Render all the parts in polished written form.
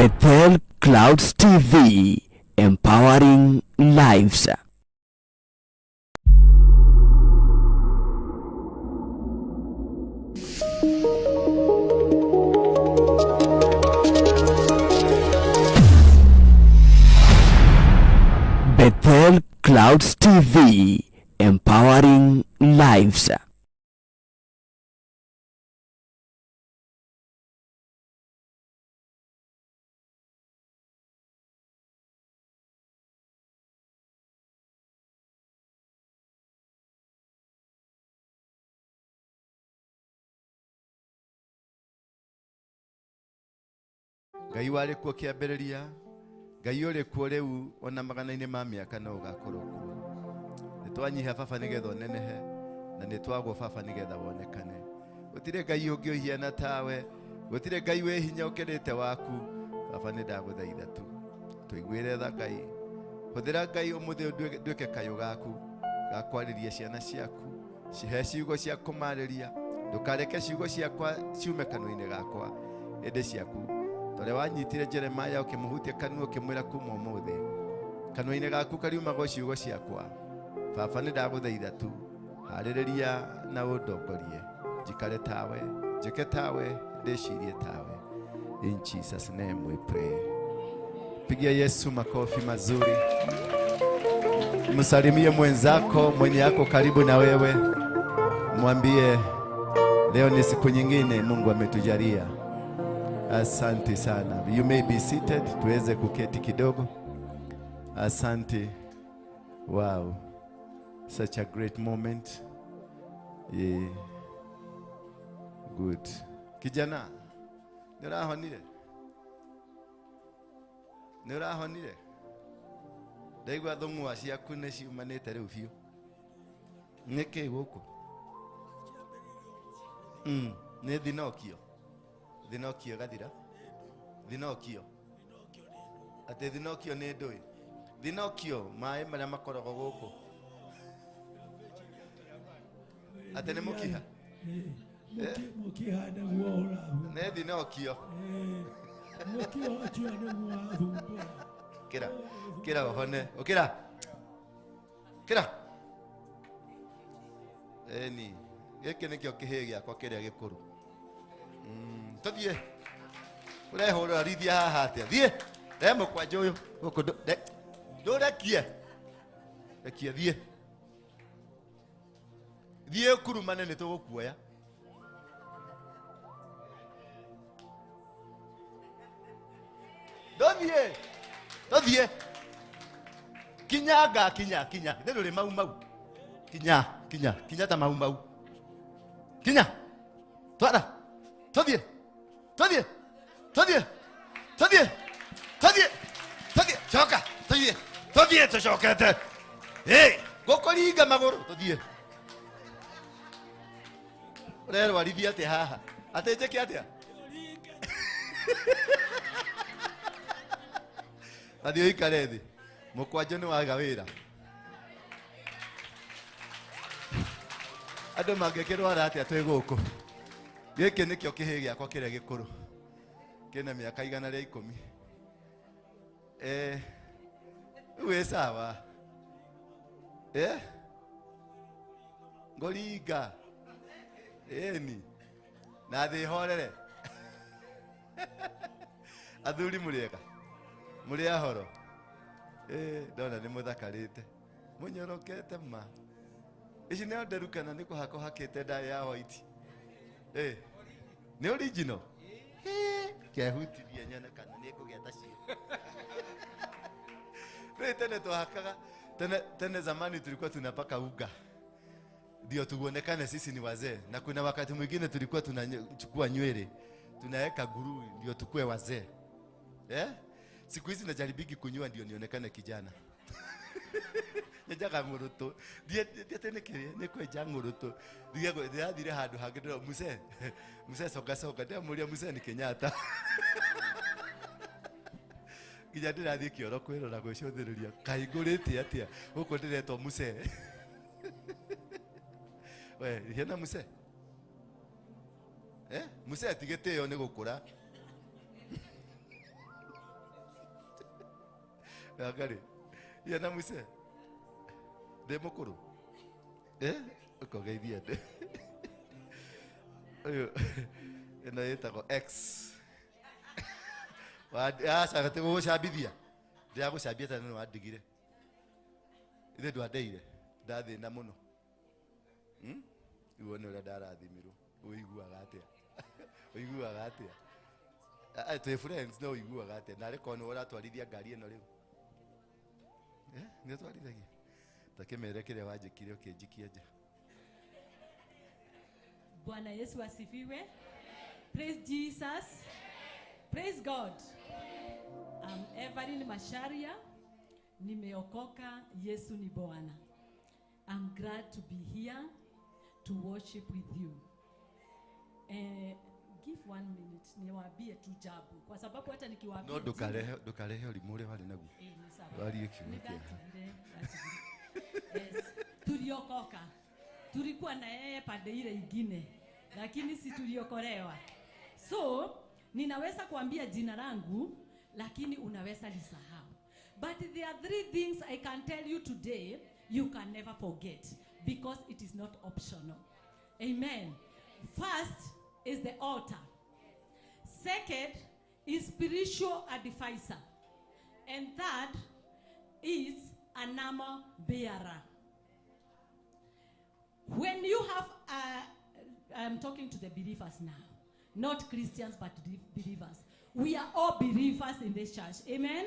Bethel Clouds TV, empowering lives. Bethel Clouds TV, empowering lives. Ngai warĩ kuo kĩambĩrĩria, Ngai ũrĩ kuo rĩu ona magana-inĩ ma mĩaka no ũgakorwo kuo. Nĩ twanyiha baba nĩgetha ũnenehe, na nĩ twagwo baba nĩgetha wonekane. Gũtirĩ Ngai ũngĩ ũhiana tawe, gũtirĩ Ngai wĩ hinya ũkĩrĩte waku. Baba nĩ ndagũthaitha tu tũiguĩre tha Ngai, hũthĩra Ngai ũmũthĩ nduĩke kayũ gaku ga kwarĩria ciana ciaku, cihe ciugo cia kũmarĩria, ndũkareke ciugo ciakwa ciume kanua-inĩ gakwa ĩndĩ ciaku. Torĩa wanyitire Jeremiah ũkĩmũhutia kanua ũkĩmwĩra kuma ũmũthĩ kanua-inĩ gaku kariumagwo ciugo ciakwa. Baba nĩ ndagũthaitha tu harĩrĩria na ũndongorie, njikare tawe, njĩke tawe, ndĩcirie tawe. In Jesus name we pray. Pigia Yesu makofi mazuri. Msalimie mwenzako mwenye yako karibu na wewe, mwambie leo ni siku nyingine Mungu ametujalia. Asante sana. You may be seated, tuweze kuketi kidogo. Asante. Wow. Such a great moment. Yeah. Good. Kijana, nĩ ũrahonire? Nĩ ũrahonire? Ndaigua thũng'wa ciaku nĩ ciumanĩte rĩu biũ. Nĩkĩ gũkũ? Nĩ thinokio. Thinokio ĩgathira. Thinokio. Atĩ thinokio nĩ ndũĩ. Thinokio maĩ marĩa makoragwo gũkũ. Atĩ nĩ mũkiha? Mũkiha nĩguo ũrahu. Nĩ thinokio. Mũkiha ũcio nĩguo ũrathumbũra. Kĩra, kĩra ũhone. Ũkĩra. Kĩra. Ĩni, gĩkĩ nĩkĩo kĩhĩĩ gĩakwa kĩrĩa gĩkũrũ. Tũthiĩ. Ũrehũrĩra rithia haha atĩa? Thiĩ. Rehe mũkwanja ũyũ gũkũ ndũrekie. Rekie thiĩ. Thiĩ ũkurumane nĩ tũgũkuoya. Ndũthiĩ. Tũthiĩ. Kinyanga, kinya, kinya. Nĩ ndũrĩ mau mau. Kinya, kinya, kinya ta mau mau. Kinya. Twara. Tũthiĩ. Tũthiĩ. Tũthiĩ. Tũthiĩ. Tũthiĩ. Tũthiĩ. Coka. Tũthiĩ. Tũthiĩ tũcokete. Hey, ngũkũringa magũrũ tũthiĩ. Ũrerwarithia atĩa haha? Atĩ njĩke atĩa? Athiĩ ũikare thĩ. Mũkwanjũ nĩ waga wĩra. Andũ mangĩkĩrwara atĩa twĩ gũkũ? Gĩkĩ nĩkĩo kĩhĩĩ gĩakwa kĩrĩa gĩkũrũ. Kĩna mĩaka 110. Rĩu wĩ sawa. Ngũringa. Ĩni. Na thĩ horere. Athuri mũrĩega? Mũrĩ ahoro? Ndona nĩ mũthakarĩte. Mũnyorokete ma. Ici nĩ nderu kana nĩ kũhaka ũhakĩte ndaĩ ya white? Nĩ original? Kehutithie nyone kana nĩ ngũgĩa ta cio. Rĩu tene twahakaga, tene, tene zamani tulikuwa tunapaka unga ndio tuonekane sisi ni wazee, na kuna wakati mwingine tulikuwa tunachukua nywele tunaweka guru ndio tukue wazee. Siku hizi najaribiki kunyua ndio nionekane kijana. Nyenjaga ng'ũrũtũ. Ndiĩ nĩ kĩrĩa, nĩ kwenja ng'ũrũtũ. Ndĩrathire handũ hangĩ ndĩrona, mzee, mzee songa songa, ndĩramũria mzee ni Kenyatta. Nginya ndĩrathiĩ kĩoro kwĩrora gwĩcũthĩrĩria, kaĩ ngũrĩte atĩa? Gũkũ ndĩretwo mzee. We, hiana mzee? Mzee ti gĩtĩo nĩ gũkũra. Angalia. Ya na muse. Ndĩ mũkũrũ. Eh? Ũkogeithia ndĩ. Ũyũ ĩno ĩtagwo X. Aca gũgũcambithia. Ndĩragũcambia tondũ nĩ wandigire. Ithe ndwandeire. Ndathĩna mũno. Rĩu wone ũrĩa ndarathimirwo. Ũiguaga atĩa? Ũiguaga atĩa? Twĩ friends no ũiguaga atĩa? Narĩ korwo nĩwe ũratwarithia ngari ĩno rĩu. Nĩ ũtwarithagia? Ta kĩmere kĩrĩa wanjĩkire ũkĩnjikia nja. Bwana Yesu asifiwe. Praise Jesus. Praise God. I'm Evelyn Macharia. Nimeokoka, Yesu ni Bwana. I'm glad to be here to worship with you. Give 1 minute niwaambie tu jabu kwa sababu hata nikiwaambia no ndukarehe ũrimũ ũrĩa warĩ naguo. Ni sawa. Warie kiugo kĩa. Yes. Tuliokoka. Tulikuwa na yeye pande ile ingine, lakini si tuliokolewa. So ninaweza kuambia jina langu lakini unaweza lisahau. But there are 3 things I can tell you today you can never forget because it is not optional. Amen. First is the altar. Second is spiritual advisor. And third is an armor bearer. When you have, I'm talking to the believers now, not Christians but believers. We are all believers in this church. Amen?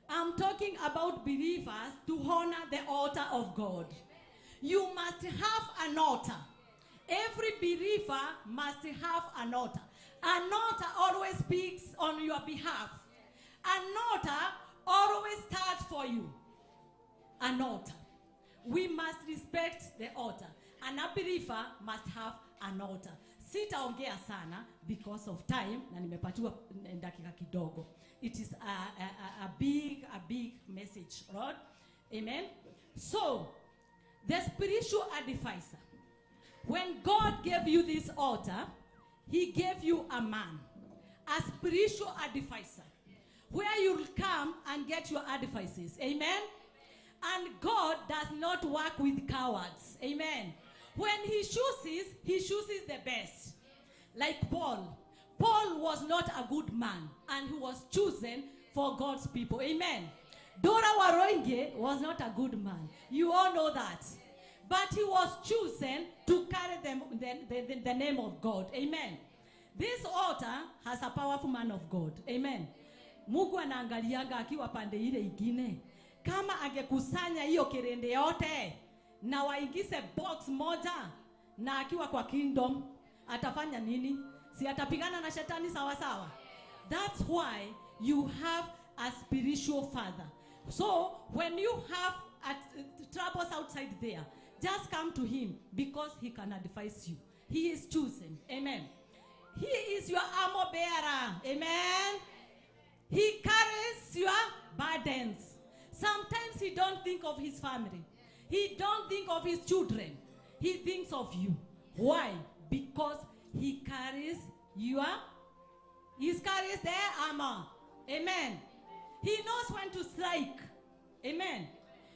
I'm talking about believers to honor the altar of God. You must have an altar. Every believer must have an altar. An altar always speaks on your behalf. An altar always starts for you. An altar. We must respect the altar. An believer must have an altar. Sitaongea sana because of time na nimepatiwa dakika kidogo. It is a big message, Lord. Amen. So, the spiritual advisor. When God gave you this altar, he gave you a man, a spiritual advisor, where you'll come and get your advices. Amen. And God does not work with cowards. Amen. When he chooses the best. Like Paul. Paul was not a good man, and he was chosen for God's people. Amen. Dora Waroinge was not a good man. You all know that. But he was chosen to carry the name of God. Amen. This altar has a powerful man of God. Amen. Mungu anaangalianga akiwa pande ile ingine. Kama angekusanya hiyo kirende yote na waingize box moja na akiwa kwa kingdom, atafanya nini? Si atapigana na shetani sawa sawa? That's why you have a spiritual father. So when you have troubles outside there, just come to him because he can advise you. He is chosen. Amen. He is your armor bearer. Amen. He carries your burdens. Sometimes he don't think of his family. He don't think of his children. He thinks of you. Why? Because he carries your, he carries their armor. Amen. He knows when to strike. Amen.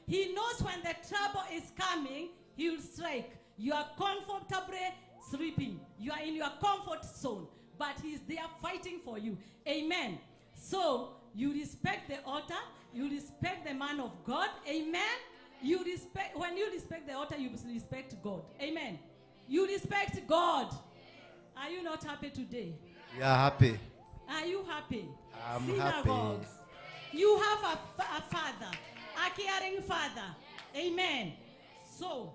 He knows when the trouble is coming, he will strike. You are comfortably sleeping. You are in your comfort zone. But he is there fighting for you. Amen. So, you respect the altar. You respect the man of God. Amen. You respect, when you respect the altar, you respect God. Amen. You respect God. Are you not happy today? We are happy. Are you happy? I'm Synagogues. Happy. You have a father, a caring father. Amen. So,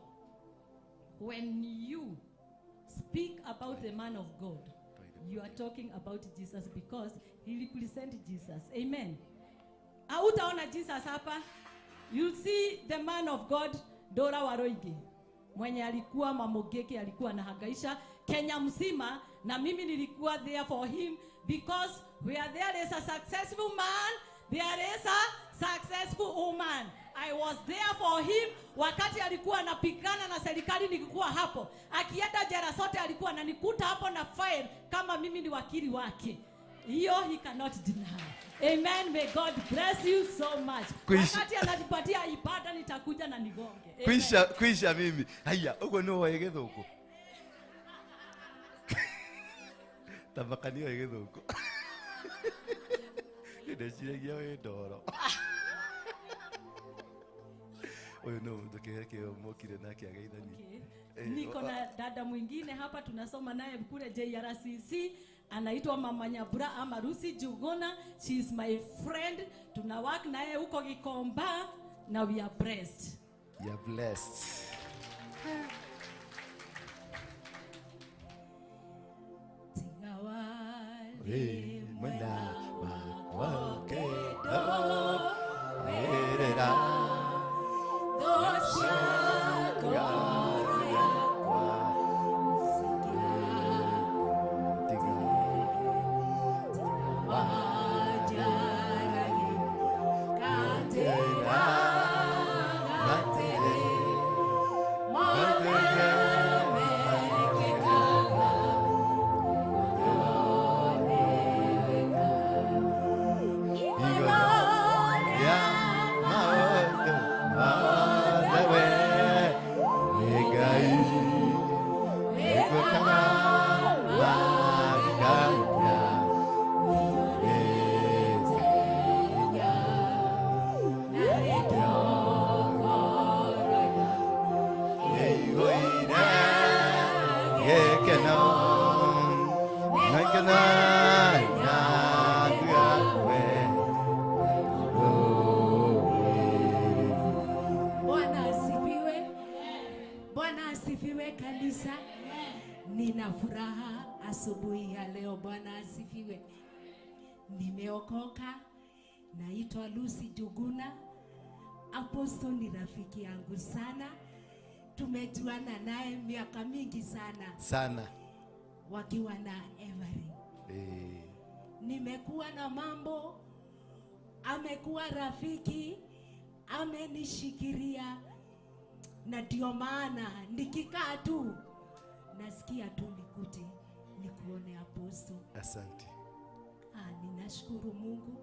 when you speak about the man of God, you are talking about Jesus because he represents Jesus. Amen. Hautaona Jesus hapa. You'll see the man of God, Dora Waroige. Mwenye alikuwa mamogeke, alikuwa anahangaisha Kenya mzima, na mimi nilikuwa there for him because where there is a successful man, there is a successful woman. I was there for him wakati alikuwa anapigana na serikali, nilikuwa hapo. Akienda jela sote alikuwa ananikuta hapo na file kama mimi ni wakili wake. Hiyo he cannot deny. Amen. May God bless you so much. Wakati ananipatia ibada nitakuja na nigonge. Amen. Kwisha kwisha mimi. Haya, ugo no wa githuku. Tamakani wa githuku. Ndeciragia wi ndoro. Oyo no ndukiheke mokire nake ageithani. Okay. Niko na dada mwingine hapa tunasoma naye kule JRCC, anaitwa Mama Nyabura ama Rusi Jugona. She is my friend. Tuna work naye huko Gikomba na we are blessed. You are blessed. Tingawali mwena wakwa kendo werera Kanisa, nina furaha asubuhi ya leo. Bwana asifiwe. Nimeokoka. Naitwa Lucy Juguna. Apostle ni rafiki yangu sana. Tumejuana naye miaka mingi sana. Sana. Wakiwa na Every. Nimekuwa na mambo, amekuwa rafiki, amenishikiria. Na ndio maana nikikaa tu nasikia tu nikuje nikuone Apostle. Asante. Ninashukuru Mungu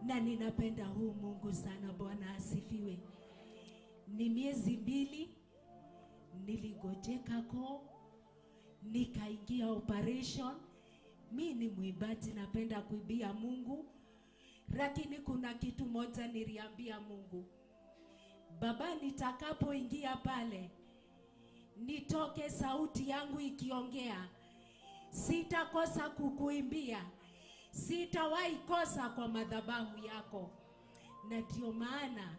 na ninapenda huu Mungu sana. Bwana asifiwe. Ni miezi 2 niligojeka ko nikaingia operation. Mi ni mwimbaji, napenda kuibia Mungu, lakini kuna kitu moja niliambia Mungu: Baba, nitakapoingia pale nitoke sauti yangu ikiongea, sitakosa kukuimbia, sitawahi kosa kwa madhabahu yako. Na ndio maana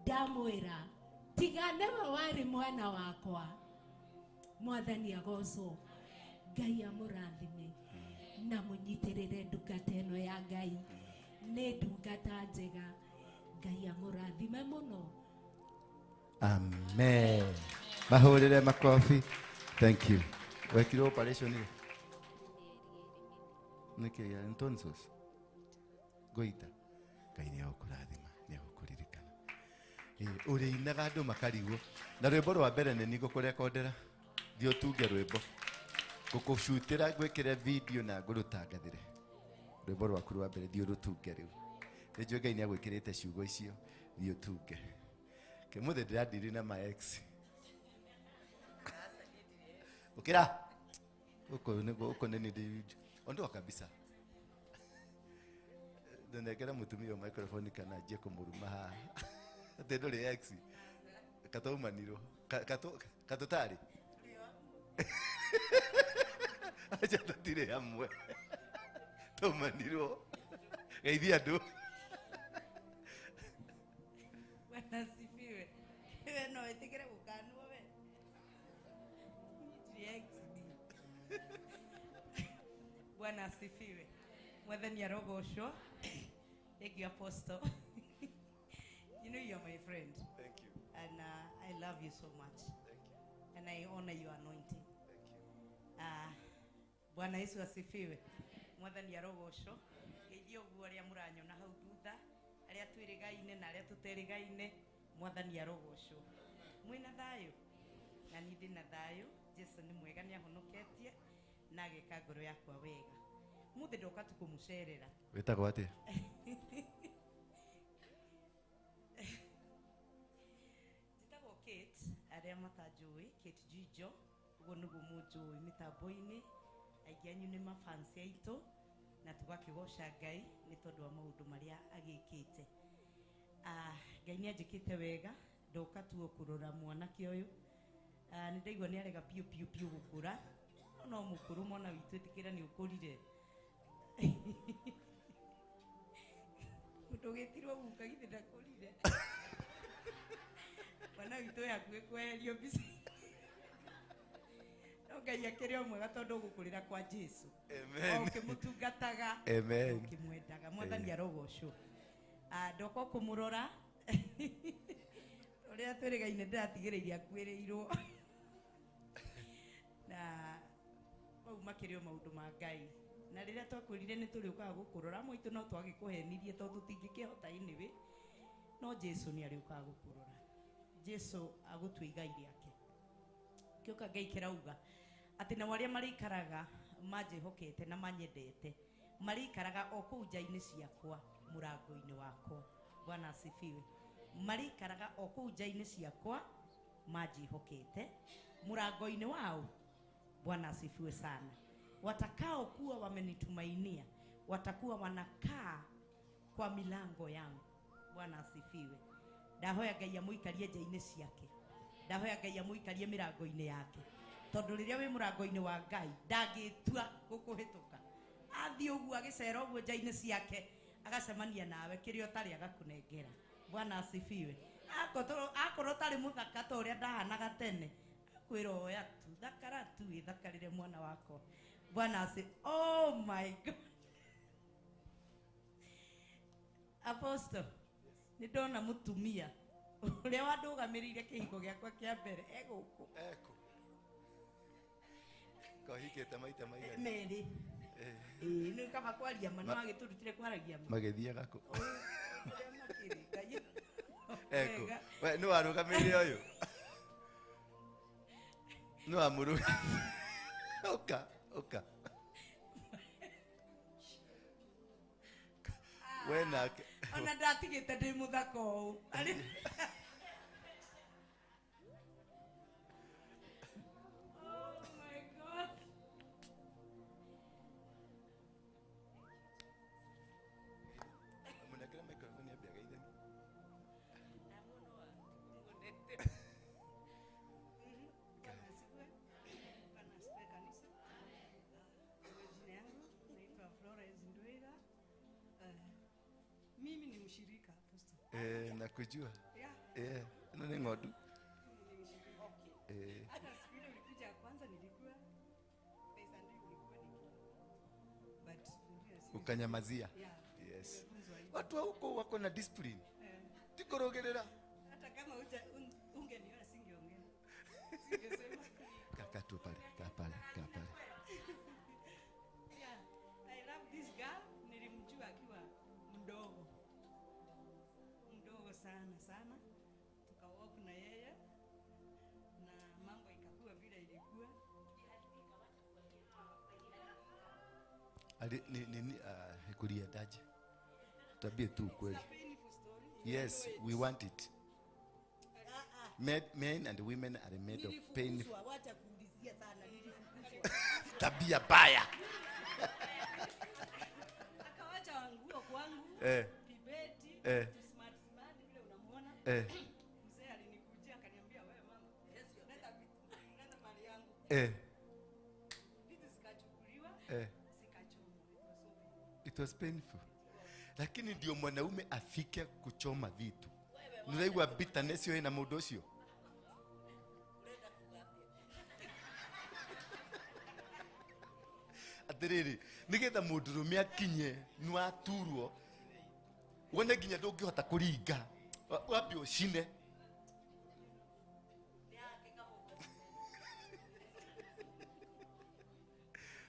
ndamwira tiganewe wari mwana wakwa. Mwathani agocwo, Ngai amũrathime na mũnyitĩrĩre ndungata ĩno ya Ngai. Nĩ ndungata njega. Ngai amũrathime mũno. Amen. Mahũrĩre makofi. Thank you. Wekirwo operation ĩ? Nĩkĩ ya tonsils? Goita. Ngai nĩ egũkũrathima, nĩ egũkũririkana. Ũrĩinaga andũ makarigwo. Na rwĩmbo rwa mbere nĩ nigũkũrekondera. Thiĩ ũtunge rwĩmbo. Ngũkũcutĩra ngwĩkĩre video na ngũrũtangathĩre. Rwĩmbo rwaku rwa mbere thiĩ ũrũtunge rĩu. Nĩnjũĩ Ngai nĩ agwĩkĩrĩte ciugo icio, thiĩ ũtunge. Kĩmũthĩ ndĩrandiri na my ex. Ũkĩra. Ũkũ nĩguo ũkũ nĩ nĩ ondoa kabisa. Ndonekera mũtumia microphone kana njie kũmũruma haha. Atĩ ndũrĩ ex. Kataumanirwo. Katũtarĩ. Acha tũtirĩ hamwe. Taumanirwo. Geithia andũ. Bwana asifiwe. Wewe no wĩtĩkĩre gũkanwo we. Bwana asifiwe. Mwathani arogocwo. Thank you, Apostle. You know you are my friend. Thank you. And I love you so much. Thank you. And I honor your anointing. Thank you. Bwana Yesu asifiwe. Mwathani arogocwo. Geithia ũguo arĩa mũranyona hau thutha, arĩa twĩrĩgaine na arĩa tũterĩgaine, Mwathani arogocwo. Mwĩna thayũ? Na niĩ ndĩna thayũ. Jesu nĩ mwega, nĩ ahonoketie. Na ageka ngoro yakwa wega. Muthĩ ndoka tu kũmũcerera. Wĩtagwo atĩa? Njĩtagwo Kate, arĩa matanjũĩ, Kate Jijo, ũguo nĩguo mũnjũĩ mĩtambo-inĩ. Aingĩ anyu nĩ mafansi aitũ na tũgakĩgoca Ngai nĩ tondũ wa maũndũ marĩa agĩkĩte. Ngai nĩ anjĩkĩte wega, ndoka tu o kũrora mwanake ũyũ. Nĩ ndaigua nĩ arega biũ biũ biũ gũkũra. No mũkũrũ mwana witũ ĩtĩkĩra nĩ ũkũrire. Mũndũ ũgĩtirwo guka githĩ ndakũrire. Mwana witũ wĩ hakuhĩ kweherio mbica. No Ngai akĩrĩ o mwega tondũ ũgũkũrĩra kwa Jesũ. Amen. O ũkĩmũtungataga. Amen. Ũkĩmwendaga. Mwathani arogocwo. Ndoka kũmũrora. Ũrĩa twĩrĩgaine ndĩratigĩrĩire akuĩrĩirwo. Na mau makĩrĩ o maũndũ ma Ngai. Na rĩrĩa twakwĩrire nĩ tũrĩũkaga gũkũrora, amwe aitũ no twagĩkũhenirie tondũ tũtingĩkĩhota anyway. No Jesũ nĩ arĩũkaga gũkũrora. Jesũ agũtue igai rĩake. Kĩũka Ngai kĩrauga atĩ nao arĩa marĩikaraga manjĩhokete na manyendete marĩikaraga o kũu nja-inĩ ciakwa mũrango-inĩ wakwa. Bwana asifiwe. Marĩikaraga o kũu nja-inĩ ciakwa manjĩhokete mũrango-inĩ wao. Bwana asifiwe sana. Watakao kuwa wamenitumainia watakuwa wanakaa kwa milango yangu. Bwana asifiwe. Ndahoya Ngai amũikarie nja-inĩ ciake. Ndahoya Ngai amũikarie mĩrango-inĩ yake. Tondũ rĩrĩa wĩ mũrango-inĩ wa Ngai ndangĩtua gũkũhĩtũka. Athiĩ ũguo agĩcera ũguo nja-inĩ ciake agacemania nawe kĩrĩa ũtarĩ agakũnengera. Bwana asifiwe. Akorwo ũtarĩ mũthaka ta ũrĩa ndahanaga tene, akwĩra oya tu, thakara tu, wĩthakarĩre mwana wakwa. Bwana asifiwe. Oh my God. Apostle, nĩ ndona mũtumia ũrĩa wandũgamĩrĩire kĩhiko gĩakwa kĩa mbere egũkũ. Eko. Kohikĩte maita maigana? Merĩ. Ĩĩ, nĩ kaba kwaria ma, no agĩtũrutire kwaragia ma. Magĩthiaga kũ? Ũrĩa makĩrĩ, Ngai. Eko. Wega. We nĩ warũgamĩrĩire ũyũ? Nĩ wamũrũgamĩrĩire? Ũka, ũka. We nake. Ona ndatigĩte ndĩ mũthaka ũũ. Arĩ- Oh my God. Mũnengere microphone yambe ageithanie. Bwana asifiwe. Bwana asifiwe kanisa. Majina yangu naitwa Florence Ndwira. Mimi ni mshirika apostle. Nakujua. Yeah. Ĩno nĩ ng'ondu. Mimi ni mshirika. Hata siku ile ulikuja ya kwanza nilikuwa pesa ndio ulikuwa niki. But ndio si. Ukanyamazia. Yeah. Yes. Nimefunzwa hivyo. Watu wa huko wako na discipline. Tikorogerera. Hata kama ungeniona singeongea. Singesema. Kaa tu pale, kaa pale, kaa pale. Yeah, I love this girl. Nilimjua akiwa mdogo. Mdogo sana sana. Tukawalk na yeye na mambo ikakuwa vile ilikuwa. Ali ni kuliendaje? Tuambie tu ukweli. It's a painful story. You Yes, know it. we want it. Men and women are made of pain. Nilifukuzwa, wacha kuulizia sana, nilifukuzwa. Tabia baya. Akawacha nguo kwangu, kibeti, tu smart smart vile unamuona. Mzee alinikujia akaniambia wewe mama, leta vitu, leta mali yangu. Vitu zikachukuliwa, zikachomwa. It was so painful. It was painful. Lakini ndio mwanaume afike kuchoma vitu. Nuraigua bitterness yo ina mũndũ ũcio. Atĩrĩrĩ, nĩgetha mũndũrũme akinye nĩwaturwo, wone nginya ndũngĩhota kũringa, wambe ũcine.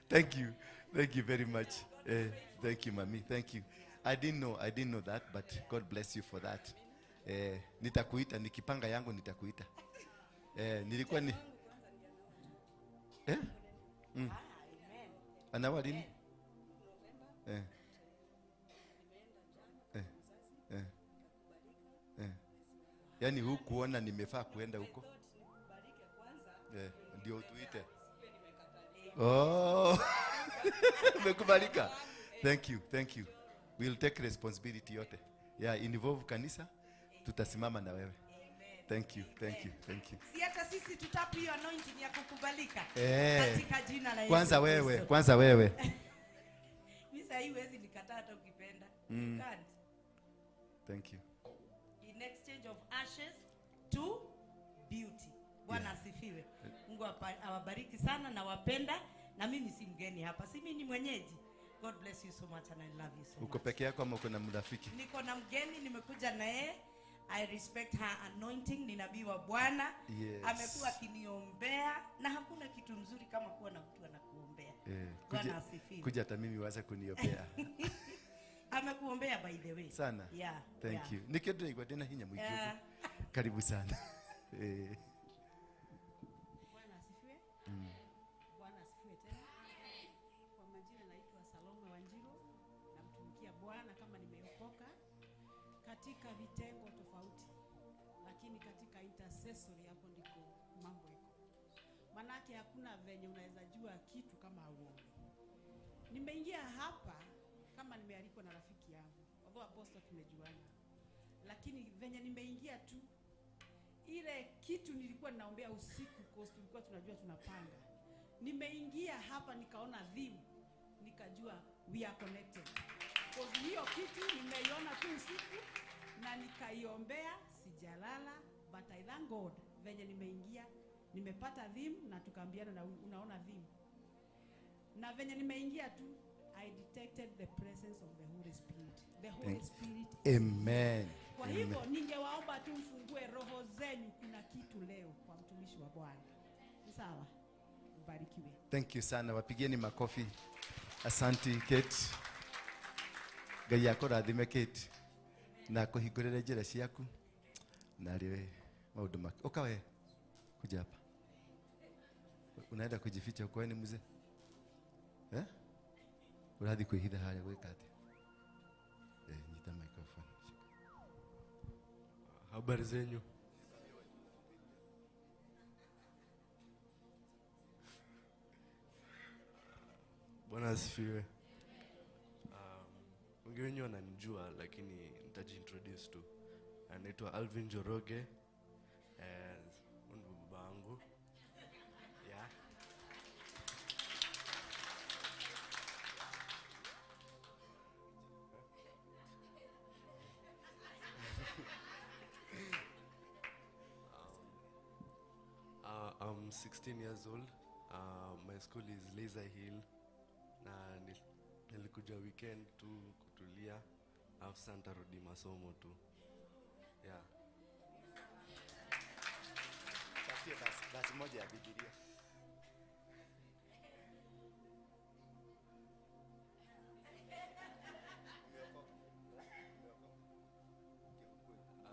Thank you. Thank you very much. Thank you, mami. Thank you. I didn't know that, but God bless you for that. Nitakuita, nikipanga yangu nitakuita. Nilikuwa ni Anaoa lini? Yaani hukuona nimefaa kuenda huko? Ndio tuite. Oh. Umekubalika. Thank you, thank you. We'll take responsibility yote. Yeah, involve kanisa, tutasimama na wewe. Thank you, thank you, thank you. Si hata sisi tutapi hiyo anointing ya kukubalika. Katika jina la Yesu. Kwanza wewe, kwanza wewe. Mimi sasa huwezi nikataa hata ukipenda. You can't. Thank you. In exchange of ashes to beauty. Bwana asifiwe. Mungu awabariki sana na wapenda, na mimi si mgeni hapa. Si mimi ni mwenyeji. God bless you so much and I love you so much. Uko peke yako ama uko na mrafiki? Niko na mgeni, nimekuja na yeye. I respect her anointing, ni nabii wa Bwana. Yes. Amekuwa akiniombea na hakuna kitu mzuri kama kuwa na mtu anakuombea. Bwana asifiwe. Kuja hata mimi waza kuniombea. Amekuombea by the way. Sana. Yeah. Thank you. Nikedre igwa tena hinya mwiki. Karibu sana. Bwana asifiwe. Bwana asifiwe tena. Kwa majina naitwa Salome Wanjiru, namtumikia Bwana kama nimeokoka katika vitengo tofauti, lakini katika intercessory hapo ndiko mambo iko. Manake hakuna venye unaweza jua kitu kama hauombi. Nimeingia hapa kama nimealikwa na rafiki yangu, although apostle tumejuana, lakini venye nimeingia tu ile kitu nilikuwa ninaombea usiku, cause tulikuwa tunajua tunapanga. Nimeingia hapa nikaona theme, nikajua we are connected. Cause hiyo kitu nimeiona tu usiku na nikaiombea, sijalala, but I thank God venye nimeingia nimepata theme na tukaambiana na unaona theme. Na venye nimeingia tu I detected the presence of the Holy Spirit. The Holy Spirit. Amen. Kwa hivyo ningewaomba tu mfungue roho zenyu, kuna kitu leo kwa mtumishi wa Bwana. Sawa? Mbarikiwe. Thank you sana. Wapigieni makofi. Asante Kate. Ngai akũrathime Kate. Na kũhingũrĩre njĩra ciaku. Na rĩwe maũndũ make. Ũka we. Kuja hapa. Unaenda kujificha huko ni mzee? Eh? Urathi kwĩhitha harĩa gwĩka atĩa? Nyita microphone. Habari zenyu? Bwana asifiwe. Wengi wenyu wananijua lakini nitajiintroduce tu. Anaitwa Alvin Njoroge. Huyu ni baba wangu. Yeah. I'm 16 years old. My school is Laser Hill. Na nilikuja weekend tu kutulia. Alafu sasa nitarudi masomo tu. Yeah. Patie basi moja ya Biblia.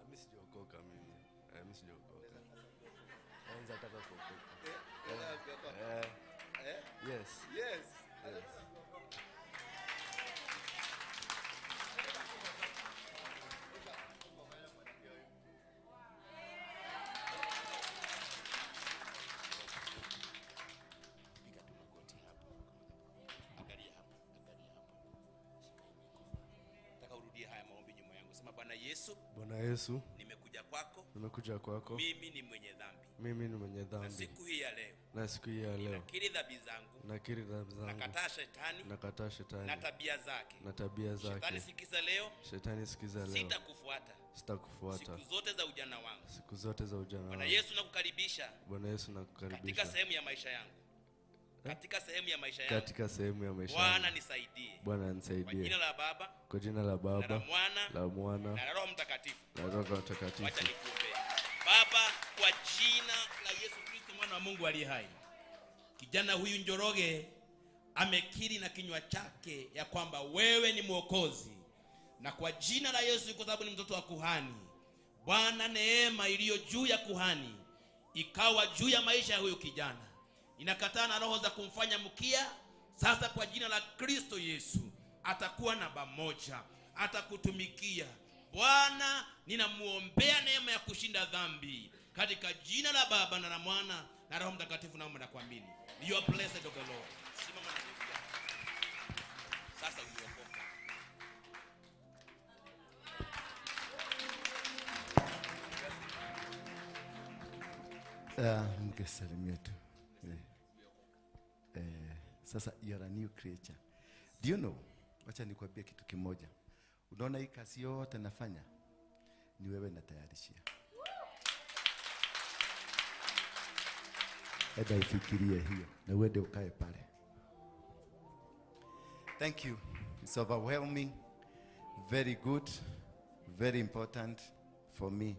Mimi sijaokoka mimi. Mimi sijaokoka. Anza nataka kuokoka. Yes. Yes. Yes. Piga tu magoti hapo. Angalia hapa, angalia hapa. Shika hii microphone. Nataka urudie haya maombi nyuma yangu. Sema Bwana Yesu. Bwana Yesu. Nimekuja kwako. Nimekuja kwako. Mimi ni mwenye dhambi. Mimi ni mwenye dhambi. Na siku hii ya leo. Na siku hii ya leo. Nakiri dhambi zangu. Nakiri dhambi zangu. Nakataa shetani. Nakataa shetani. Na tabia zake. Na tabia zake. Shetani sikiza leo. Shetani sikiza leo. Sitakufuata. Sitakufuata. Siku zote za ujana wangu. Siku zote za ujana wangu. Bwana Yesu nakukaribisha. Bwana Yesu nakukaribisha. Katika sehemu ya maisha yangu. Katika sehemu ya maisha yangu. Katika sehemu ya maisha yangu. Bwana nisaidie. Bwana nisaidie. Kwa jina la Baba. Kwa jina la Baba. La Mwana. La Mwana. Na Roho Mtakatifu. Na Roho Mtakatifu. Wacha nikuombee. Baba, kwa jina la Yesu Kristo mwana wa Mungu aliye hai. Kijana huyu Njoroge amekiri na kinywa chake ya kwamba wewe ni Mwokozi. Na kwa jina la Yesu, kwa sababu ni mtoto wa kuhani, Bwana, neema iliyo juu ya kuhani ikawa juu ya maisha ya huyu kijana. Inakataa na roho za kumfanya mkia, Sasa kwa jina la Kristo Yesu atakuwa namba moja, atakutumikia. Bwana, ninamuombea neema ya kushinda dhambi katika jina la Baba na la Mwana na Roho Mtakatifu, naomba na kuamini. You are blessed of the Lord. Simama na miguu yako. Sasa uliokoka. Mkesalimia tu. Sasa you are a new creature. Do you know? Wacha nikwambie kitu kimoja. Unaona hii kazi yote nafanya ni wewe natayarishia. Eda ufikirie hiyo na uende ukae pale. Thank you. It's overwhelming. Very good. Very important for me.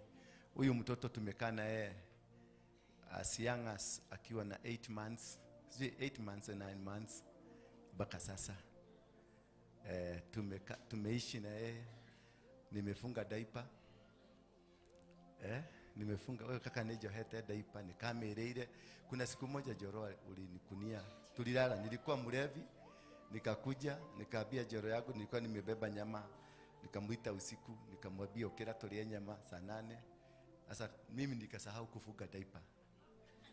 Huyu mtoto tumekaa na yeye as young as akiwa na 8 months, 8 months and 9 months mpaka sasa. Tumeishi na yeye. Nimefunga diaper. Nimefunga wewe kaka nejohete diaper nikamereire. Kuna siku moja Joro ulinikunia. Tulilala, nilikuwa mlevi. Nikakuja, nikaambia Joro yangu nilikuwa nimebeba nyama. Nikamuita usiku, nikamwambia okera tulie nyama saa 8. Sasa mimi nikasahau kufunga diaper.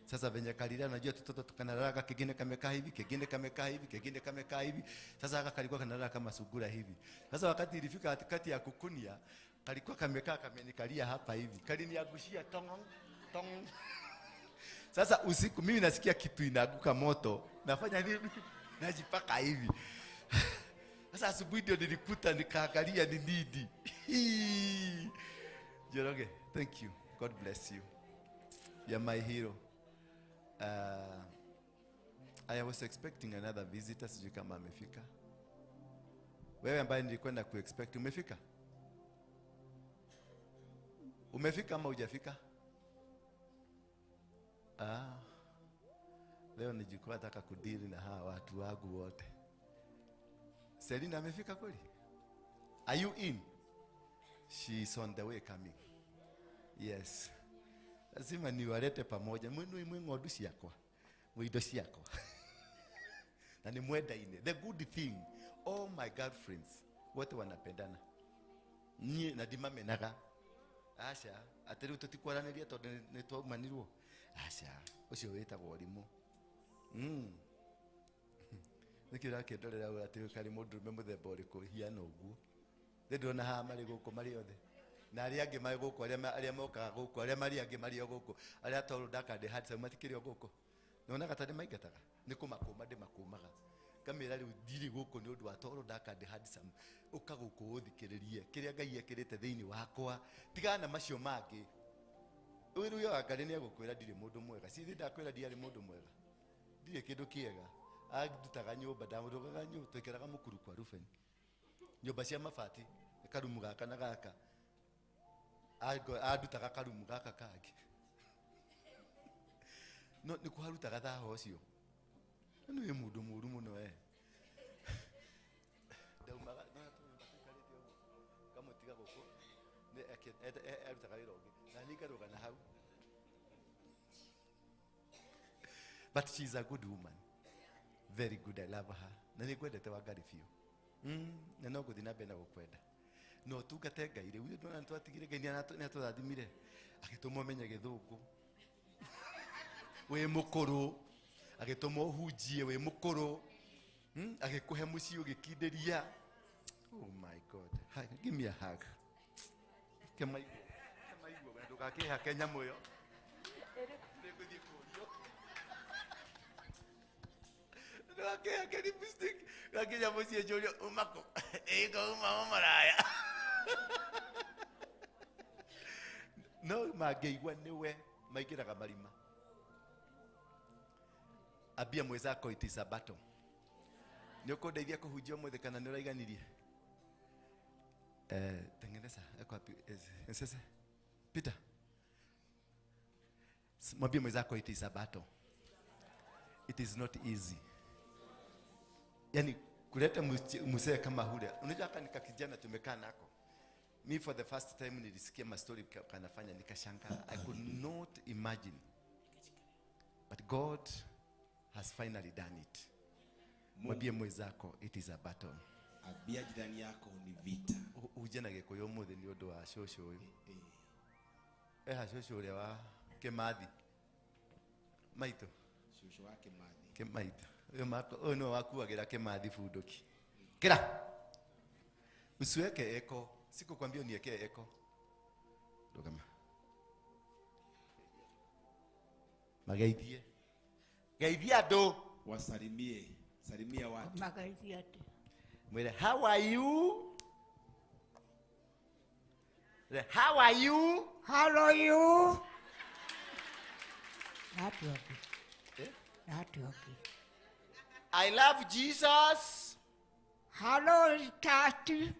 Sasa venye kalila, unajua tutoto tukanalala, kingine kamekaa hivi, kingine kamekaa hivi, kingine kamekaa hivi. Sasa haka kalikuwa kanalala kama sugura hivi. Sasa wakati ilifika katikati ya kukunia, kalikuwa kamekaa kamenikalia hapa hivi. Kaliniagushia tong tong. Sasa usiku mimi nasikia kitu inaanguka moto, nafanya nini? Najipaka hivi. Sasa asubuhi ndio nilikuta nikaangalia ni nini. Njoroge, thank you. God bless you. You're my hero. I was expecting another visitor, sijui kama amefika. Wewe ambaye nilikwenda kuexpect, umefika? Umefika ama hujafika? Leo nijikuwa nataka kudili na hawa watu wangu wote. Selina amefika kweli? Are you in? She is on the way coming. Yes. Lazima niwalete pamoja. Mwenu mwe ng'ondu ciakwa. Mwe indo ciakwa. Na ni mwendaine. The good thing, all my girlfriends wote wanapendana. Nie na ndimamenaga. Aca, atĩ rĩu tũtikwaranĩria tondũ nĩ twaumanirwo. Aca, ũcio wĩtagwo ũrimũ. Nĩkĩ ũrakĩndorera ũũ atĩ karĩ mũndũrũme mũthemba ũrĩkũ hiana ũguo? Nĩ ndĩrona haha marĩ gũkũ marĩ othe. Na arĩa angĩ marĩ gũkũ, arĩa mokaga gũkũ, arĩa marĩ angĩ marĩ o gũkũ, arĩa tondũ ndakandĩ handsome matikĩrĩ o gũkũ. Nĩwonaga ta ndĩmaingataga? Nĩ kũmakũma ndĩmakũmaga. Ngamĩra rĩu ndirĩ gũkũ nĩ ũndũ wa tondũ ndakandĩ handsome. Ũka gũkũ ũthikĩrĩrie kĩrĩa Ngai ekĩrĩte thĩinĩ wakwa. Tigana na macio mangĩ. Ũyũ rĩu wa Ngai nĩegũkwĩra ndirĩ mũndũ mwega. Cithi ndakwĩra ndiarĩ mũndũ mwega. Ndirĩ kĩndũ kĩega. Andutaga nyũmba, ndamũrũgaga nyũmba, twekĩraga mũkuru kwa Ruben. Nyũmba cia mabati, karumu gaka na gaka. Andutaga karumu gaka kangĩ. No nĩ kũharutaga thaho ũcio. Nĩ wĩ mũndũ mũũru mũno we. Ndaumaga, no tũnyũmba tũikarĩte ũguo. Ngamũtiga gũkũ, nĩ arutaga wĩra ũngĩ. Na niĩ ngarũga na hau. But she is a good woman. Very good, I love her. Na nĩ ngwendete Wangari biũ. Na no ngũthiĩ na mbere na gũkwenda. No ũtungate Ngai rĩu. Ndona nĩ twatigire Ngai nĩ atũrathimire. Agĩtũma ũmenye gĩthũngũ. Wĩ mũkũrũ. Agĩtũma ũhunjie wĩ mũkũrũ. Agĩkũhe mũciĩ ũgĩkindĩria. Oh my God. Hi, give me a hug. Kemaiguo. Kemaiguo, na ndũgakĩhake nyamũ ĩyo. Nĩngũthiĩ kũũrio. Ndũgakĩhake lipstick. Ngakinya mũciĩ njũrio, uma kũ? Ĩ ngauma mũmaraya. No mangĩigua nĩwe maingĩraga marima. Ambia mwenzako it is a battle. Nĩ ũkũndeithia kũhunjia ũmũthĩ kana nĩ ũraiganirie? Tengeneza wapi? Sasa Peter, mwambie mwenzako it is a battle. It is not easy. Yani kuleta mzee kama hule. Unajua hata nika kijana tumekaa nako. Me for the first time nilisikia ma story kanafanya nikashangaa. I could not imagine. But God has finally done it. Mwambie mwenzako it is a battle. Ambia jirani yako ni vita. Uje na Gĩkũyũ ũmũthĩ nĩ ũndũ wa cũcũ ũyũ. Eha cũcũ ũrĩa wa Kĩmathi. Maitũ. Cũcũ wa Kĩmathi. Kĩmaitũ. Ũyũ mako ũyũ nĩwe wakuagĩra Kĩmathi bunduki. Kĩra. Usiweke eko. Sikukwambia uniwekee eko. Rũgama. Mageithie. Geithia andũ. Wasalimie. Salimia watu. Mageithie atĩ. Mwĩre how are you? How are you? How are you? Not okay. Eh? Not okay. I love Jesus. Hello, Tati.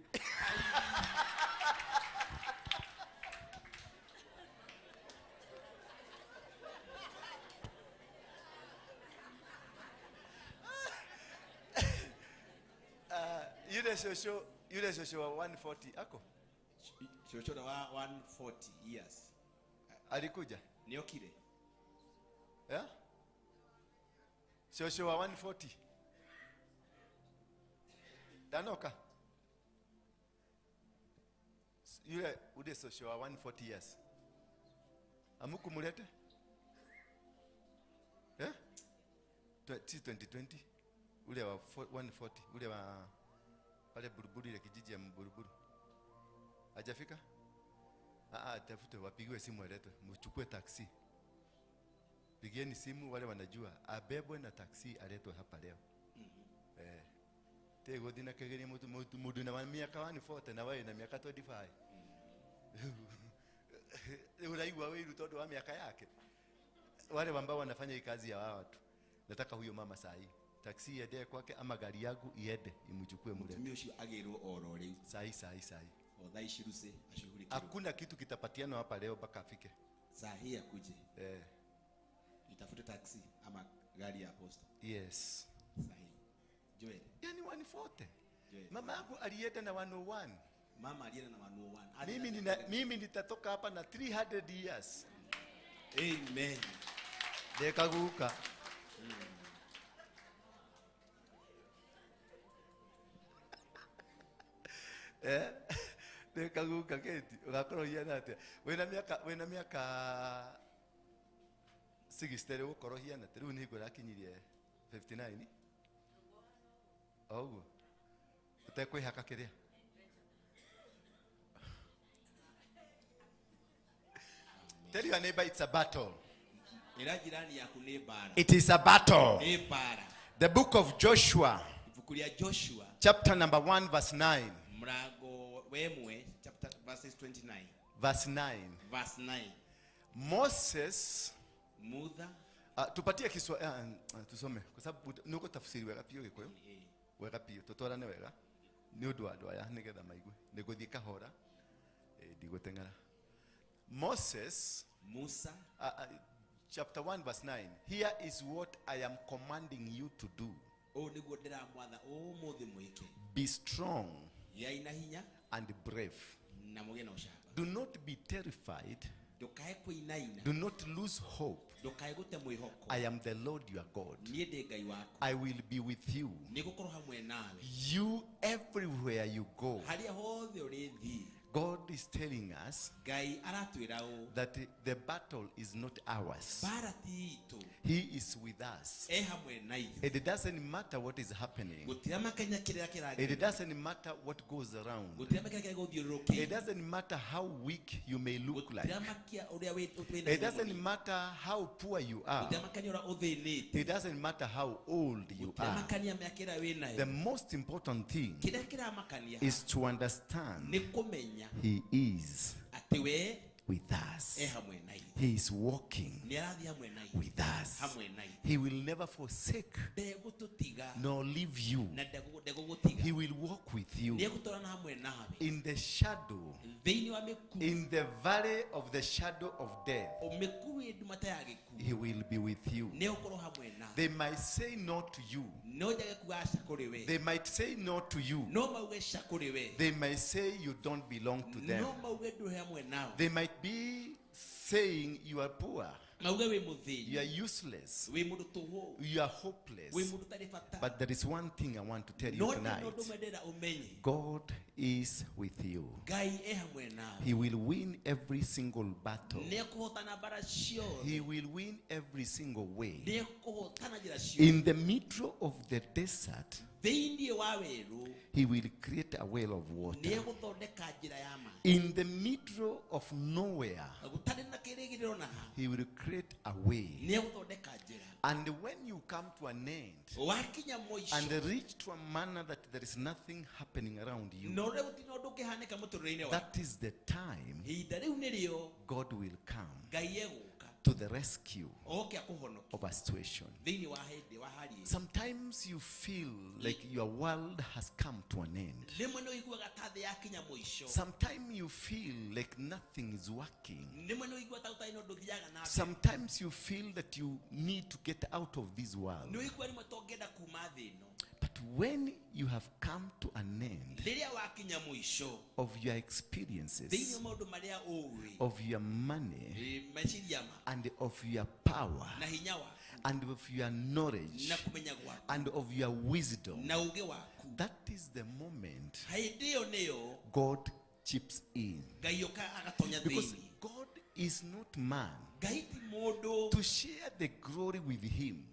Yule shosho wa 140 ako? Shosho wa 140 years. Alikuja? Niokire. Yeah? Shosho wa 140. Danoka. Yule ude shosho wa 140 years. Amukumulete? Eh? 2020 ule wa 140 ule wa pale Buruburu, ile kijiji ya Buruburu. Hajafika? Tafute wapigiwe simu aletwe, mchukue taksi. Pigieni simu wale wanajua, abebwe na taksi aletwe hapa leo. Tego dina kegeni mutu na miaka 140 na wewe na miaka 25. Uraigua wewe tondu wa miaka yake. Wale ambao wanafanya hii kazi ya watu. Nataka huyo mama saa hii. Taksi iende kwake ama gari yangu iende imchukue mule. Mtumio ucio agirwo oro riu. Sahi sahi sahi. O thaa ici ruse ashughulikiwe. Hakuna kitu kitapatiana hapa leo mpaka afike. Saa hii akuje. Itafute taksi ama gari ya posta. Yes. Sahi. Joel. Yani 140. Joel. Mama yangu alienda na 101. Mama alienda na 101. Mimi nitatoka hapa na 300 years. Amen. Ndekaguka. Ndekaguka keti ugakorwo hiana atia wina miaka 60 rĩu ũkorwo hiana atĩa rĩu nĩ hingo ĩrakinyirie 59 o ũguo ũtekwĩhaka kĩrĩa. Tell your neighbor it's a battle. It is a battle. The book of Joshua, chapter number 1, verse 9. Chapter verses 29. Verse 9. Verse 9. Moses Mutha. Tupatie Kiswahili tusome kwa sababu nuko tafsiri wega piũ Gĩkũyũ. Wega piũ tutwarane wega. Nĩ ũndũ wa andũ aya nĩgetha maigue. Nĩngũthiĩ kahora. Ndigũteng'era. Moses Musa chapter 1 verse 9. Here is what I am commanding you to do. Be strong and brave. Do not be terrified. Do not lose hope. I am the Lord your God. I will be with you. You everywhere you go. God is telling us that the battle is not ours. He is with us. It doesn't matter what is happening. It doesn't matter what goes around. It doesn't matter how weak you may look like. It doesn't matter how poor you are. It doesn't matter how old you are. The most important thing is to understand He is with us. He is walking with us. He will never forsake nor leave you. He will walk with you in the shadow, in the valley of the shadow of death. He will be with you. They might say no to you. They might say no to you. They might say you don't belong to them. They might be saying you are poor. Mauge wĩ mũthĩni. You are useless. Wĩ mũndũ tũhũ. You are hopeless. Wĩ mũndũ ũtarĩ bata. But there is one thing I want to tell you No ndĩ na tonight. ũndũ ũmwe ndĩrenda ũmenye. God is with you. Ngai e hamwe nawe. He will win every single battle. Nĩekũhotana mbara ciothe. He will win every single way. Nĩekũhotana njĩra ciothe. In the middle of the desert, Thĩinĩ wa werũ, he will create a well of water. nĩegũthondeka njĩra ya maĩ. In the middle of nowhere, Gũtarĩ na kĩrĩgĩrĩro na ha, he will create a way. nĩegũthondeka njĩra. And when you come to an end Wakinya mũico, and reach to a manner that there is nothing happening around you, na ũrĩa gũtirĩ na ũndũ ũngĩhanĩka mũtũrĩre-inĩ waku, that is the time ihinda rĩu nĩrĩo God will come Ngai egũka to the rescue oke akũhonokie of a situation. thĩinĩ wa hĩndĩ wa hali ĩyo. Sometimes you feel like your world has come to an end. Rĩmwe nĩ ũiguaga ta thĩ yakinya mũico. Sometimes you feel like nothing is working. Rĩmwe nĩ ũiguaga ta gũtarĩ na ũndũ ũthiaga na mbere. Sometimes you feel that you need to get out of this world. Nĩ ũiguaga rĩmwe ta ũngĩenda kuma thĩ ĩno. But when you have come to an end Rĩrĩa wakinya mũico of your thĩinĩ experiences, wa maũndũ marĩa ũĩ, of your money, meciria maku, and of your power, na hinya waku, and of your knowledge, na kũmenya gwaku, and of your wisdom, na ũũgĩ waku, that is the moment hĩndĩ ĩyo nĩyo God chips in. Ngai ũka agatonya Because thĩinĩ. God is not man Ngai ti mũndũ to share the glory with him.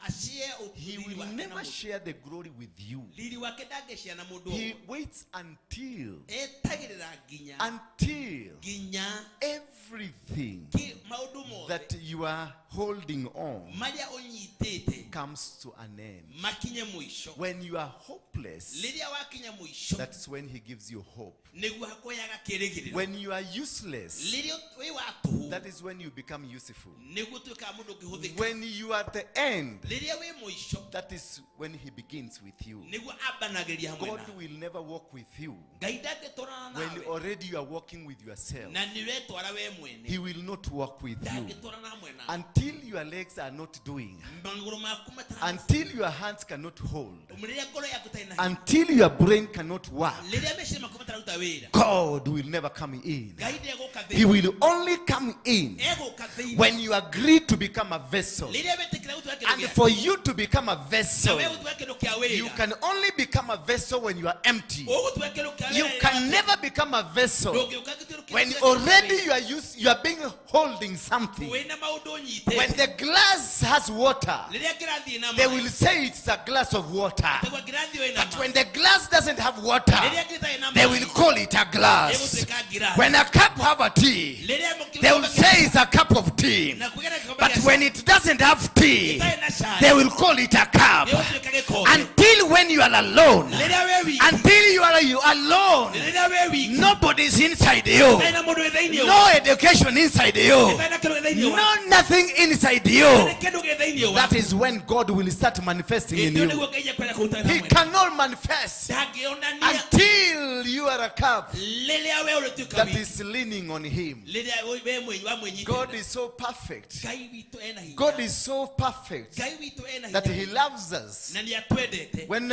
acie He riri will wake na never mũndũ. share the glory with you. Riri wake ndangĩshare na mũndũ He o wothe. waits until Etagĩrĩra nginya until nginya everything maũndũ mothe that you are holding on marĩa ũnyitĩte comes to an end. makinye mũico. When you are hopeless, Rĩrĩa wakinya mũico, that's when he gives you hope. nĩguo akũheaga kĩĩrĩgĩrĩro. When you are useless, Rĩrĩa wĩ wa tũhũ, that is when you become useful. nĩguo ũtuĩkaga mũndũ ũngĩhũthĩka. When you are at the end, Rĩrĩa wĩ mũico, that is when he begins with you. nĩguo ambanagĩria hamwe God nawe. will never walk with you Ngai ndangĩtwarana when nawe already you are walking with yourself. na nĩ ũretwara we mwene. He will not walk with you Ndangĩtwarana hamwe nawe. until your legs are not doing, Magũrũ maku matara- until your hands cannot hold, rĩrĩa ngoro yaku ĩtarĩ na hinya, until your brain cannot work. rĩrĩa meciria maku matararuta wĩra, God will never come in. Ngai ndegũka He thĩinĩ. will only come in Egũka thĩinĩ. when you agree to become a vessel. Rĩrĩa wetĩkĩra gũtuĩka kĩndũ And gĩa- for you to become a na vessel, we gũtuĩka kĩndũ kĩa you wĩra, can only become a vessel when you are empty. ũgũtuĩka kĩndũ kĩa You wĩra can rĩrĩa never become a vessel ndũngĩũka gĩtuĩka kĩndũ when kĩa already wĩra. you are used, you are being holding something. Wĩna maũndũ ũnyitĩte. When the glass has water, Rĩrĩa ngĩrathiĩ na they maĩ, will say it's a glass of water. tegwa ngĩrathiĩ wĩna But maĩ. when the glass doesn't have water, Rĩrĩa ngĩtarĩ na they maĩ, will call it a glass. ĩgũtuĩka ngirathi. When a cup have a tea, Rĩrĩa mũkĩ- they will say it's a cup of tea. na kũgĩa na gĩkombe But gĩa when it doesn't have tea, ĩtarĩ na cai, they will call it a cup. ĩgũtuĩka gĩkombe. Until when you are alone, Rĩrĩa wĩ wiki, until you are you alone, rĩrĩa wĩ wiki, nobody's inside you, ĩtarĩ na mũndũ wĩ thĩinĩ no waku, education inside you, ĩtarĩ na kĩndũ gĩ thĩinĩ waku, no nothing inside you. ĩtarĩ kĩndũ gĩ thĩinĩ That waku. is when God will start manifesting in Hĩndĩ ĩyo you. nĩguo Ngai ekwenda kũruta wĩra He hamwe. cannot manifest Ndangĩonania until you are a cup rĩrĩa we ũrĩtuĩka that wiki, is leaning on Him. rĩrĩa we wamwĩnyitĩrĩra. God is so perfect. Ngai witũ ena hinya. God is so perfect Ngai witũ ena that hinya. He loves us. Na nĩ atwendete. When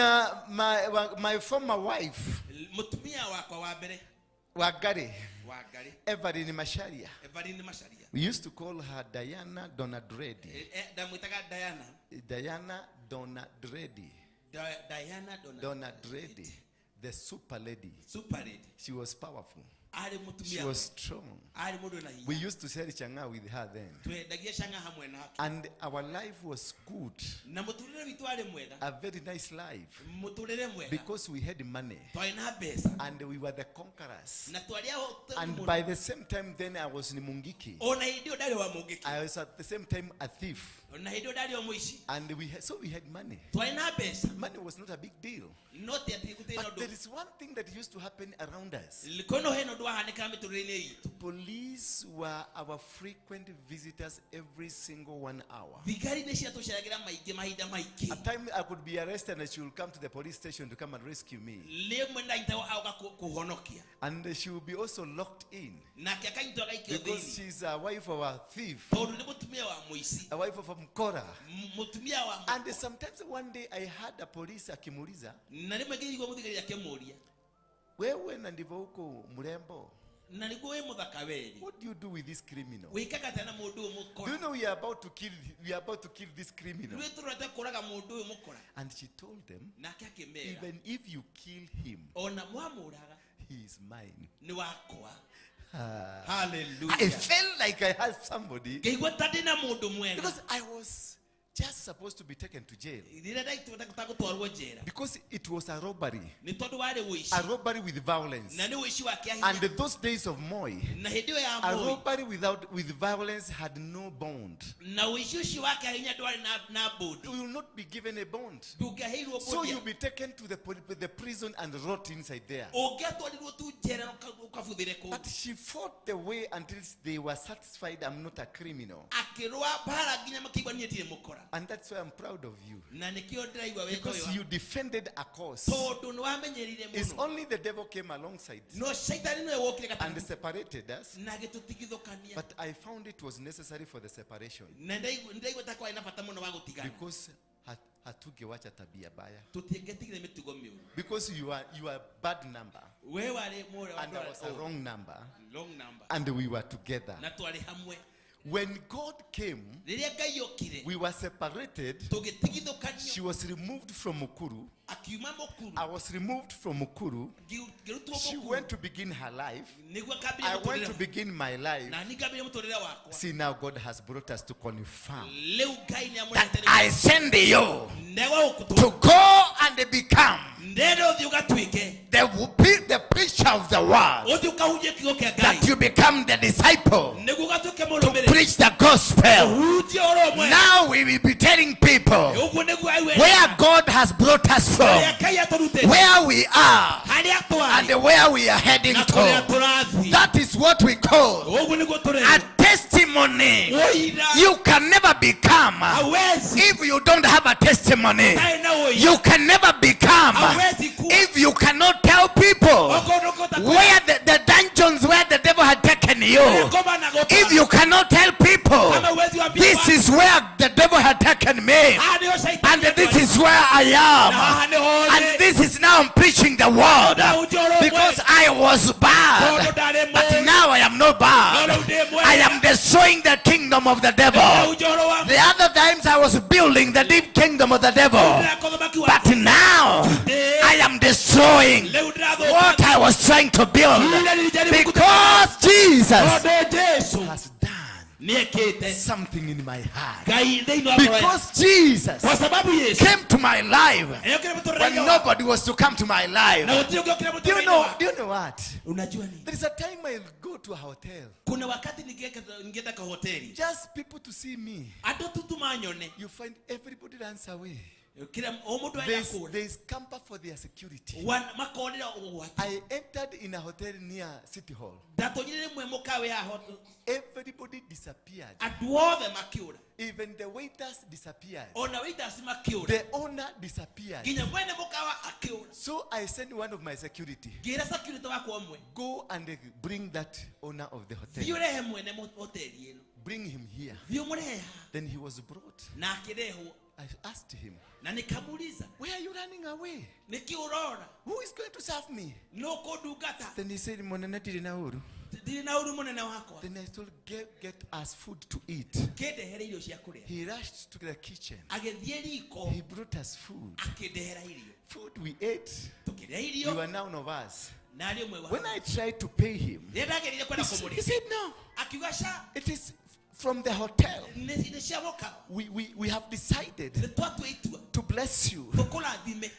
my former wife, Mũtumia wakwa wa mbere Wangari, wa Ngarĩ, Evelyn Macharia, Evelyn Macharia. we used to call her Diana Donadredi. Ndamwĩtaga Diana. Diana Donadredi. Diana Donadredi, the super lady. Super lady. She was powerful. Arĩ mũtumia She was strong. Arĩ mũndũ wĩna hinya. We used to sell chang'aa with her then. Twendagia cang'a hamwe nake. And our life was good. Na mũtũrĩre witũ warĩ mwega. A very nice life. Mũtũrĩre mwega. Because we had money. Twarĩ na mbeca. And we were the conquerors. Na twarĩ a And mũno. by the same time then I was in Mungiki. Ona hĩndĩ ĩyo ndarĩ wa Mungiki. I was at the same time a thief. Ona hĩndĩ ĩyo ndarĩ o mũici. And so we had money. Twarĩ na mbeca. Money was not a big deal. No ti atĩ gũtirĩ na But ũndũ. there is one thing that used to happen around us. Kwĩna hena ũndũ wahanĩkaga mĩtũrĩre-inĩ itũ. Police were our frequent visitors every single 1 hour. Thigari nĩ ciatũceragĩra maingĩ mahinda maingĩ. At times I could be arrested and she would come to the police station to come and rescue me. Rĩmwe ndanyitagwo agoka kũhonokia. And she will be also locked in. Nake akanyitwo agaikio Because thĩinĩ. she's a wife of a thief. Tondũ nĩ mũtumia wa mũici. A wife of a mkora. Mũtumia wa And sometimes one day I had a police akimuuliza. Na rĩmwe ngĩigua mũthigari akĩmũũria. Wewe na ndivyo huko mrembo. Na nĩguo wĩ mũthaka werĩ. What do you do with this criminal? Wĩkaga atĩa na mũndũ ũyũ Do mũkora? you know we are about to kill we are about to kill this criminal? Rĩu tũrorete kũraga mũndũ ũyũ mũkora. And she told them, Nake akĩmera, even if you kill him, ona mwamũraga he is mine. nĩ wakwa. I Hallelujah. felt like I had somebody Ngĩigua ta ndĩ na mũndũ mwega. because I was just supposed to be taken to jail Rĩrĩa ndaitũta gũtwarwo njera because it was a robbery, nĩ tondũ warĩ ũici a robbery with violence. na nĩ ũici wa kĩahinya. And those days of Moi, Na hĩndĩ ĩyo ya a Moi robbery with violence had no bond. na ũici ũcio wa kĩahinya ndwarĩ na bũndi. You will not be given a bond. Ndũngĩaheirwo So bũndi. you'll be taken to the prison and rot inside there. Ũngĩatwarirwo tu njera ũkabuthĩre kũu. But she fought the way until they were satisfied I'm not a criminal. Akĩrũa mbara nginya makĩigua niĩ ndirĩ mũkora. And that's why I'm proud of you. Na nĩkĩo ndĩraigua wega Because ũyũ. you defended a cause. Tondũ nĩwamenyerire It's mũno. only the devil came alongside No caitani nĩwe wokire and gatagatĩ separated us. na agĩtũtigithũkania. But I found it was necessary for the separation. Na ndaigua ta kwarĩ na bata mũno wa gũtigana. Because hatugewacha tabia baya. Tũtingĩtigire mĩtugo mĩũru. Because you are bad number. We warĩ mũrĩa wa And I was a wrong number. Wrong number. And we were together. Na twarĩ hamwe. When God came, Rĩrĩa Ngai okire, we were separated. tũgĩtigithũkanio. She was removed from Mukuru. Akiuma Mukuru. I was removed from Mukuru. Ngĩrutwo She Mukuru. went to begin her life. Nĩguo akambĩrĩria I went mũtũrĩre. to begin my life. Na niĩ ngambĩrĩria mũtũrĩre wakwa. See, now God has brought us to confirm Rĩu Ngai nĩamũrehete that nĩguo- I send you Nĩguo gũkũtũma. to go and become Nenda ũthiĩ ũgatuĩke. the preacher of the word. Ũthiĩ ũkahunjie kiugo kĩa Ngai. That you become the disciple Nĩguo ũgatuĩke to mũrũmĩrĩri. preach the gospel. Ũhunjie ũhoro mwega. Now we will be telling people Ũguo nĩguo aiwe. where God has brought us from, Kũrĩa Ngai atũrutĩte. where we are, Harĩa twarĩ. and where we are heading Na kũrĩa to. tũrathiĩ. That is what we call Ũguo nĩguo tũrerwo. a testimony. Ũira. You can never become Hawezi. if you don't have a testimony. Ũtarĩ na ũira. You can never become Hawezi kuwa. if you cannot tell people Okorwo ndũkũhota where the dungeons where the devil had taken you. Kũrĩa na gũtwara. If you cannot tell people Kama huwezi waambia this watu, is where the devil had taken me, haha nĩho shaitani and this atwarire. is where I am, Na haha nĩho ndĩ. and this is now I'm preaching the word because I was bad, Tondũ ndarĩ but mũũru. now I am not bad. No rĩu ndĩ mwega. I am destroying the kingdom of the devil. Ndĩrahunjia ũhoro wa The other times I was building the deep kingdom of the devil, Ndĩraka ũthamaki wa but now I am destroying Rĩu ndĩrathũkia what I was trying to build Kile nilijaribu because Jesus Tondũ Jesu has done nĩekĩte something in my heart. Ngai thĩinĩ wa ngoro yakwa. Because Jesus Kwa sababu Yesu came to my life nĩokire when mũtũrĩre-inĩ wakwa. nobody was to come to my life. Na gũtirĩ ũngĩ okire Do you mũtũrĩre-inĩ know? wakwa. Do you know what? Unajua nini? There is a time I'll go to a hotel. Kuna wakati ningeenda kwa hoteli. Just people to see me. Andũ tu tu manyone. You find everybody runs away. Kila o mũndũ enda kũũra. There's camper for their security. Makorĩra ũgwati. I entered in a hotel near City Hall. Ndatonyire rĩmwe mũkawa ya Everybody disappeared. Andũ othe makĩũra. Even the waiters disappeared. Ona waiters makĩũra. The owner disappeared. Nginya mwene mũkawa akĩũra. So I sent one of my security. Ngĩra security wakwa ũmwe. Go and bring that owner of the hotel. Thiĩ ũrehe mwene hoteli ĩno. Bring him here. Thiĩ ũmũrehe haha. Then he was brought. Na akĩrehwo. I asked him, Na nikamuuliza, why are you running away? Nĩkĩ ũrora? Who is going to serve me? Nũ ũkũndungata? Then he said, Monene ndiri na ũru. Ndirĩ na ũru mũnene wakwa. Then I told, get us food to eat. Kĩndehere irio cia kũrĩa. He rushed to the kitchen. Agĩthiĩ riko. He brought us food. Akĩndehera irio. Food we ate. Tũkĩrĩa irio. We were none of us. Na arĩ ũmwe wao. When I tried to pay him, Rĩrĩa ndageririe kwenda kũmũrĩha. he said, no. Akiuga, ca. It is from the hotel. Nĩ cia mũkawa. We have decided Nĩ twatua itua. to bless you. Tũkũrathime.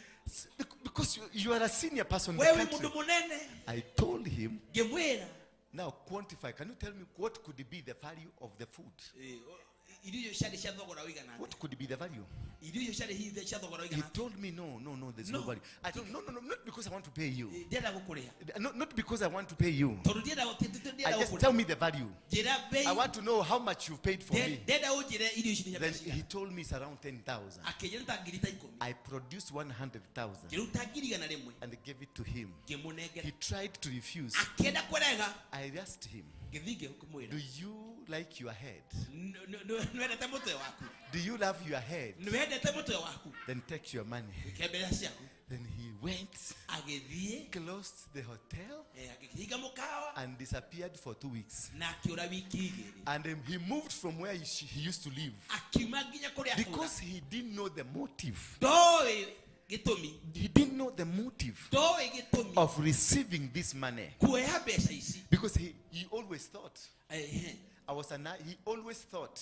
Because you are a senior person in the Wewe country. mũndũ mũnene. I told him, Ngĩmwĩra. now quantify. Can you tell me what could be the value of the food? Irio icio ciarĩ cia thogora ũigana atĩa? What could be the value? Irio icio ciarĩ hihi cia thogora He ũigana atĩa? told me, no, there's no No. value. I told him, no, not because I want to pay you. Ndienda gũkũrĩha. No, not because I want to pay you. Tondũ ndienda ndienda I just gũkũrĩha. tell me the value. Njĩra bei. I want to know how much you've paid for me. Ndenda ũnjĩre irio ici nĩ Then mbeca he told me it's around 10,000. Akĩnjĩra ta ngiri ta ikũmi. I produced 100,000 Ngĩruta ngiri igana rĩmwe. and gave it to him. Ngĩmũnengera. He tried to refuse. Akĩenda kũrega. I asked him, Ngĩthiĩ ngĩmwĩra. do you like your head? Do you love your head? Then take your money. Then he went, closed the hotel, and disappeared for 2 weeks. And then he moved from where he used to live. Because he didn't know the motive. He didn't know the motive of receiving this money. Because he always thought. He always thought.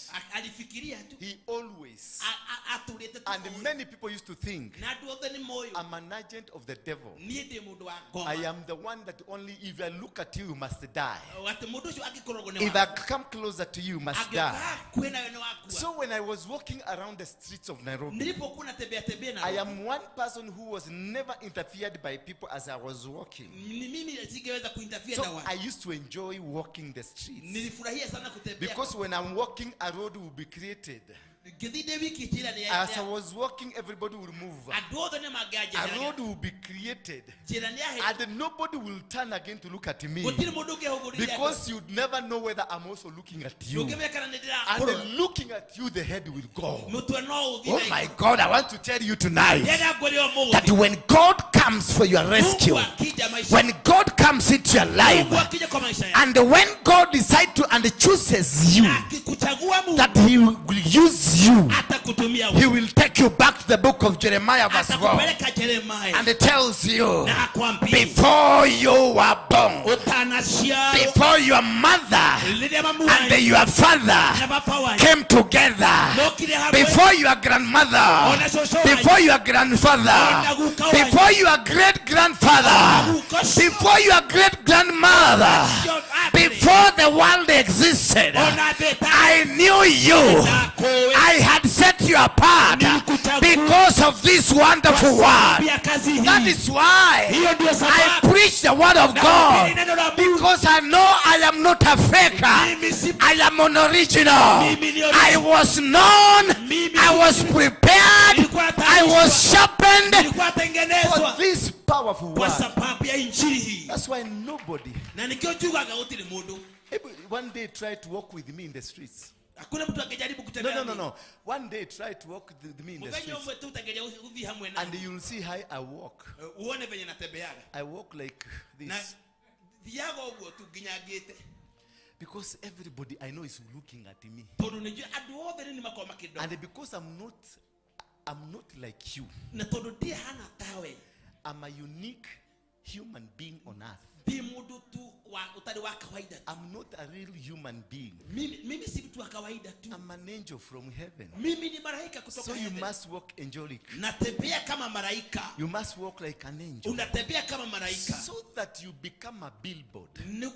He always. And many people used to think, I'm an agent of the devil. I am the one that only if I look at you, you must die. If I come closer to you, you must die. So when I was walking around the streets of Nairobi, I am one person who was never interfered by people as I was walking. So I used to enjoy walking the streets. Because when I'm walking, a road will be created. As I was walking, everybody will move. A road will be created. And nobody will turn again to look at me. Because you'd never know whether I'm also looking at you. And looking at you, the head will go. Oh my God, I want to tell you tonight that when God comes for your rescue, when God comes into your life, and when God decides to and chooses you, that he will use you, he will take you back to the book of Jeremiah verse 4, and it tells you, before you were born, before your mother and your father came together, before your grandmother, before your grandfather, before your great grandfather, before your great grandmother, before the world existed, I knew you. I had set you apart because of this wonderful word. That is why I preach the word of God, because I know I am not a faker. I am an original. I was known, I was prepared, I was sharpened for this powerful word. That's why nobody one day tried to walk with me in the streets. No. One day try to walk with me in the streets, and you'll see how I walk. I walk like this. Because everybody I know is looking at me. And because I'm not like you. I'm a unique human being on earth. I'm not a real human being. I'm an angel from heaven. So you must walk angelic. You must walk like an angel. So that you become a billboard. Me,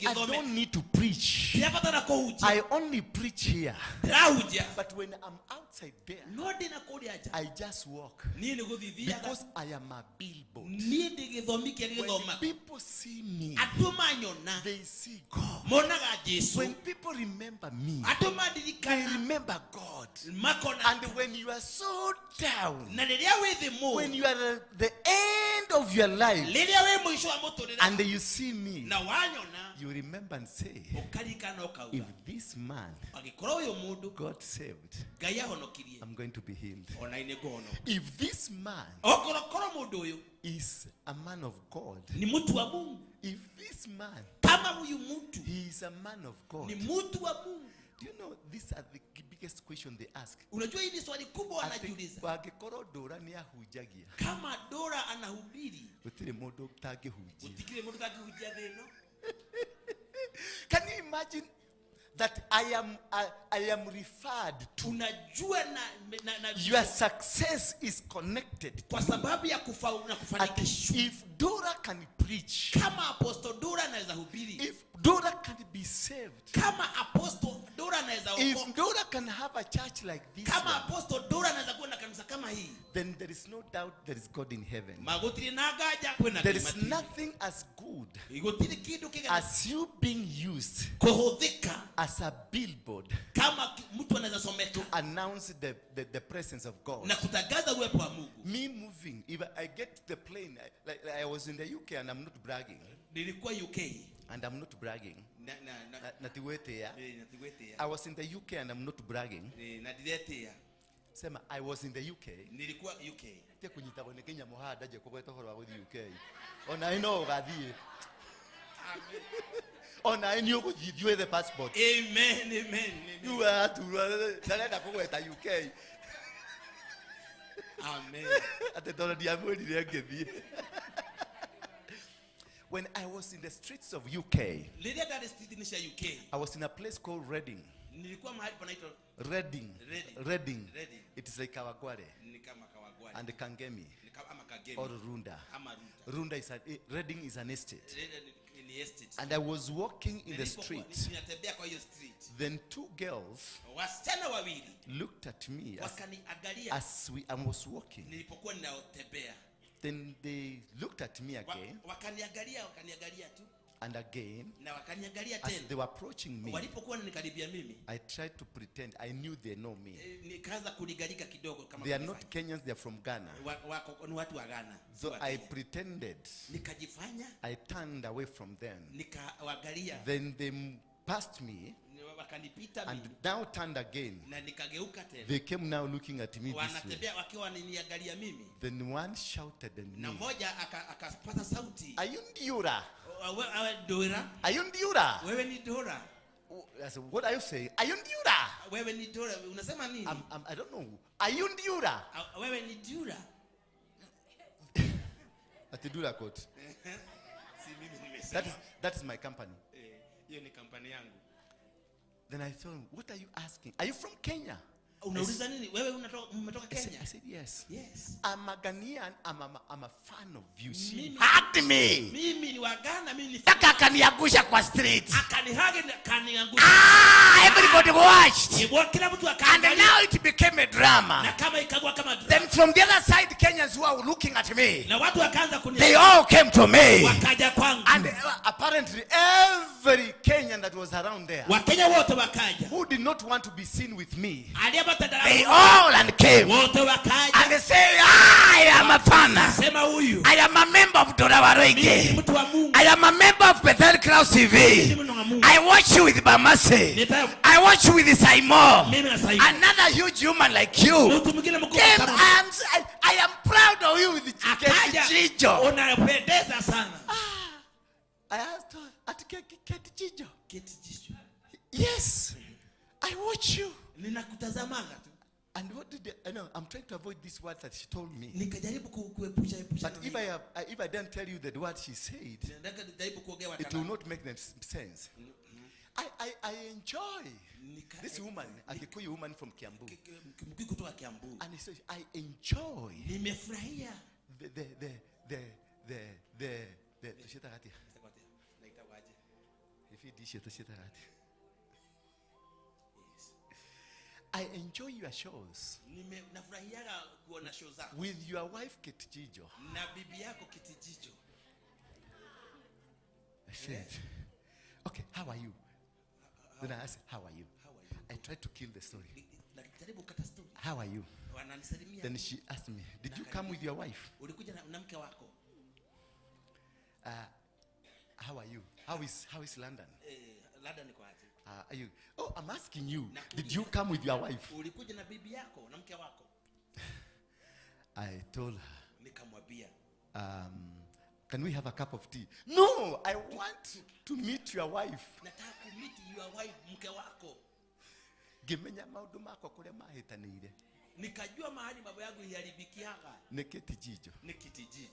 I don't need to preach. I only preach here. But when I'm outside there, I just walk. Because I am a billboard. When people see me, they see God. When people remember me, they remember God. And when you are so down, when you are at the end of your life, and you see me, you remember and say, if this man got saved, I'm going to be healed. If this man is a man of God, if this man, he is a man of God. Do you know these are the biggest question they ask? Kama Dora anahubiri, Can you imagine that I am referred to? Your success is connected to me. If Dora can preach, if Dora can be saved, if Dora can have a church like this one, then there is no doubt there is God in heaven. There is nothing as good as you being used as a billboard to announce the presence of God. Me moving If I get to the plane, like I was in the UK and I'm not bragging. Nilikuwa UK. And I'm not bragging. Na Natigwetea. Natigwetea. I was in the UK and I'm not bragging. Na ndiretea. Sema I was in the UK. Nilikuwa UK. Te kunyitagwo nĩ kĩnyamũ haha ndanjia kũgweta ũhoro wa gũthiĩ UK. Ona ĩ no ũgathiĩ. Ona ĩ nĩ ũgũthiĩ thiĩ wethe passport. Amen, amen, amen. Rĩu araturwo ndarenda kũgweta UK. Amen. Atĩ tondũ ndiamwĩrire ngĩthiĩ. When I was in the streets of UK, Rĩrĩa ndarĩ street-inĩ cia UK, I was in a place called Reading. nilikuwa mahali panaitwa Reading. Reading. Reading. Reading. It is like Kawangware. Ni kama Kawangware. And Kangemi. Ni kama ama Kangemi. Or Runda. Ama Runda. Runda is a, Reading is an estate. Reading ni estate. And I was walking in the Nilipokuwa street. ninatembea kwa hiyo street. Then two girls Wasichana wawili looked at me wakaniangalia as I was walking. nilipokuwa ninatembea. Then they looked at me again. Wakaniangalia, wakaniangalia tu. And again, Na wakaniangalia as tena. they were approaching me, Walipokuwa wananikaribia mimi, I tried to pretend I knew they know me. Nikaanza kuligalika kidogo kama They are kujifanya. not Kenyans, they are from Ghana. Wako ni watu wa Ghana. So I pretended. Nikajifanya. I turned away from them. Nikawaangalia. Then they passed me. Wakanipita And mimi. now turned again. Na nikageuka tena. They came now looking at me this way. Wanatembea wakiwa wananiangalia mimi. Then one shouted at Na me. mmoja akapata sauti. Are you Ndura? Wewe Dora? Are you Ndura? Wewe ni Dora. I said, what are you saying? Are you Ndura? Wewe ni Dora. Unasema nini? I don't know. Are you Ndura? Wewe ni Dura. At the Dura court. Si mimi nimesema. That is my company. Hiyo ni kampani yangu. Then I told him, what are you asking? Are you from Kenya? Unauliza nini? Wewe umetoka Kenya? I said, yes. Yes. I'm a Ghanaian. I'm a fan of you. She Mimi, hugged me. Mimi ni wa Ghana, mimi ni Taka akaniangusha kwa street. Akanihug na akaniangusha. Everybody watched. Kila mtu And akaangalia. now it became a drama. Na kama ikakuwa kama drama. Then from the other side, Kenyans who are looking at me, Na watu wakaanza kuni- they all came to me. Wakaja kwangu. And apparently every Kenyan that was around there, Wakenya wote wakaja. who did not want to be seen with me, Aliyepata darasa. They all and came. Wote wakaja. And they say, I am a fan. Sema huyu. I am a member of Dora Waruinge. Mimi ni mtu wa Mungu. I am a member of Bethel Clouds TV. Mimi ni mtu wa Mungu. I watch you with Bamasi. I watch you with Simon. Mimi na Simon. Another huge human like you. Mtu mwingine mkubwa Came, kama I am proud of you with Akaja. Chijo. Unapendeza sana. I asked her, at Kate Chijo. Kate Chijo. Yes. I watch you. Ninakutazamaga tu. And what did they, I know, I'm trying to avoid this word that she told me. Nikajaribu kuepusha epusha. But if I don't tell you the word she said, Nataka nijaribu kuongea it will not make them sense. I enjoy this woman, a Kikuyu woman from Kiambu. Mkikuyu kutoka Kiambu. And he says, I enjoy Nimefurahia. the tushitagati. If you dish it, tushitagati. I enjoy your shows. Nafurahiaga kuona show zako. With your wife Kate Jijo. Na bibi yako Kate Jijo. I said, okay, how are you? Then I asked, how are you? How are you? I tried to kill the story. Najaribu kukata story. How are you? Wananisalimia. Then she asked me, did you come with your wife? Ulikuja na mke wako? How are you? How is London? London iko aje? Are you? Oh, I'm asking you. Did you come with your wife? Ulikuja na bibi yako na mke wako? I told her. Nikamwambia. Can we have a cup of tea? No, I want to meet your wife. Nataka ku meet your wife, mke wako. Ngimenya maundu makwa kuria mahitaniire. Nikajua mahali mambo yangu yalibikiaga. Ni Kate Jijo. Ni Kate Jijo.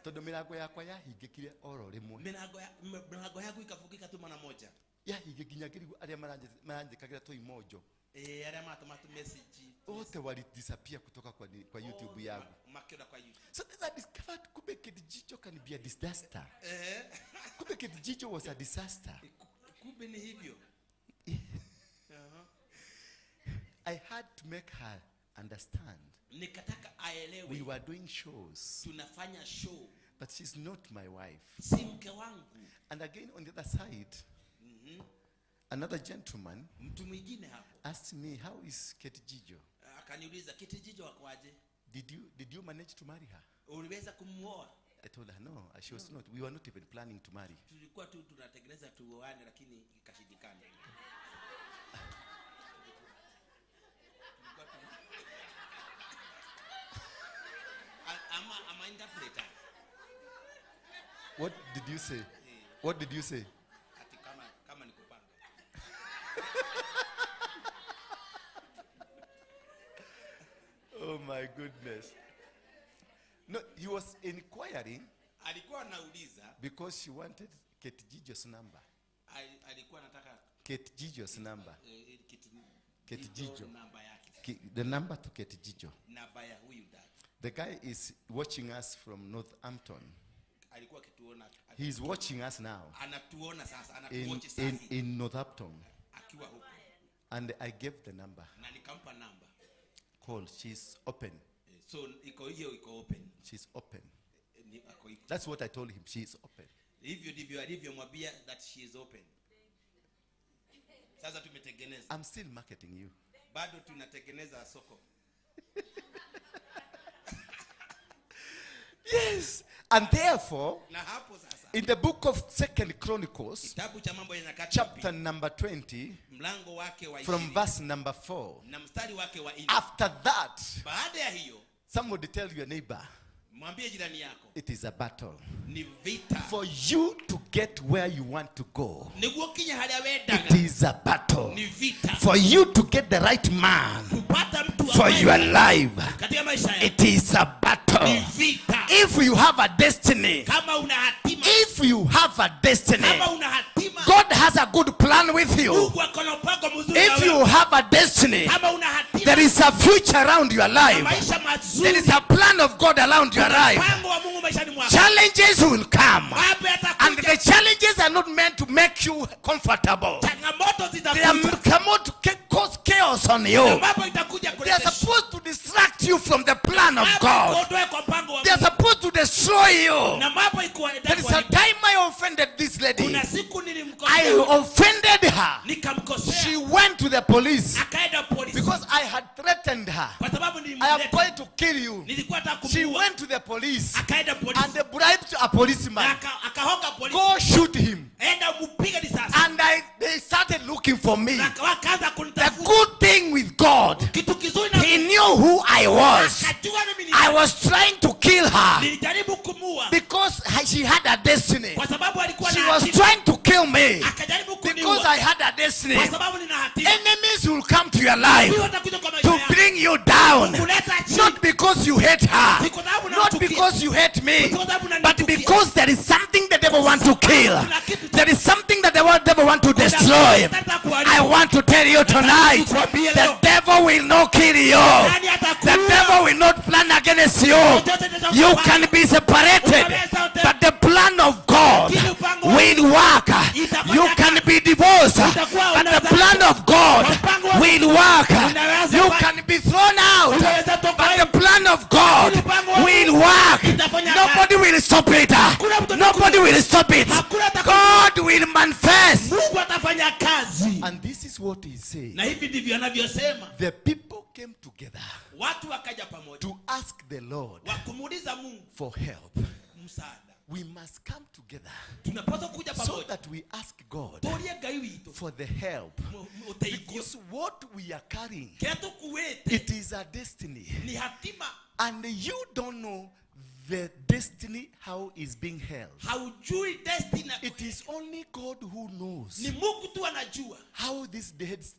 Tondu milango yakwa yahingikire oro rimwe. Milango yangu ikafungika tu mara moja. Yahinge nginya ngirigwo aria maranjikagira tuimojo. Aria matuma tu message. Wote wali disappear kutoka kwa YouTube yangu. Makiona kwa YouTube. So then I discovered kumbe Kate Jijo can be a disaster. Kumbe Kate Jijo was a disaster. Kumbe ni hivyo. I had to make her understand. Nikataka aelewe. We were doing shows. Tunafanya show. But she's not my wife. Si mke wangu. And again on the other side, another gentleman Mtu mwingine hapo asked me, how is Kate Jijo? Akaniuliza Kate Jijo wako aje? Did you manage to marry her? Uliweza kumuoa? I told her no, she was not. We were not even planning to marry. Tulikuwa tu tunatengeneza tuoane, lakini ikashindikana. Ama interpreter. What did you say? What did you say? Ati kama nikupanga. Oh my goodness. No, he was inquiring. Alikuwa anauliza because she wanted Kate Jijo's number. Alikuwa anataka Kate Jijo's number. Kate Jijo. Namba yake. The number to Kate Jijo. Namba ya huyu dada. The guy is watching us from Northampton. Alikuwa akituona. He is watching us now. Anatuona sasa, anatuwatch sasa. In Northampton. Akiwa huko. And I gave the number. Na nikampa namba. Call, she's open. So iko hiyo iko open. She's open. Iko. That's what I told him. She is open. Hivyo ndivyo alivyomwambia that she is open. Sasa tumetengeneza. I'm still marketing you. Bado tunatengeneza soko. Yes. And therefore, na hapo sasa, in the book of 2 Chronicles, kitabu cha Mambo ya Nyakati, chapter number 20, mlango wake wa 20, from verse number 4, na mstari wake wa 4. After that, baada ya hiyo, somebody tell your neighbor, mwambie jirani yako, it is a battle. Ni vita. For you to get where you want to go. Niguo kinya haria wendaga. It is a battle. Ni vita. For you to get the right man kupata mtu for your life. Katika maisha yako. It is a battle. Ni vita. If you have a destiny, kama una hatima, if you have a destiny, kama una hatima, God has a good plan with you. Mungu ako na mpango mzuri na If wewe. you have a destiny, kama una hatima, there is a future around your life. maisha mazuri, There is a plan of God around your life. Mpango wa Mungu maishani mwako. Challenges will come. Mambo yatakuja. And the challenges are not meant to make you comfortable. Changamoto They are zitakuja. come to cause chaos on you. Mambo itakuja They are kuleta supposed to distract you from the plan of Mambo God. ikuondoe kwa mpango wa They are Mungu. supposed to destroy you. Na mambo ikuwa- There is a time I offended this lady. Kuna siku nilimkosea. I offended her. Nikamkosea. She went to the police. Akaenda polisi. Because I had threatened her. Kwa sababu I am nilimleta. going to kill you. Nilikuwa nataka She kumuua. went to the police. Akaenda polisi. And they bribed a policeman. Na akahonga polisi. Go shoot him. Enda upige risasi. And they started looking for me. Na wakaanza The kunitafuta. good thing with God, Kitu kizuri na he knew who I was. Akajua mimi ni I was trying to kill her Nilijaribu kumuua. because she had a destiny. Kwa sababu alikuwa She na was hatima. trying to kill me Akajaribu kuniua. because I had a destiny. Kwa sababu nina hatima. Enemies will come to your life Adui watakuja kwa maisha to yako. bring you down. Kukuleta chini. Not because you hate her, Si kwa sababu not unamchukia. because you hate me, Si kwa sababu but unanichukia. because there is something the devil wants to kill. Kuna kitu There is something that the devil wants to destroy. I want to tell you tonight, the devil will not kill you. The devil will not plan against you. You can be separated, but the plan of God will work. You can be divorced, but the plan of God will work. You can be thrown out, but the plan of God will work. Nobody will stop it. Nobody will stop it. God will manifest. Mungu atafanya kazi. And this is what he says. Na hivi ndivyo anavyosema. The people came together Watu wakaja pamoja to ask the Lord wakumuuliza Mungu for help. msaada. We must come together Tunapaswa kuja so pamoja that we ask God tuurie Ngai witũ for the help. ũteithio. Because what we are carrying, Kĩrĩa tũkuĩte it is a destiny. ni hatima. And you don't know the destiny, how is being held. Haujui destiny. It is only God who knows Ni Mungu tu anajua how this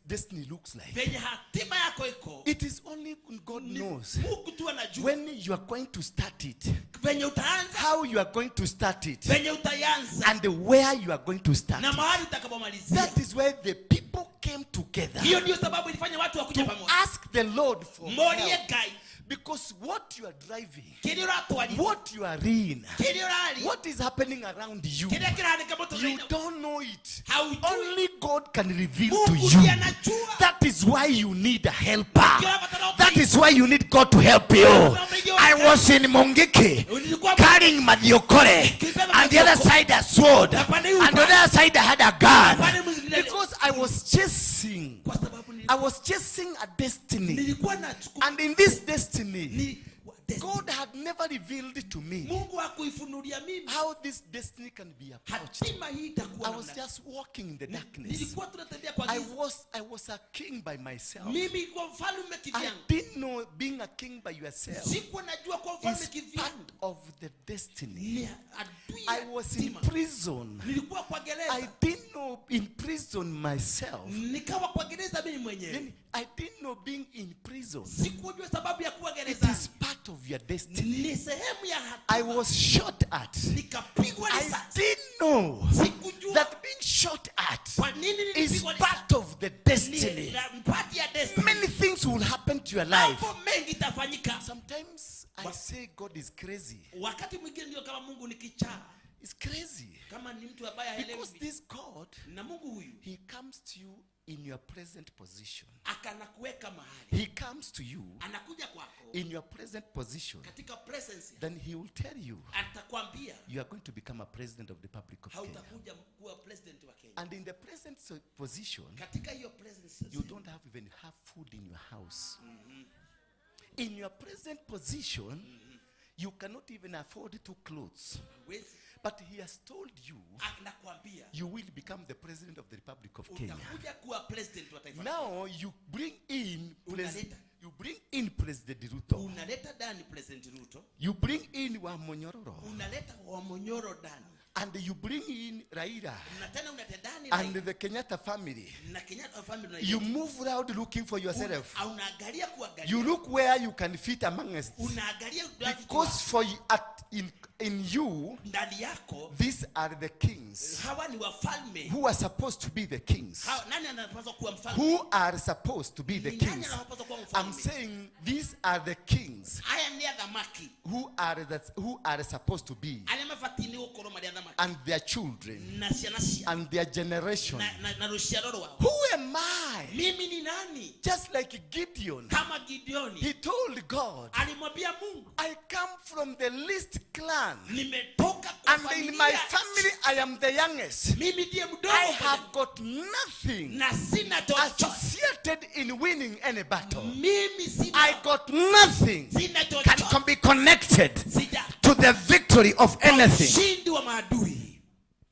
destiny looks like. venye hatima yako iko. It is only God Ni knows Mungu tu anajua when you are going to start it, venye utaanza, how you are going to start it, venye utaianza and where you are going to start na it. mahali utakapomalizia. That is where the people came together Hiyo ndio sababu ilifanya watu wakuja to pamoja. ask the Lord for Morie help. Ngai Because what you are driving, kĩrĩa ũratwarithia, what you are in, kĩrĩa ũrarĩ, what is happening around you, kĩrĩa kĩrahanĩka you mũtũrĩre-inĩ, don't know it. haujui. Only God can reveal to Mungu you. ndiye anajua. That is why you need a helper. Ndio That is why you need God to help you. I was in Mungiki carrying Mathiokore, and the other side a sword, and the other side I had a gun. Because I was chasing, Kwa sababu I was chasing a destiny. nilikuwa nachukua And in this destiny, ni destiny. God had never revealed to me Mungu hakuifunulia mimi how this destiny can be approached. hatima hii itakuwa I was namna. just walking in the darkness. Nilikuwa tunatembea kwa I giza. was a king by myself. Mimi nilikuwa mfalme I kivyangu. didn't know being a king by yourself Sikuwa najua kuwa mfalme is kivyangu. part of the destiny. Ni adui I ya was in hatima. prison. Nilikuwa kwa I gereza. didn't know in prison myself. Nikawa kwa gereza mimi mwenyewe. Then I didn't know being in prison. Sikujua sababu ya kuwa It gerezani. is part of your destiny. Ni sehemu ya I hatima. was shot at. Nikapigwa I risasi. didn't know Sikujua that being shot at kwa nini is nilipigwa risasi. part of the Ni destiny. part ya destiny. Many things will happen to your life. Mambo mengi itafanyika. Sometimes I say God is crazy. Wakati mwingine ndio kama Mungu ni kichaa, It's crazy. kama ni mtu ambaye haelewi. Because this God, Na Mungu huyu He comes to you in your present position. akanakuweka mahali, He comes to you anakuja kwako in your present position. katika presence, Then He will tell you, atakwambia you are going to become a president of the Republic of Kenya. hautakuja kuwa president wa Kenya. And in the present position, Katika hiyo presence you don't have even have food in your house. In your present position, you cannot even afford two clothes. huwezi, But He has told you, anakuambia you will become the president of the Republic of Kenya. utakuja kuwa president wa taifa. la Now you bring in Unaleta. you bring in President Ruto. Unaleta ndani President Ruto, You bring in Wamonyororo. unaleta Wamonyoro ndani, And you bring in Raila na tena unaleta ndani and Raila the Kenyatta family. na Kenyatta family You unaileta. move round looking for yourself. Unaangalia kuangalia, You look where you can fit amongst. unaangalia Because for at in you, ndani yako these are the kings hawa ni wafalme. who are supposed to be the kings. Hawa, nani anapaswa kuwa mfalme? Who are supposed to be the Ni nani kings? anapaswa kuwa I'm mfalme? saying these are the kings Aya ni athamaki who are supposed to be, arĩa mabatiĩ nĩ gũkorwo marĩ athamaki and their children na ciana cia and their generation. na rũciaro rwao. Who am I? Mimi ni nani? Just like Gideon, Kama Gideoni he told God, alimwambia Mungu, I come from the least clan, nimetoka kwa and in my familia, family I am the youngest. mimi ndiye mdogo I have got nothing na sina chochote. associated in winning any battle. Mimi sina, I got nothing sina Can, chochote, can be connected sija to the victory of anything. ushindi wa maadui.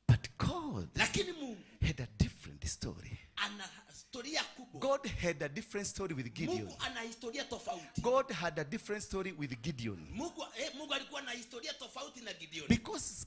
But God Lakini Mungu had a different story. ana historia kubwa. God had a different story with Gideon. Mungu ana historia tofauti. God had a different story with Gideon. Mungu alikuwa na historia tofauti na Gideon. Because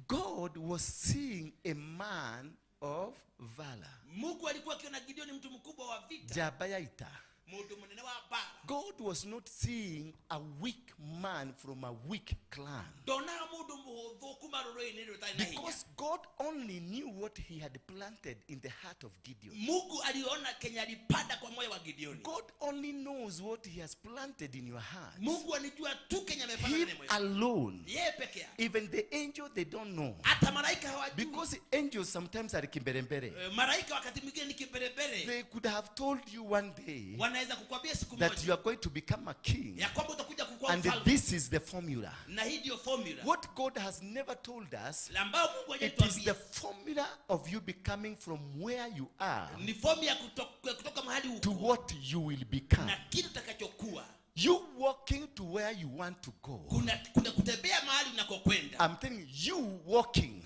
God was seeing a man of valor. Mungu alikuwa akiona Gideon mtu mkubwa wa vita, Jabayaita. mundu munene wa bara. God was not seeing a weak man from a weak clan. Ndonaga mundu muhuthu kuma rũrĩrĩ-inĩ rũtarĩ na hinya. Because God only knew what he had planted in the heart of Gideon. Mungu aliona kenye alipanda kwa moyo wa Gideoni. God only knows what he has planted in your heart. Mungu alijua tu kenye amepanda Him ndani ya moyo. alone. Yeye peke yake. Even the angel, they don't know. Hata malaika hawajui. Because angels sometimes are kimberembere. Malaika wakati mwingine ni kiberebere. They could have told you one day Wanaweza kukwambia siku that moja you are going to become a king. ya kwamba utakuja kukuwa And mfalme. this is the formula. Na hii ndio formula What God has never told us, ambayo Mungu it is hajatuambia. the formula of you becoming from where you are Ni fomu ya kutoka mahali to uko what you will become. na kitu utakachokuwa. You walking to where you want to go. Kuna kutembea mahali unakokwenda. I'm telling you, walking.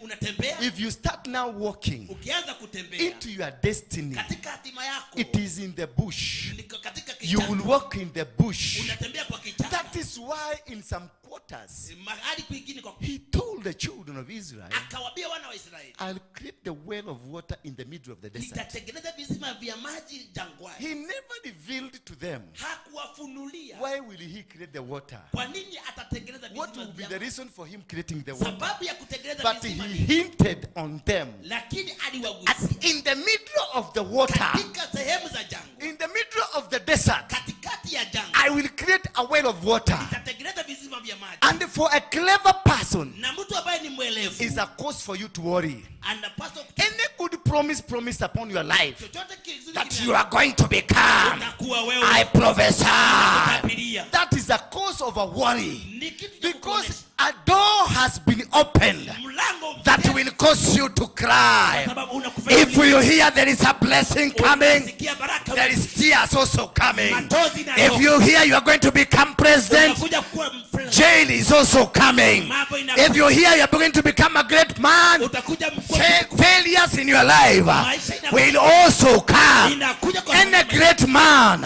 Unatembea. If you start now walking Ukianza kutembea into your destiny, katika hatima yako, it is in the bush. ni katika You kichaka. will walk in the bush. Unatembea kwa kichaka. That is why in some quarters, Mahali kwingine kwa he told the children of Israel, akawaambia wana wa Israeli, I'll create the well of water in the middle of the desert. nitatengeneza visima vya maji jangwani. He never revealed to them Hakuwafunulia why will he create the water. kwa nini atatengeneza What visima will be vya the maji. reason for him creating the water? Sababu ya kutengeneza But he visima ni, hinted on them. lakini aliwagusia In the middle of the water, katika sehemu za jangwa, in the middle of the desert, katikati ya jangwa, I will create a well of water. nitatengeneza visima vya maji. And for a clever person, Na mtu ambaye ni mwelevu is a cause for you to worry. anapaswa Any good promise promised upon your life Chochote kizuri that kime- you are going to become, utakuwa wewe. I prophesy. Utabiria. That is a cause of a worry. Ni kitu cha Because a door has been opened mlango that will cause you to cry. sababu unakufanya If you hear there is a blessing coming, Unasikia baraka there is tears also coming. Machozi inatoka. If you hear you are going to become president, Unakuja kuwa mfalme. jail is also coming. Mambo inakuja. If you hear you are going to become a great man, Utakuja mkuu. failures in your life Maisha inakuja. will also come. Inakuja kwa Any great man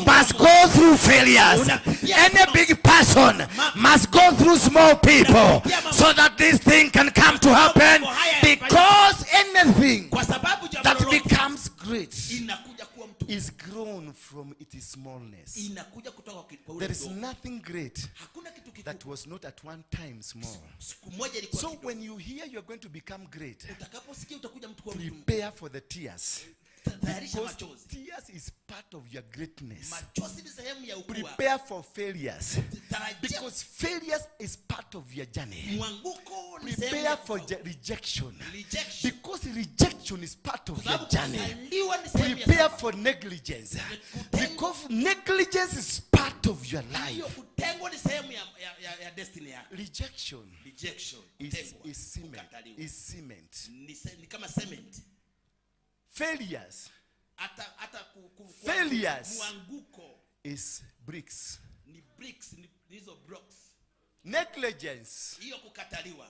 must go through failures. Any big person must go through small people so that this thing can come to happen. Because anything Kwa sababu jambo that lolote becomes great inakuja kuwa mtu is grown from its smallness. inakuja kutoka kwa ule There is mdogo. nothing great Hakuna kitu kikubwa. that was not at one time small. Siku moja ilikuwa So kidogo. when you hear you are going to become great, Utakaposikia utakuja mtu kuwa mtu prepare for the tears. Tayarisha Because machozi. tears is part of your greatness. Machozi ni sehemu ya ukua. Prepare for failures. Tarajia Because failures is part of your journey. mwanguko ni sehemu Prepare ya for rejection. Rejection. Because rejection is part of your Sababu journey. kukataliwa ni sehemu ya Prepare for negligence. Because negligence is part of your Hiyo life. kutengwa ni sehemu ya destiny yako. Rejection Rejection. is, Kutengwa. is cement. Kukataliwa. Is cement. Ni kama cement. Failures Hata Failures. mwanguko is bricks. ni bricks, ni hizo blocks. Negligence, Hiyo kukataliwa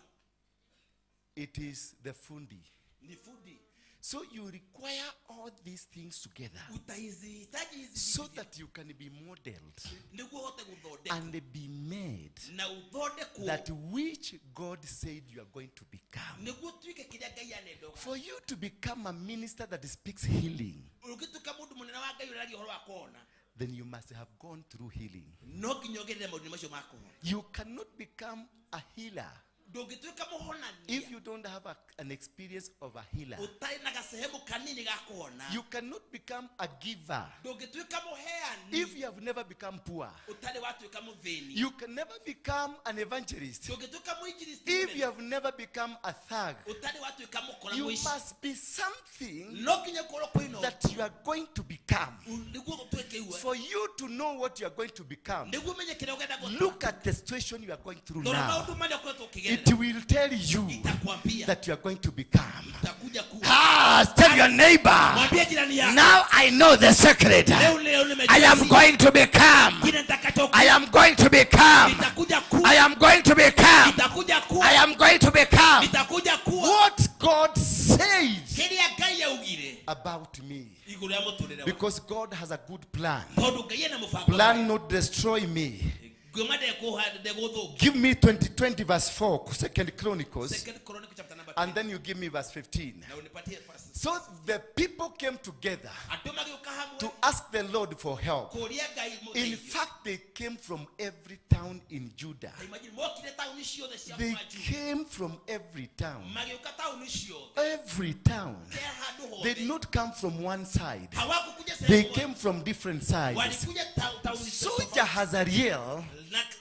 it is the fundi. ni fundi. So you require all these things together Utahitaji hizi so that you can be modeled niguo uhote guthondeka and be made na uthondekwo that which God said you are going to become. niguo tuike kiria Ngai arenda ũga. For you to become a minister that speaks healing, Ũngĩtuĩka mũndũ mũnene wa Ngai ũraria ũhoro wa kũhona, then you must have gone through healing. no nginya ũgerere maũndũ macio ma kũhona. You cannot become a healer Ndũngĩtuĩka mũhonania if you don't have an experience of a healer. ũtarĩ na gacehemu kanini ga kũhona. You cannot become a giver Ndũngĩtuĩka mũheani if you have never become poor. ũtarĩ watuĩka mũthĩni. You can never become an evangelist Ndũngĩtuĩka mũinjilisti if you have never become a thug. ũtarĩ watuĩka mũkora You mũici. must be something No nginya ũkorwo kwĩna that you are going to become. nĩguo ũtuĩke igua. For you to know what you are going to become, Nĩguo ũmenye kĩrĩa ũgenda gũtuĩka. look at the situation you are going through Rora now. maũndũ marĩa ũkoretwo ũkĩgerera. It will tell you that you are going to become. Utakuja kuwa. Tell your neighbor. Mwambie jirani yako. Now I know the secret. Leo leo nimejua I am siri. going to become. Kile nitakachokuwa. I am going to become. Nitakuja kuwa. I am going to become. Nitakuja kuwa. I am going to become. Nitakuja kuwa. What God said Kĩrĩa Ngai augire about me. igũrũ rĩa mũtũrĩre wakwa. Because God has a good plan. Tondũ Ngai ena mũbango. Plan not destroy me. Ngoma ndegũthũkia. Give me 20 verse 4, Second Chronicles, Second Chronicle chapter number and then you give me verse 15. Na unipatie verse. So the people came together Andũ magĩũka hamwe to ask the Lord for help. kũũria Ngai In mũteithio. fact, they came from every town in Judah. Imagine mokire taũni ciothe cia They kuma Juda. came from every town. Magĩũka taũni ciothe. Every town. Kila handũ They hothe. did not come from one side. Hawakukuja sehemu They moja. came from different sides. Walikuja tauni So tofauti. Jahazariel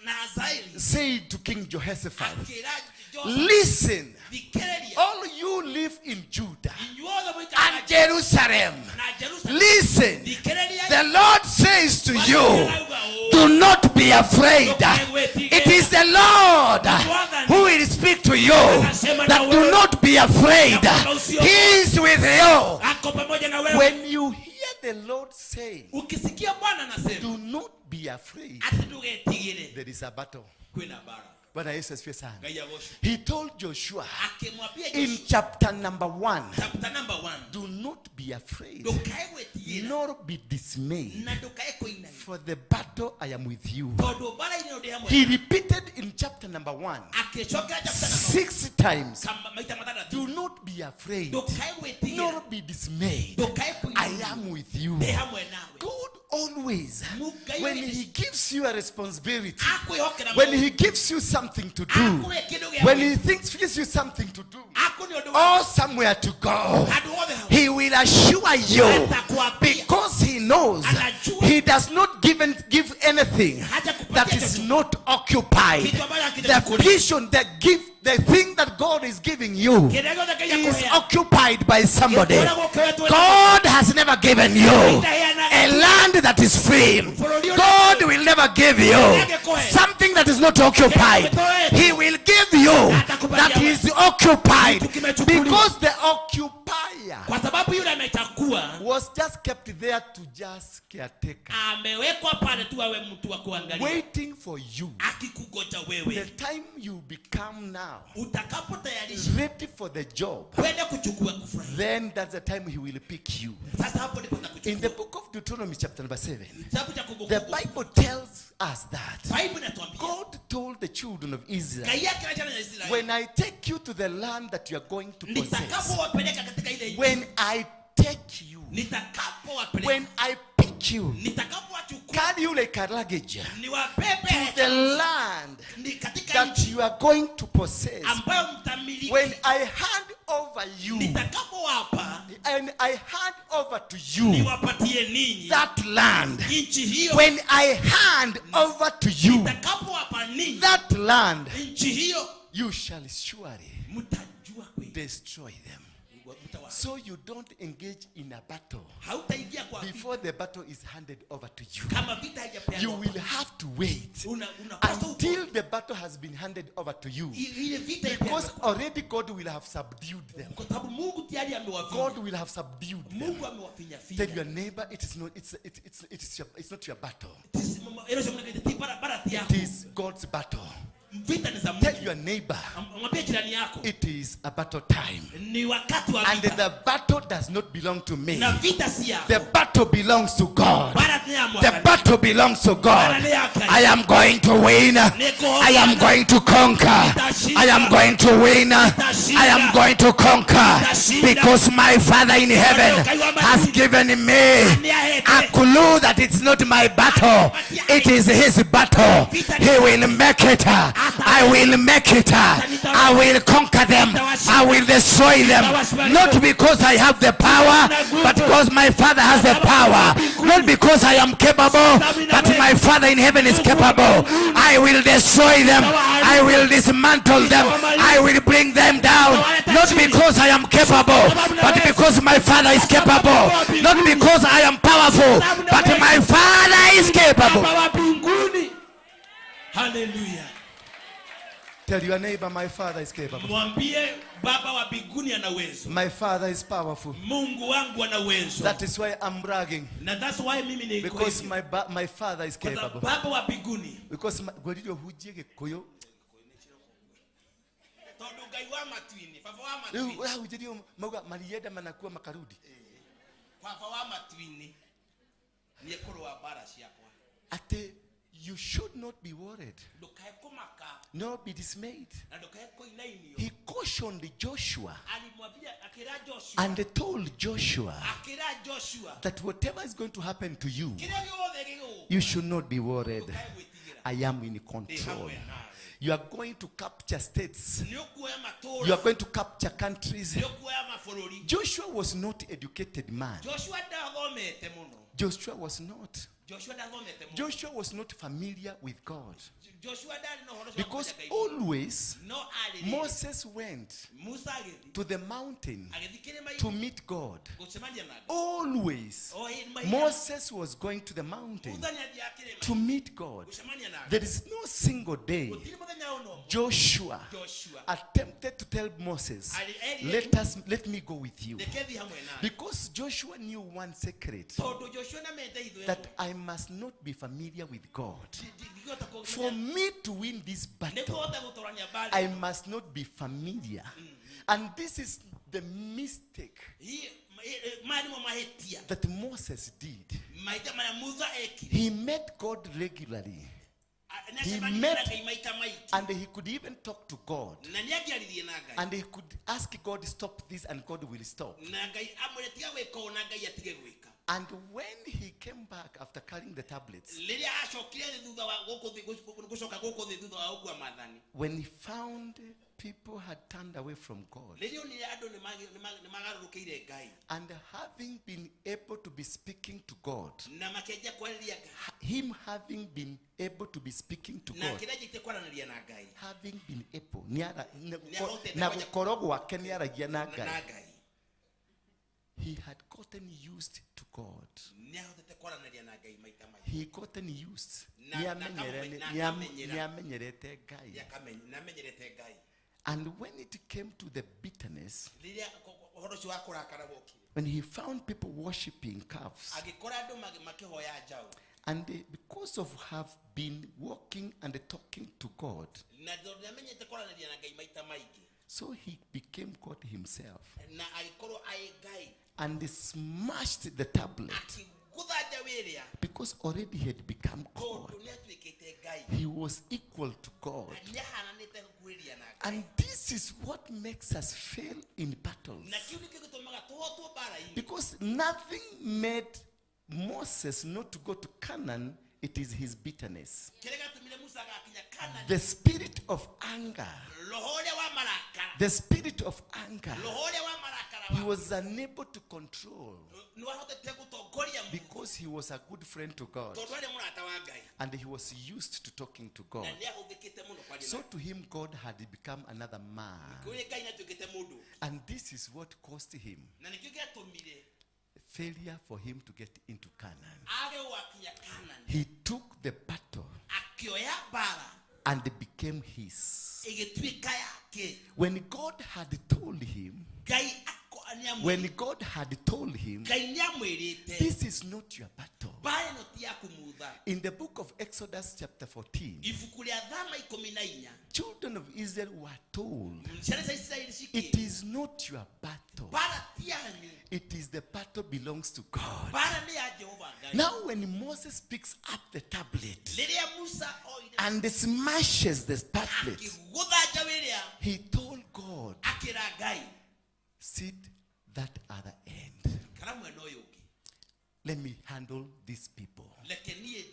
Na Hazaeli said to King Jehoshaphat, akĩra Jehoshaphat, Listen, thikĩrĩria all you live in Judah inyuothe mũikaraga And Jerusalem. na Jerusalem. Listen. Thikĩrĩria The Lord says to you, do not be afraid. It is the Lord who will speak to you that do not be afraid. He is with you. ako pamoja na wewe. When you hear the Lord say, Ukisikia Bwana anasema do not be afraid, ati ndũgetigĩre, there is a battle. kwĩna mbara. Bwana Yesu asifiwe sana. Ngai agocwo. He told Joshua Akĩmwambia in Joshua, chapter number 1, chapter number 1, do not be afraid, ndũkae gwĩtigĩra nor be dismayed, na ndũkae kũinamia, for the battle I am with you. tondũ mbara-inĩ ĩno ndĩ hamwe He repeated in chapter number 1 Akĩcokera chapter number 6 times, kama maita matandatũ, do not be afraid, ndũkae gwĩtigĩra, nor be dismayed, ndũkae I kũinamia, am with you. ndĩ hamwe nawe. God always, Ngai when He gives you a responsibility, Akwĩhokera when He gives you something to do, Akuhe kĩndũ gĩa when gwĩka. He thinks gives you something to do, Akũne ũndũ wa Or somewhere to go, handũ hothe hau. He will assure you Atakwambia. because He knows Anajua. He does not give anything Hajakupatia that is chochote. not occupied. Kitu ambacho The hakijachukuliwa. vision, the gift The thing that God is giving you is occupied by somebody. God has never given you a land that is free. God will never give you something that is not occupied. He will give you that is occupied, because the occupier was just kept there to just caretaker, waiting for you. The time you become now ready for the job, then that's the time he will pick you. In the book of Deuteronomy chapter number 7, the Bible tells us that God told the children of Israel, when I take you to the land that you are going to possess, when I take you, when I pick you, carry you like a luggage to the land that you are going to possess, when I hand over you, and I hand over to you that land, when I hand over to you that land, you shall surely destroy them. So you don't engage in a battle before the battle is handed over to you. You will have to wait until the battle has been handed over to you, because already God will have subdued them. God will have subdued them. Tell your neighbor, it is not, it's not your battle. It is God's battle. Tell your neighbor, it is a battle time. And the battle does not belong to me. The battle belongs to God. The battle belongs to God. I am going to win. I am going to conquer. I am going to win. I am going to conquer. Because my Father in heaven has given me a clue that it's not my battle. It is his battle. He will make it. I will make it. I will conquer them. I will destroy them. Not because I have the power, but because my Father has the power. Not because I am capable, but my Father in heaven is capable. I will destroy them. I will dismantle them. I will bring them down. Not because I am capable, but because my Father is capable. Not because I am powerful, but my Father is capable. Hallelujah. Tell your neighbor, my Father is capable. My Father is powerful. That is why I'm bragging. Because my Father is capable. Because my Ate, you should not be worried, nor be dismayed. He cautioned Joshua and told Joshua that whatever is going to happen to you, you should not be worried. I am in control. You are going to capture states. You are going to capture countries. Joshua was not educated man. Joshua was not. Joshua was not familiar with God. Because always Moses went to the mountain to meet God. Always Moses was going to the mountain to meet God. There is no single day Joshua attempted to tell Moses, let me go with you. Because Joshua knew one secret, that I must not be familiar with God. For me to win this battle, I must not be familiar. And this is the mistake that Moses did. He met God regularly. He met, and he could even talk to God. And he could ask God, stop this, and God will stop. And when he came back after carrying the tablets, when he found people had turned away from God, Rĩrĩa onire andũ nĩ magarũrũkĩire Ngai, and having been able to be speaking to God, na makĩanjia kwarĩria Ngai, him having been able to be speaking to na God, akĩrĩa kwaranĩria na Ngai, having been able, Nĩahotete na kwaria- gũkorwo gwake nĩaragia na na Ngai, Ngai, he had gotten used to God. Nĩahotete kwaranĩria na Ngai maita maingĩ. He gotten used. Na akamenyera. Nĩamenyerete Ngai. Nĩamenyerete Ngai. And when it came to the bitterness, Rĩrĩa ũhoro ũcio wa kũrakara wokire, when he found people worshiping calves, agĩkora andũ makĩhoya njaũ, and they, because of have been walking and talking to God, na tondũ nĩamenyete kwaranĩria na Ngai maita maingĩ, so he became God himself na agĩkorwo arĩ Ngai, and smashed the tablet akĩgũtha njaũ ĩrĩa, because already he had become God. tondũ nĩatuĩkĩte Ngai. He was equal to God. Nĩahananĩte gũkuhĩrĩria na Ngai. And this is what makes us fail in battles. Na kĩu nĩkĩo gĩtũmaga tũhotwo mbara-inĩ. Because nothing made Moses not to go to Canaan, it is his bitterness. Kĩrĩa gĩatũmire Musa agakinya Kanani, The spirit of anger. Roho ũrĩa wa marakara, The spirit of anger. roho ũrĩa wa marakara, He was unable to control nĩwahotete gũtongoria because he was a good friend to God tondũ arĩ mũrata wa Ngai, and he was used to talking to God. Na nĩahũthĩkĩte mũno kwaria So na to him, God had become another man. kũrĩ Ngai nĩatuĩkĩte mũndũ. And this is what cost him Na nĩkĩo gĩatũmire failure for him to get into Canaan. age gũgakinya Kanani. He took the battle Akĩoya mbara and it became his. Ĩgĩtuĩka yake. When God had told him, Ngai when God had told him, Ngai nĩamwĩrĩte, this is not your battle. Mbara ĩno ti yaku Mutha. In the book of Exodus, chapter 14, Ibuku rĩa Thama 14, children of Israel were told, ciana cia Isiraeli cikĩ it is not your battle. Mbara ti yanyu. It is the battle belongs to God. Mbara nĩ ya Jehova Ngai. Now, when Moses picks up the tablet Rĩrĩa Musa oire and smashes the tablet, akĩgũtha njaũ ĩrĩa, he told God, akĩra Ngai, sit that other end. Kara mwena ũyũ ũngĩ. Let me handle these people. Reke niĩ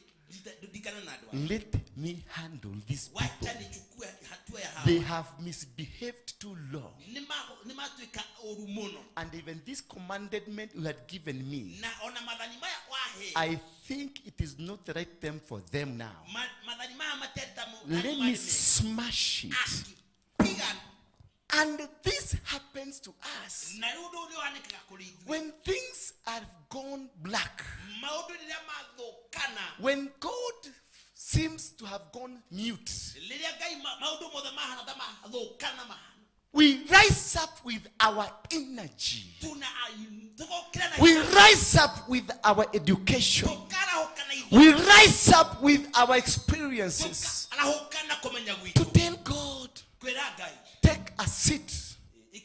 ndikane na andũ aya. Let me handle these Wacha people. nichukue hatua ya hawa. They have misbehaved too long. Nĩmatuĩka ũru mũno. And even this commandment you had given me, Na ona mathani maya wahe, I think it is not the right time for them now. Mathani maya matiarĩ Let me smash it. Akipiga. And this happens to us. Na rĩu ũndũ ũyũ nĩũhanĩkaga kũrĩ ithuĩ. When things have gone black, Maũndũ rĩrĩa mathũkana, when God seems to have gone mute, rĩrĩa Ngai maũndũ mothe mahana ta mathũkana mahana, we rise up with our energy. Tuna tũgokĩra na We hinya. rise up with our education. Tũkarahũka na ithuĩ. We rise up with our experiences Tũkarahũka na kũmenya gwitũ. to tell God, Kwĩra Ngai, take a seat.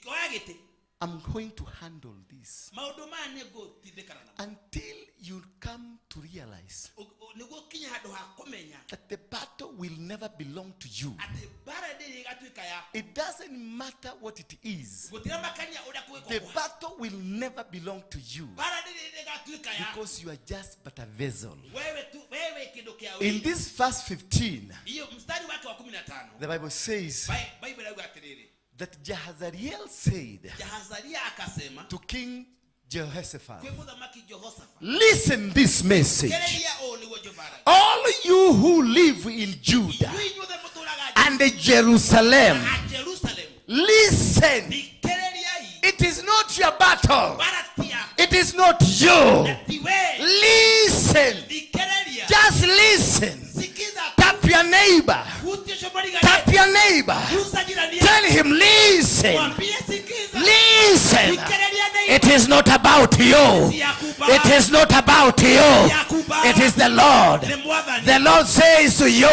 Oya gĩtĩ. I'm going to handle this. Maũndũ maya nĩngũtindĩkana namo. Until you come to realize Nĩguo ũkinye handũ ha kũmenya that the battle will never belong to you. Atĩ mbara ndĩrĩ ĩgatuĩka yaku. It doesn't matter what it is. Gũtiramakania ũrĩa kũgĩkwo The kũhana. battle will never belong to you Mbara ndĩrĩ ĩgatuĩka yaku. because you are just but a vessel. Wewe tu wewe kĩndũ kĩa In wĩra. this verse 15, Hiyo mstari wake wa 15, the Bible says Bible yauga atĩrĩrĩ, that Jahazariel said Jahazaria akasema to King Jehoshaphat, kwĩ mũthamaki Jehoshaphat, listen this message. Kereria ũũ nĩguo Jehova aragia. All you who live in Judah Inyuĩ inyuothe mũtũũraga and Jerusalem, na Jerusalem, listen. Thikĩrĩriai. It is not your battle. Mbara ti yaku. It is not you. Na ti we. Listen. Thikĩrĩria. Just listen. Sikiza. Tap your neighbor. Hutia ũcio mũriganĩtie. Tap your neighbor. Gusa jirani Tell yako. him, listen. Mwambie sikiza. Listen. Thikĩrĩria neighbor. It is not about you. Si yaku baba. It is not about you. Si yaku baba. It is the Lord. Nĩ Mwathani. The Lord says to you,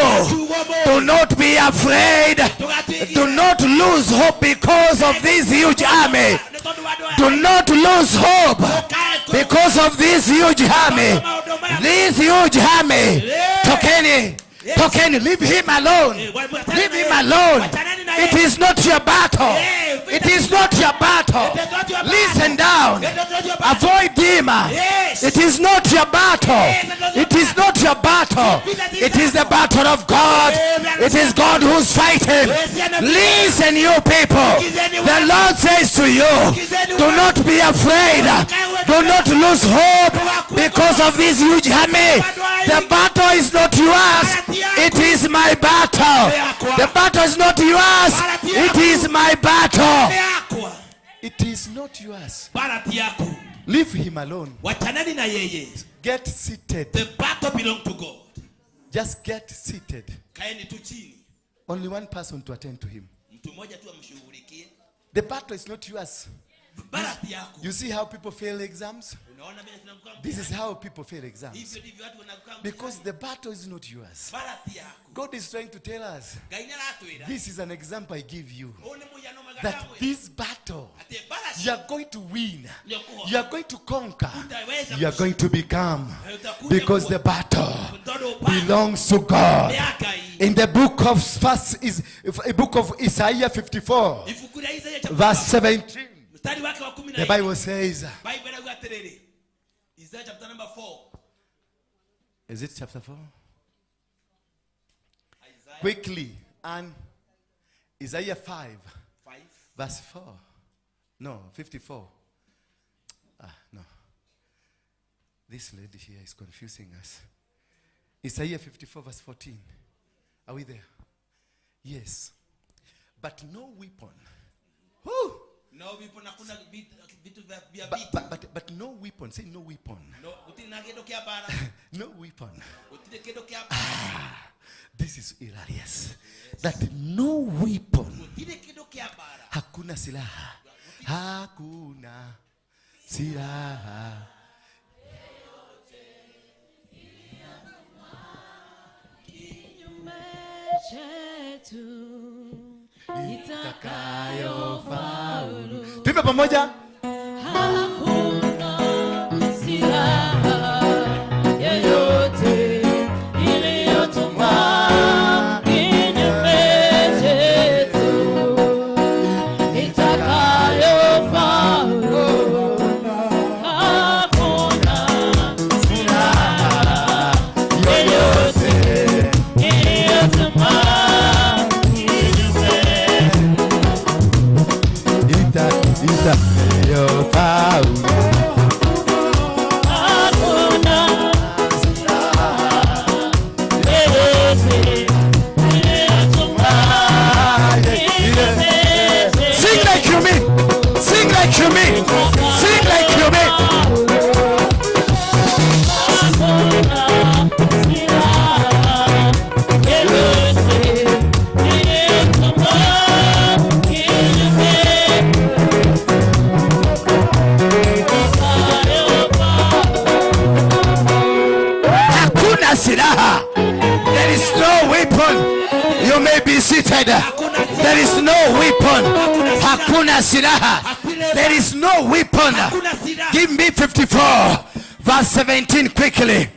do not be afraid. Do not lose hope because of this huge army. Nĩ tondũ wa andũ aya. Do not lose hope because of this huge army. This huge army. Tokeni. Tokeni. Leave him alone. Leave him alone. It is not your battle. It is not your battle. Listen down. Avoid him. It is not your battle. It is not your battle. It is the battle of God. It is God who's fighting. Listen, you people. The Lord says to you, do not be afraid. Do not lose hope because of this huge army. The battle is not yours. It is my battle. The battle is not yours. It is my battle. Yakwa. It is not yours. Bara ti yaku. Leave him alone. Wachanani na yeye. Get seated. The battle belong to God. Just get seated. Kaeni tu chini. Only one person to attend to him. Mtu mmoja tu amshughulikie. The battle is not yours. Bara ti yaku. You see how people fail exams? Unaona vile tunaanguka This is how people fail exams. Hivyo ndivyo watu wanaanguka Because the battle is not yours. Bara ti yaku. God is trying to tell us, Ngai nĩaratwĩra. this is an example I give you. Ũyũ nĩ mũhiano mwega That ndamwĩra. this battle, Atĩ bara you are going to win. Nĩũkũhota. You are going to conquer. Utaweza You are going to become. Utakuja Because kuwa. the battle Tondũ bara belongs to God. nĩ ya Ngai. In the book of first is a book of Isaiah 54, Ibuku rĩa Isaia chapter verse 17. mstari wake wa kumi na The nne. Bible says, Bible inauga atĩrĩrĩ. Isaiah chapter number 4. Is it chapter 4? Quickly, and Isaiah 5, 5. verse 4. No, 54. No. This lady here is confusing us. Isaiah 54, verse 14. Are we there? Yes. But no weapon. Whew. No weapon, hakuna vitu vya But, vita. but no weapon. Say no weapon. No, gũtirĩ na kĩndũ kĩa mbara. No weapon. Gũtirĩ kĩndũ kĩa mbara. This is hilarious. That no weapon. Gũtirĩ kĩndũ kĩa mbara. Hakuna silaha. Hakuna silaha. Itakayofaulu. Tuimbe pamoja. Hakuna silaha yoyote iliyotumwa kinyume chetu itakayofaulu. Hakuna silaha yoyote iliyotumwa kinyume Itakayofaulu. Hakuna silaha yoyote iliyotumwa kinyume Sing like you mean. Sing like you mean. Sing like you mean. Hakuna silaha. There is no weapon. You may be seated. There is no weapon. Hakuna silaha. There is no weapon. Give me 54 verse 17 quickly.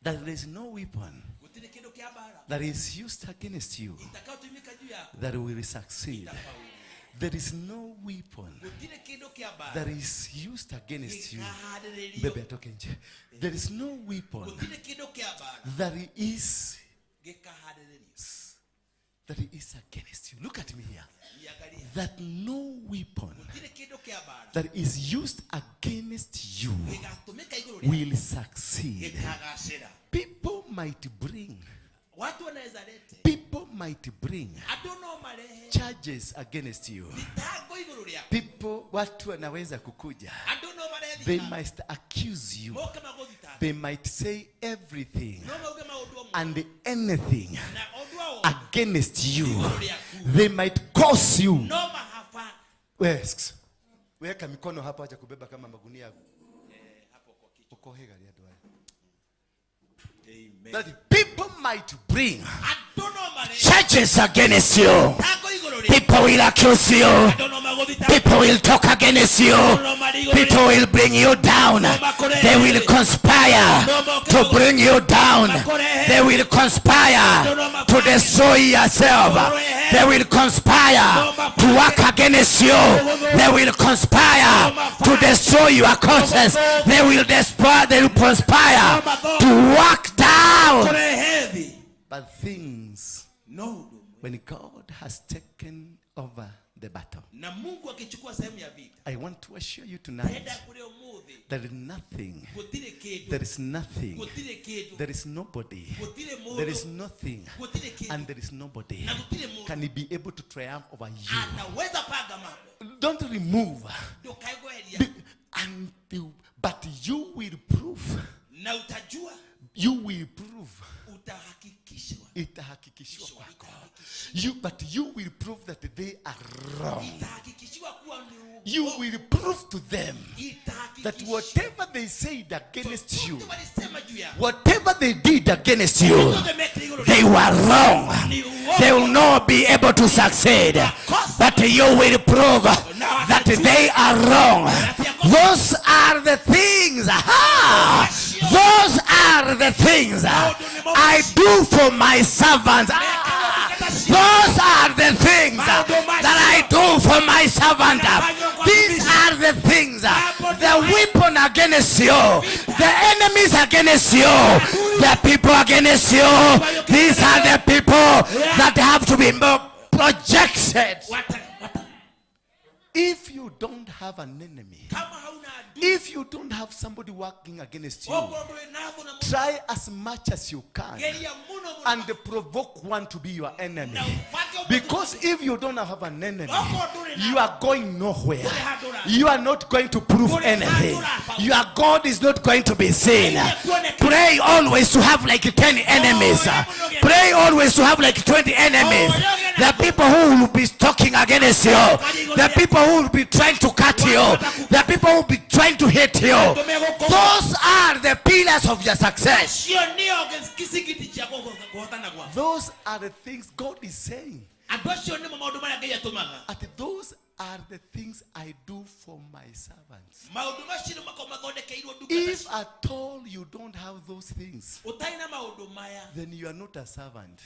That there is no weapon Gũtirĩ kĩndũ kĩa mbara that is used against you itakayotumika juu yako. that will succeed. There is no weapon Gũtirĩ kĩndũ kĩa mbara that is used against you. gĩkaharĩrĩrio. Bebe atoke nje. There is no weapon Gũtirĩ kĩndũ kĩa mbara that is gĩkaharĩrĩrio. that is against you. Look at me here. Niangalie. That no weapon Gũtirĩ kĩndũ kĩa mbara that is used against you gĩgatũmĩka igũrũ rĩaku will succeed. gĩkagacĩra. People might bring, Watu wanaweza lete, people might bring andũ no marehe charges against you. thitango igũrũ rĩaku. People, watu wanaweza kukuja. Andũ no marehe They thitango. might accuse you. Moke magũthitange. They might say everything No mauge maũndũ o mothe. and anything Na ũndũ o wothe against you. igũrũ rĩaku. They might curse you. No mahafa. Yes. Weka mikono hapa, acha kubeba kama magunia. Hapo kwa kichwa. Ukohe gari ya duara. Amen. That people might bring Andũ no marehe Charges against you. thitango igũrũ rĩaku. People will accuse you. Andũ no magũthitange. People will talk against you. People will bring you down. They will conspire to bring you down. They will conspire to destroy yourself. They will conspire to work against you. They will conspire to destroy your causes. They will destroy, they will conspire to work down. But things, when God has taken over the battle, I want to assure you tonight, there is nothing, there is nothing, there is nobody, there is nothing, and there is nobody can be able to triumph over you. Don't remove, but you will prove. You will prove. You, but you will prove that they are wrong. You will prove to them that whatever they said against you, whatever they did against you, they were wrong. They will not be able to succeed. But you will prove that they are wrong. Those are the things. Those are the things I do for my servants. Those are the things that I do for my servant. These are the things, the weapon against you, the enemies against you, the people against you. These are the people that have to be projected. If you don't have an enemy, if you don't have somebody working against you, try as much as you can and provoke one to be your enemy. Because if you don't have an enemy, you are going nowhere. You are not going to prove anything. Your God is not going to be seen. Pray always to have like 10 enemies. Pray always to have like 20 enemies. The people who will be talking against you, the people who will be trying to cut you, the people who will be trying to hate you. Those are the pillars of your success. Those are the things God is saying. At those are the things I do for my servants. If at all you don't have those things, then you are not a servant.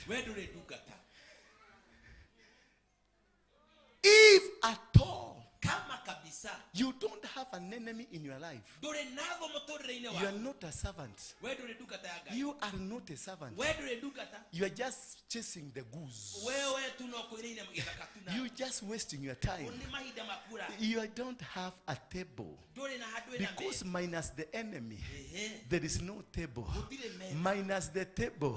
If at all you don't have an enemy in your life, you are not a servant. You are not a servant. You are just chasing the goose. You are just wasting your time. You don't have a table. Because minus the enemy, there is no table. Minus the table,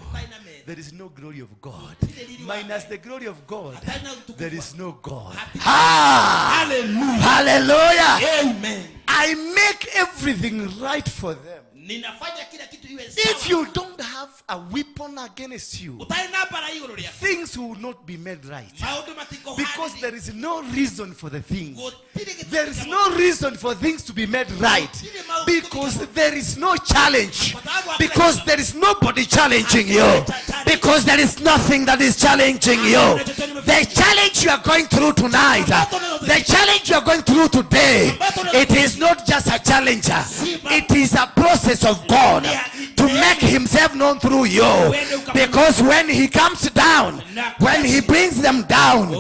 there is no glory of God. Minus the glory of God, there is no God. Hallelujah. Hallelujah. Amen. I make everything right for them. If you don't have a weapon against you, things will not be made right. Because there is no reason for the things. There is no reason for things to be made right. Because there is no challenge. Because there is nobody challenging you. Because there is nothing that is challenging you. The challenge you are going through tonight, the challenge you are going through today, it is not just a challenge. It is a process of God to make himself known through you. Because when he comes down, when he brings them down,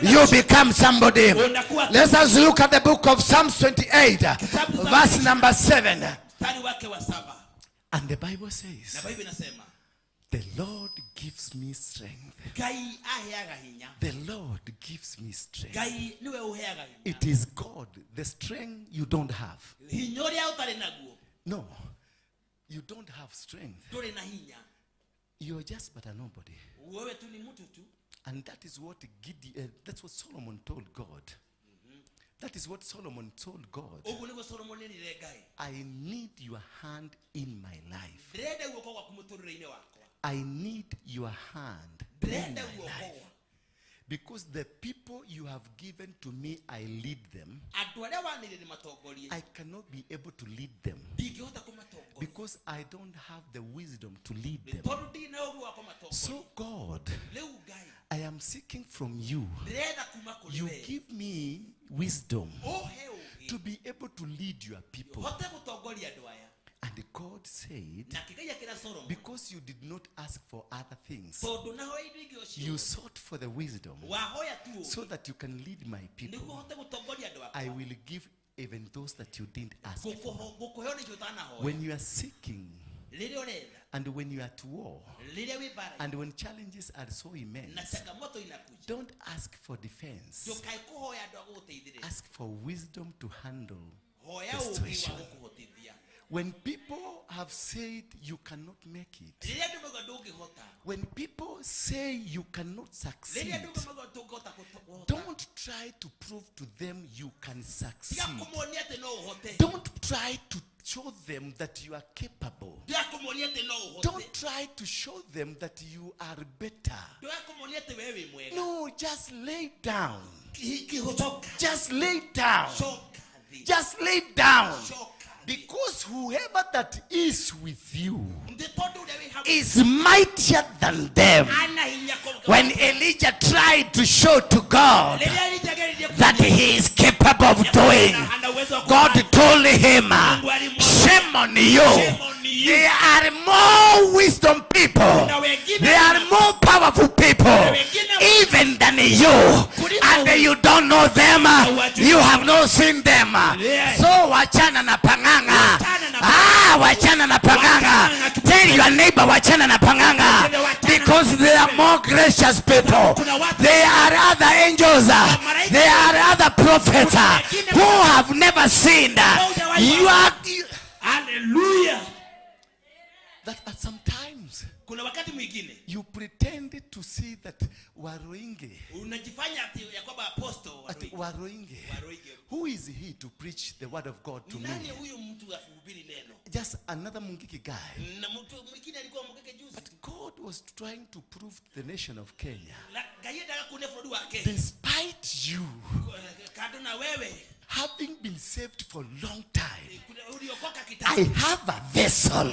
you become somebody. Let us look at the book of Psalms 28, verse number 7. And the Bible says, the Lord gives me strength. The Lord gives me strength. It is God, the strength you don't have. No, you don't have strength. You are just but a nobody. And that is what that's what Solomon told God. That is what Solomon told God. I need your hand in my life. I need your hand in my life. Because the people you have given to me, I lead them. I cannot be able to lead them. Because I don't have the wisdom to lead them. So God, I am seeking from you. You give me wisdom to be able to lead your people. And God said, because you did not ask for other things, you sought for the wisdom so that you can lead my people. I will give even those that you didn't ask for. When you are seeking, and when you are at war, and when challenges are so immense, don't ask for defense. Ask for wisdom to handle the situation. When people have said you cannot make it, when people say you cannot succeed, don't try to prove to them you can succeed. Don't try to show them that you are capable. Don't try to show them that you are better. No, just lay down. Just lay down. Just lay down. Because whoever that is with you is mightier than them. When Elijah tried to show to God that he is capable of doing, God told him, shame on you. There are more wisdom people. There are more powerful people even than you. And you don't know them. You have not seen them. So wachana na panganga. Ah, wachana na panganga. Tell your neighbor, wachana na panganga. Because there are more gracious people. There are other angels. There are other prophets who have never sinned. You are... Hallelujah. That at sometimes you pretend to see that Waruinge, Waruinge, who is he to preach the word of God to me? Just another Mungiki guy. But God was trying to prove to the nation of Kenya, despite you having been saved for a long time, I have a vessel.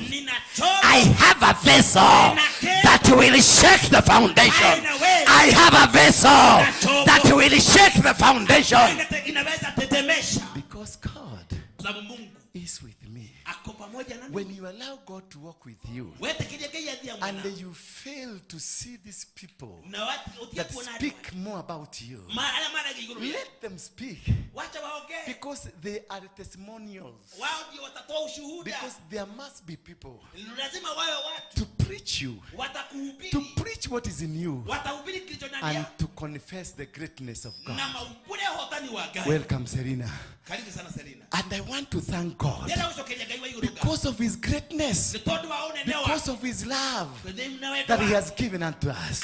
I have a vessel that will shake the foundation. I have a vessel that will shake the foundation. Because God is with me. When you allow God to walk with you, and you fail to see these people that speak more about you, let them speak, because they are testimonials. Because there must be people to preach you, to preach what is in you, and to confess the greatness of God. Welcome, Serena. And I want to thank God because of his greatness, because of his love that he has given unto us.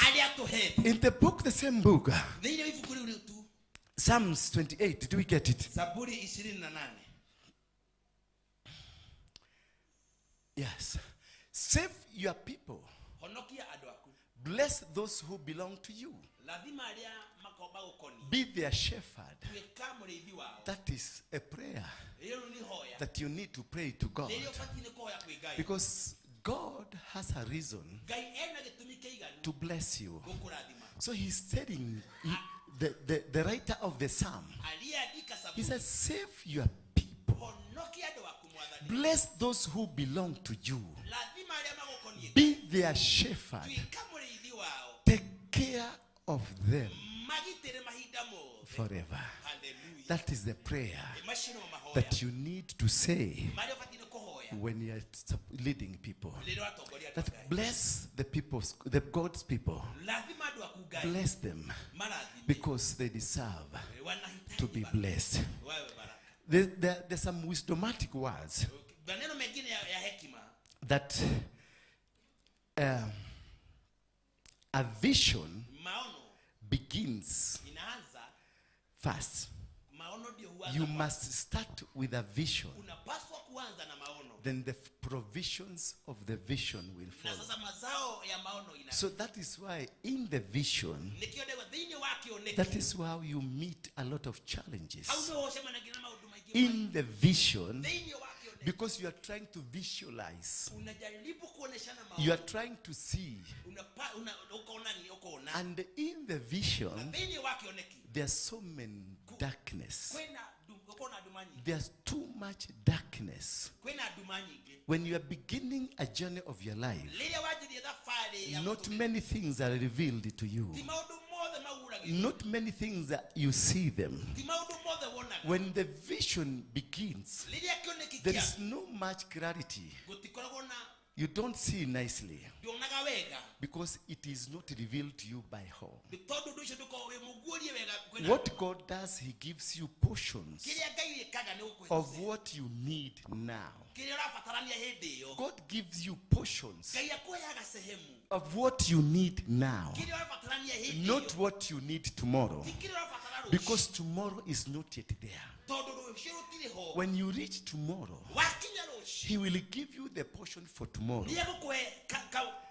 In the book, the same book, Psalms 28, do we get it? Yes. Save your people. Bless those who belong to you. Be their shepherd. That is a prayer that you need to pray to God. Because God has a reason to bless you. So he's saying, the writer of the psalm, he says, save your people. Bless those who belong to you. Be their shepherd. Take care of them forever. That is the prayer that you need to say when you are leading people. That bless the people, the God's people. Bless them because they deserve to be blessed. There's some wisdomatic words that a vision begins first. You must start with a vision. Then the provisions of the vision will follow. So that is why in the vision, that is how you meet a lot of challenges. In the vision, because you are trying to visualize. You are trying to see. And in the vision, there's so many darkness. Tũkorwo na nduma nyingĩ. There's too much darkness. Kwĩna nduma nyingĩ. When you are beginning a journey of your life, Rĩrĩa wanjirie thabarĩ ya not many things are revealed to you. ti maũndũ mothe mauragio. Not many things that you see them. Ti maũndũ mothe wonaga. When the vision begins, Rĩrĩa kĩoneki there kĩa is no much clarity. gũtikoragwo na You don't see nicely ndionaga wega because it is not revealed to you by home. tondũ ũndũ ũcio ndũkoragwo wĩ mũguũrie wega kwĩna What God does, He gives you portions kĩrĩa Ngai ĩkaga nĩ gũkũhe of what you need now. kĩrĩa ũrabatarania hĩndĩ ĩyo. God gives you portions Ngai akũheaga sehemu of what you need now, kĩrĩa ũrabatarania hĩndĩ not ĩyo, what you need tomorrow, ti kĩrĩa ũrabatara rũciũ because tomorrow is not yet there. tondũ rũciũ rũtirĩ ho. When you reach tomorrow, Wakinya rũciũ He will give you the portion for tomorrow. nĩegũkũhe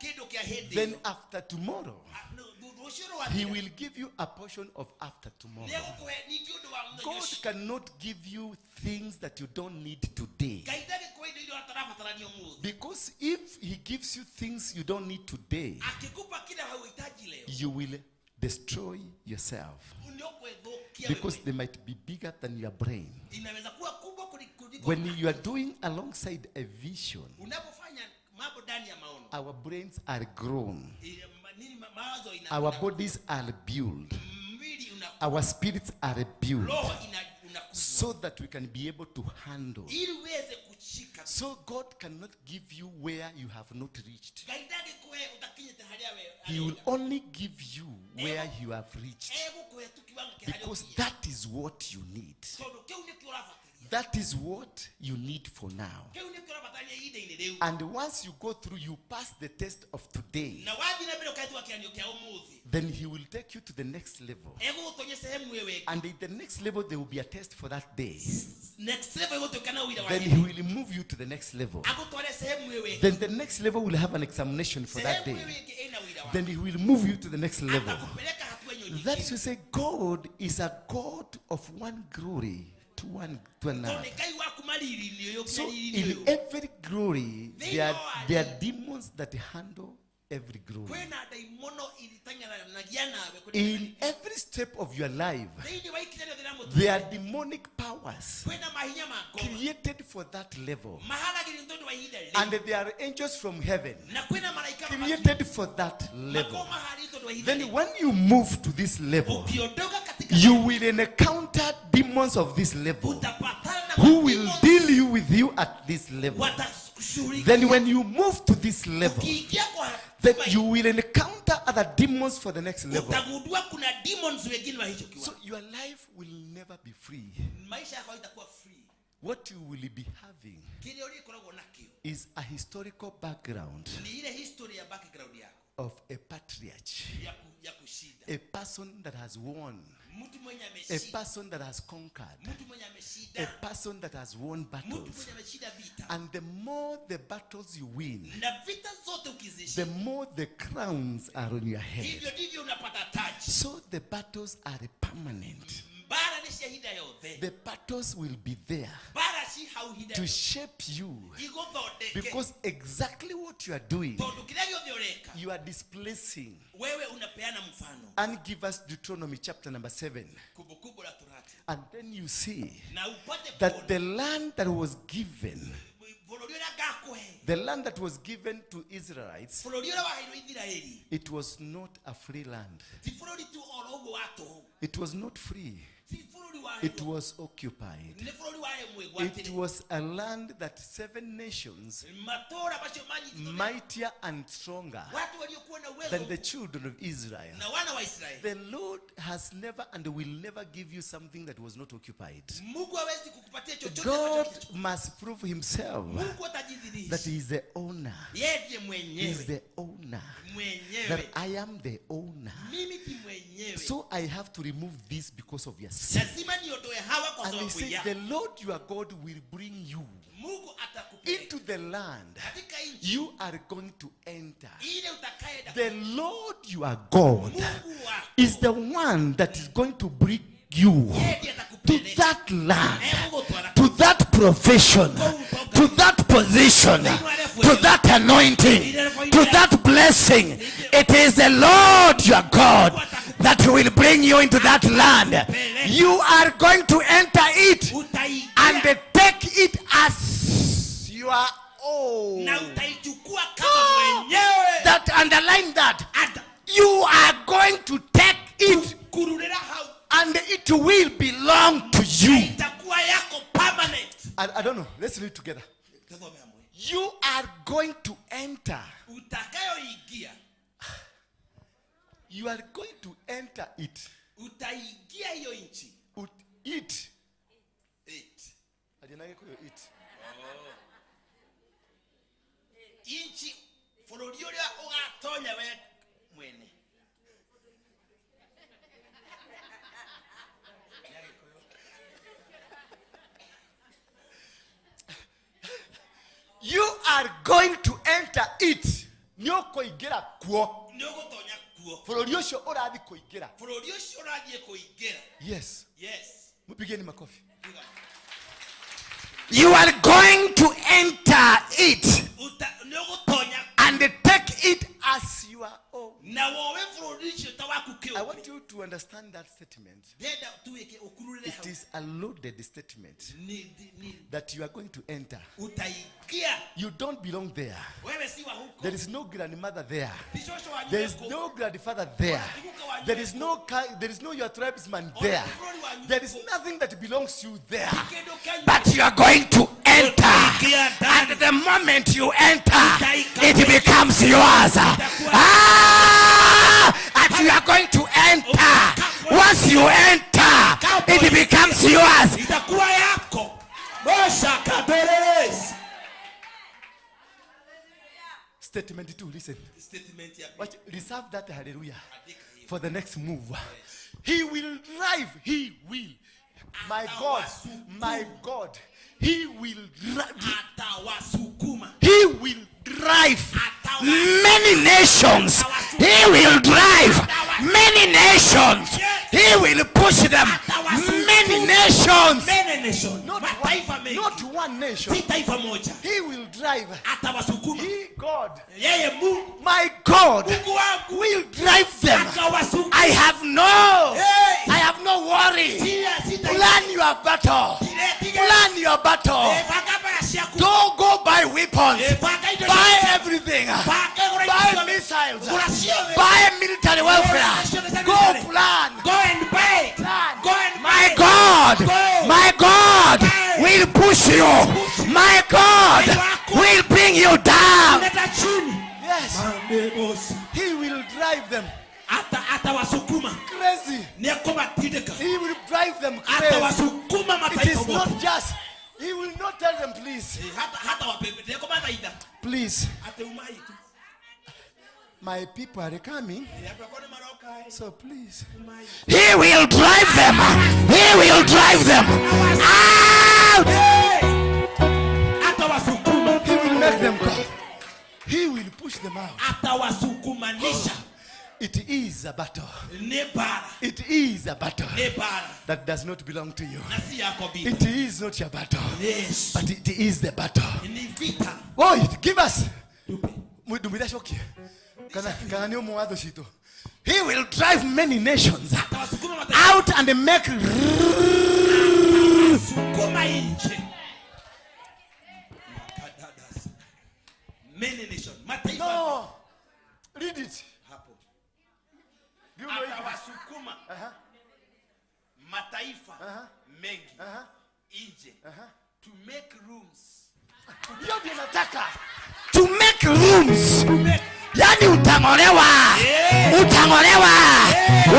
kĩndũ kĩa hĩndĩ Then ĩyo. after tomorrow, Rũciũ He rwathira will give you a portion of after tomorrow. nĩegũkũhe ningĩ ũndũ wa mũthenya God ũcio. cannot give you things that you don't need today. Ngai ndangĩkũhe indo iria ũtarabatarania ũmũthĩ. Because if He gives you things you don't need today, Akikupa kile hauhitaji leo, you will destroy yourself. nĩũkwĩthũkia Because wewe. they might be bigger than your brain. Inaweza kuwa kubwa kuliko When you are doing alongside a vision, unapofanya mambo ndani ya maono. our brains are grown, Nini mawazo ina our bodies are built, mwili una our spirits are built, roho ina unakuzwa so that we can be able to handle. ili uweze kushika. So God cannot give you where you have not reached. Ngai ndangĩkũhe ũtakinyĩte harĩa we He will only give you where you have reached. egũkũhe tu kiwango kĩa harĩa Because ũkinyĩte. that is what you need. Tondũ kĩu nĩkĩo ũrabatarania. That is what you need for now. Kĩu nĩkĩo ũrabatarania ihinda-inĩ rĩu. And once you go through, you pass the test of today, Na wathiĩ na mbere ũkahĩtũka kĩgeranio kĩa ũmũthĩ, then He will take you to the next level. egũgũtonyia sehemu ĩyo ĩngĩ. And in the next level, there will be a test for that day. Next level ĩgũtuĩka na ũira wa Then hĩndĩ. He will move you to the next level. Agũtware sehemu ĩyo ĩngĩ. Then the next level will have an examination for that Sehemu ĩyo day. ĩngĩ ĩna ũira wa Then He will move you to the next level. Atakupeleka hatua ĩyo nyingine. That is to say, God is a God of one glory to one to Tondũ another. nĩ Ngai wa kuma riri-inĩ ũyũ So nginya riri-inĩ in ũyũ. every glory, there are demons that handle every glory. Kwĩna ndaimono itang'eranagia nawe kũrĩ- In every step of your life, thĩinĩ wa ikinya rĩothe rĩa mũtũũrĩre, there are demonic powers kwĩna mahinya ma ngoma created for that level. maharagĩrio nĩ tondũ wa ihinda rĩrĩ. And there are angels from heaven Na kwĩna malaika created for that level. makoragwo maharĩirio tondũ wa ihinda Then rĩrĩ. when you move to this level, Ukiondoka katika you will encounter demons of this level utapatana na who will mademons deal you with you at this level. watakushughulikia. Then when you move to this level, Ukiingia kwa then hatua you will encounter other demons for the next level. utagundua kuna demons wengine wa hicho kiwango. So your life will never be free. Maisha yako haitakuwa free. What you will be having Kile ulikoragwo nakio is a historical background ni ile history ya background yako of a patriarch, ya kushinda, a person that has won, mtu mwenye a ameshinda, person that has conquered, mtu mwenye a ameshinda, person that has won mtu battles. mwenye ameshinda vita. And the more the battles you win, Na vita zote the ukizishinda, more the crowns are on your head. hivyo ndivyo unapata taji. So the battles are permanent. Bara ni cia ihinda yothe, The battles will be there bara ci hau ihinda to yothe. shape you, Igũthondeke, because exactly what you are doing, tondũ kĩrĩa gĩothe ũreka you are displacing. wewe unapeana mfano. And give us Deuteronomy chapter number 7. Kumbukumbu la Torati, And then you see na upate that kuona the land that was given, bũrũri ũrĩa ngakũhe, the land that was given to Israelites, bũrũri ũrĩa waheirwo Isiraeli it was not a free land. ti bũrũri tu oro ũguo wa tũhũ, It was not free. ti bũrũri It waheirwo, was occupied. nĩ bũrũri warĩ It mwĩgwatĩre. was a land that 7 nations, Matũũra macio manyitĩtwo nĩ mightier and stronger watu waliokuwa na uwezo than the children of Israel. na wana wa Israeli. The Lord has never and will never give you something that was not occupied. Mungu hawezi kukupatia chochote God ambacho must prove himself Mungu that atajidhihirisha. he is the owner. Yeye ndiye He is mwenyewe. the owner. Mwenyewe. That I am the owner. Mimi ndi mwenyewe. So I have to remove this because of your sin. Lazima niondoe hawa kwa And he sababu said, ya the Lord your God will bring you Mungu atakupeleka into the land katika nchi you are going to enter. ile utakayeenda. The Lord your God Mungu wako is the one that is going to bring you yeye ndiye to atakupeleka that land, Egũgũtwara to that profession, to that position, to that anointing, to that blessing. It is the Lord your God that will bring you into that land. You are going to enter it and take it as your own. Na utaichukua kama mwenyewe. That underline that. You are going to take it Kururira hau and it will belong to you. Itakuwa yako permanent. I don't know. Let's read together. Tuthome hamwe. You are going to enter. Utakayoingia. You are going to enter it. Utaingia hiyo nchi. It. It. Ajinage kuyo it. Oh. Inchi bũrũri ũrĩa ũgatonya we mwene. You are going to enter it. Nĩ ũkũingĩra kuo. Nĩ ũgũtonya kuo. Bũrũri ũcio ũrathiĩ kũingĩra. Bũrũri ũcio ũrathiĩ kũingĩra. Yes. Yes. Mpigeni makofi. You are going to enter it Nĩ ũgũtonya and take it as your own. Na wowe bũrũri ũcio ta waku kĩũmbe. I want you to understand that statement. Ndĩrenda tuwĩke ũkururĩre It hau. is a loaded statement Ni that you are going to enter. utaingia. You don't belong there. Wewe si wa huko. There is no grandmother there. Ti shosho wanyu There is weko. no grandfather there. There is no there is no your tribesman there. There is nothing that belongs to you there. But you are going to enter. And the moment you enter, it becomes yours. And you are going to enter. Once you enter, it becomes yours. Itakuwa yako. Mosha kabereres. Statement 2, listen. Statement ya Watch, reserve that hallelujah for the next move. He will drive. He will. My God, my God, he will drive. He will drive many nations. He will drive many nations. He will push them. Many nations. Many nations. Not Mataifa one, mengi. not one nation. Si taifa moja. He will drive. Atawasukuma. He, God, Yeye Mungu. My God Mungu wangu will drive them. Akawasukuma. I have no, Hey. I have no worry. Sita Plan your battle. Plan your battle. Banga bara ciaku. Don't go buy weapons. Banga indo Buy ciothe. everything. Banga gũra indo Buy ciothe. missiles. Gũra ciothe. Buy military welfare. Go plan. Go and buy it. Plan. Go and buy My it. God, Go. my God Buy. will push you. My God will bring you down. Leta chini. Yes. He will drive them Atawasukuma. crazy. Nĩekũmatindĩka. He will drive them crazy. Atawasukuma It mataifa is not mothe. just. He will not tell them, please, Hata wapembe. Nĩekũmathaitha. please. Atĩ umai tu. My people are coming, Andũ akwa nĩmaroka, so please. Umai. He will drive them. He will drive them out. Atawasukuma. He will make them come. He will push them out. Atawasukumanisha. It is a battle. Nĩ mbara. It is a battle Nĩ mbara. that does not belong to you. Na si yako vita. It is not your battle, Yes. but it is the battle. Ni vita. Oh, give us. Ndumira Kana kana nĩ ũmwe wa thũ citũ. He will drive many nations Atawasukuma mataifa. out and make Sukuma nje. Makadadas. Many nation. Mataifa. No. Read it. Hapo. Do you know English? Atawasukuma mataifa mengi nje to make rooms. Hiyo ndio nataka. to make rooms. Yani utang'olewa, utang'olewa,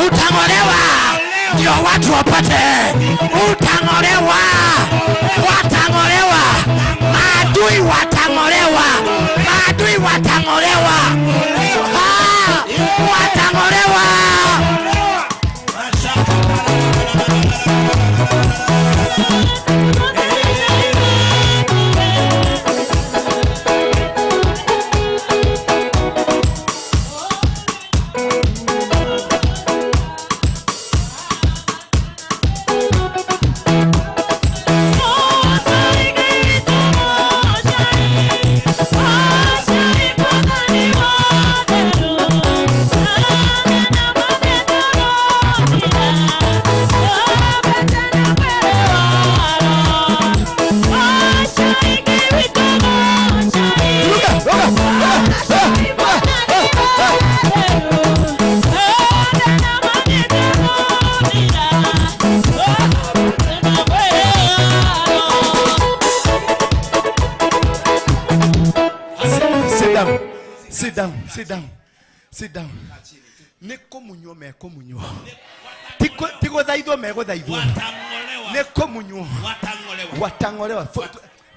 utang'olewa ndio watu wapate. Utang'olewa, watang'olewa, maadui watang'olewa, maadui watang'olewa, Ah, watang'olewa. Oh, Sit down. Sit down. Nĩ kũmunywo mekũmunywo. Ti gũthaithwo megũthaithwo. Nĩ kũmunywo. Watang'olewa.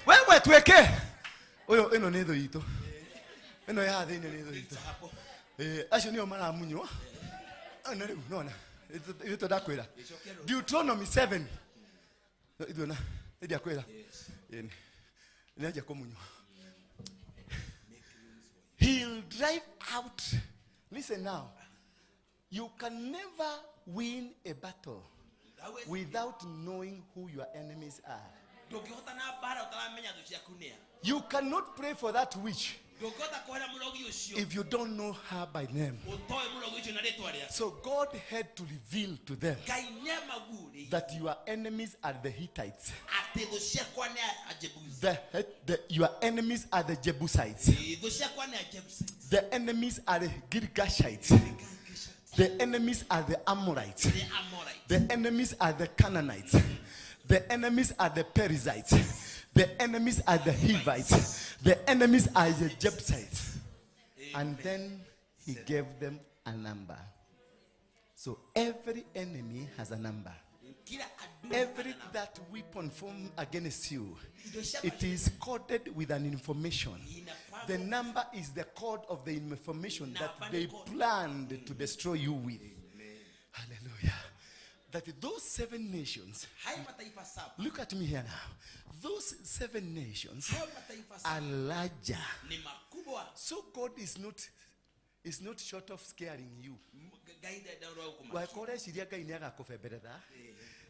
Wewe tweke. Ũyũ ĩno nĩ thũ itũ. Ĩno ya thĩinĩ nĩ thũ itũ. Acio nĩo maramunywo. Na rĩu nona. Ithuĩ twendakwĩra. Deuteronomy 7. Ithuĩ na ndiakwĩra. Nĩanjia kũmunywo. He'll drive out. Listen now. You can never win a battle without knowing who your enemies are. You cannot pray for that witch if you don't know her by name. So God had to reveal to them that your enemies are the Hittites. Your enemies are the Jebusites. The enemies are the Girgashites. The enemies are the Amorites. The enemies are the Canaanites. The enemies are the Perizzites. The enemies are the Hivites. The enemies are the Jebusites. And then he gave them a number. So every enemy has a number. Every that weapon formed against you, it is coded with an information. The number is the code of the information that they planned to destroy you with. Hallelujah. That those 7 nations, look at me here now. Those 7 nations are larger. So God is not short of scaring you.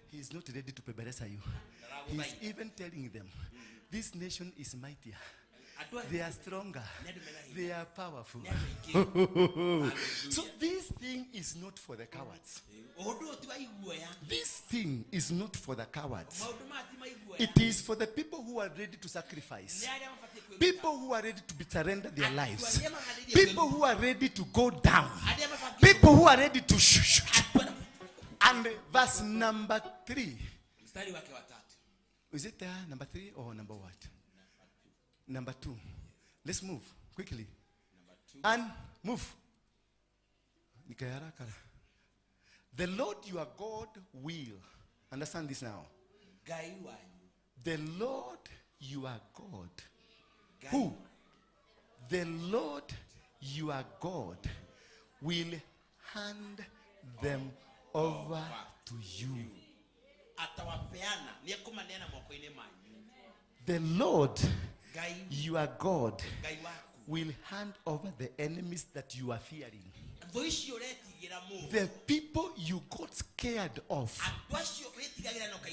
He is not ready to peberesa you. He is even telling them, this nation is mightier. They are stronger. They are powerful. So this thing is not for the cowards. This thing is not for the cowards. It is for the people who are ready to sacrifice. People who are ready to surrender their lives. People who are ready to go down. People who are ready to shh. And verse number 3. Is it there? Number 3 or number what? Number 2. Let's move quickly. And move. The Lord your God will. Understand this now. The Lord your God. Who? The Lord your God will hand them over to you. The Lord your God will hand over the enemies that you are fearing. The people you got scared of.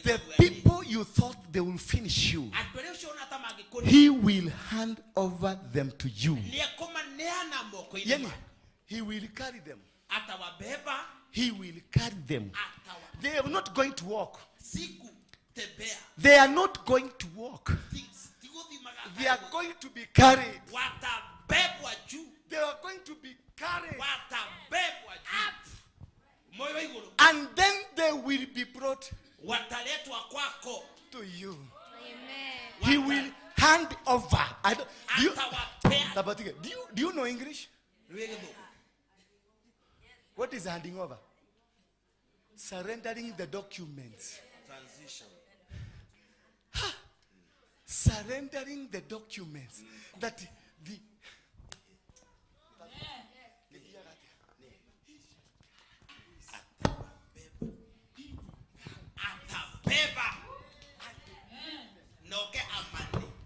The people you thought they will finish you. He will hand over them to you. Yani, he will carry them. He will carry them. They are not going to walk. They are not going to walk. They are going to be carried. They are going to be carried up. And then they will be brought to you. Amen. He will hand over. Do you know English? What is handing over? Surrendering the documents. Transition. Ha! Surrendering the documents that the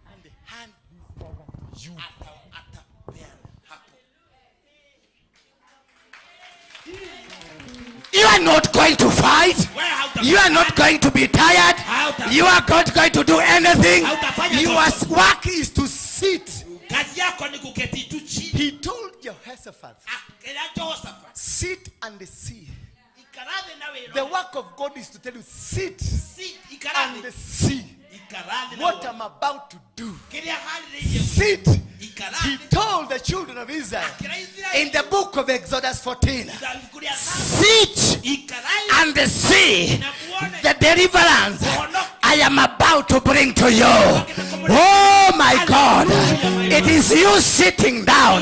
and hand over to you. You are not going to fight. You are not going to be tired. You are not going to do anything. Your work is to sit. He told Jehoshaphat, sit and see. The work of God is to tell you, sit and see what I'm about to do. Sit. He told the children of Israel in the book of Exodus 14, sit and see the deliverance I am about to bring to you. Oh my God. It is you sitting down.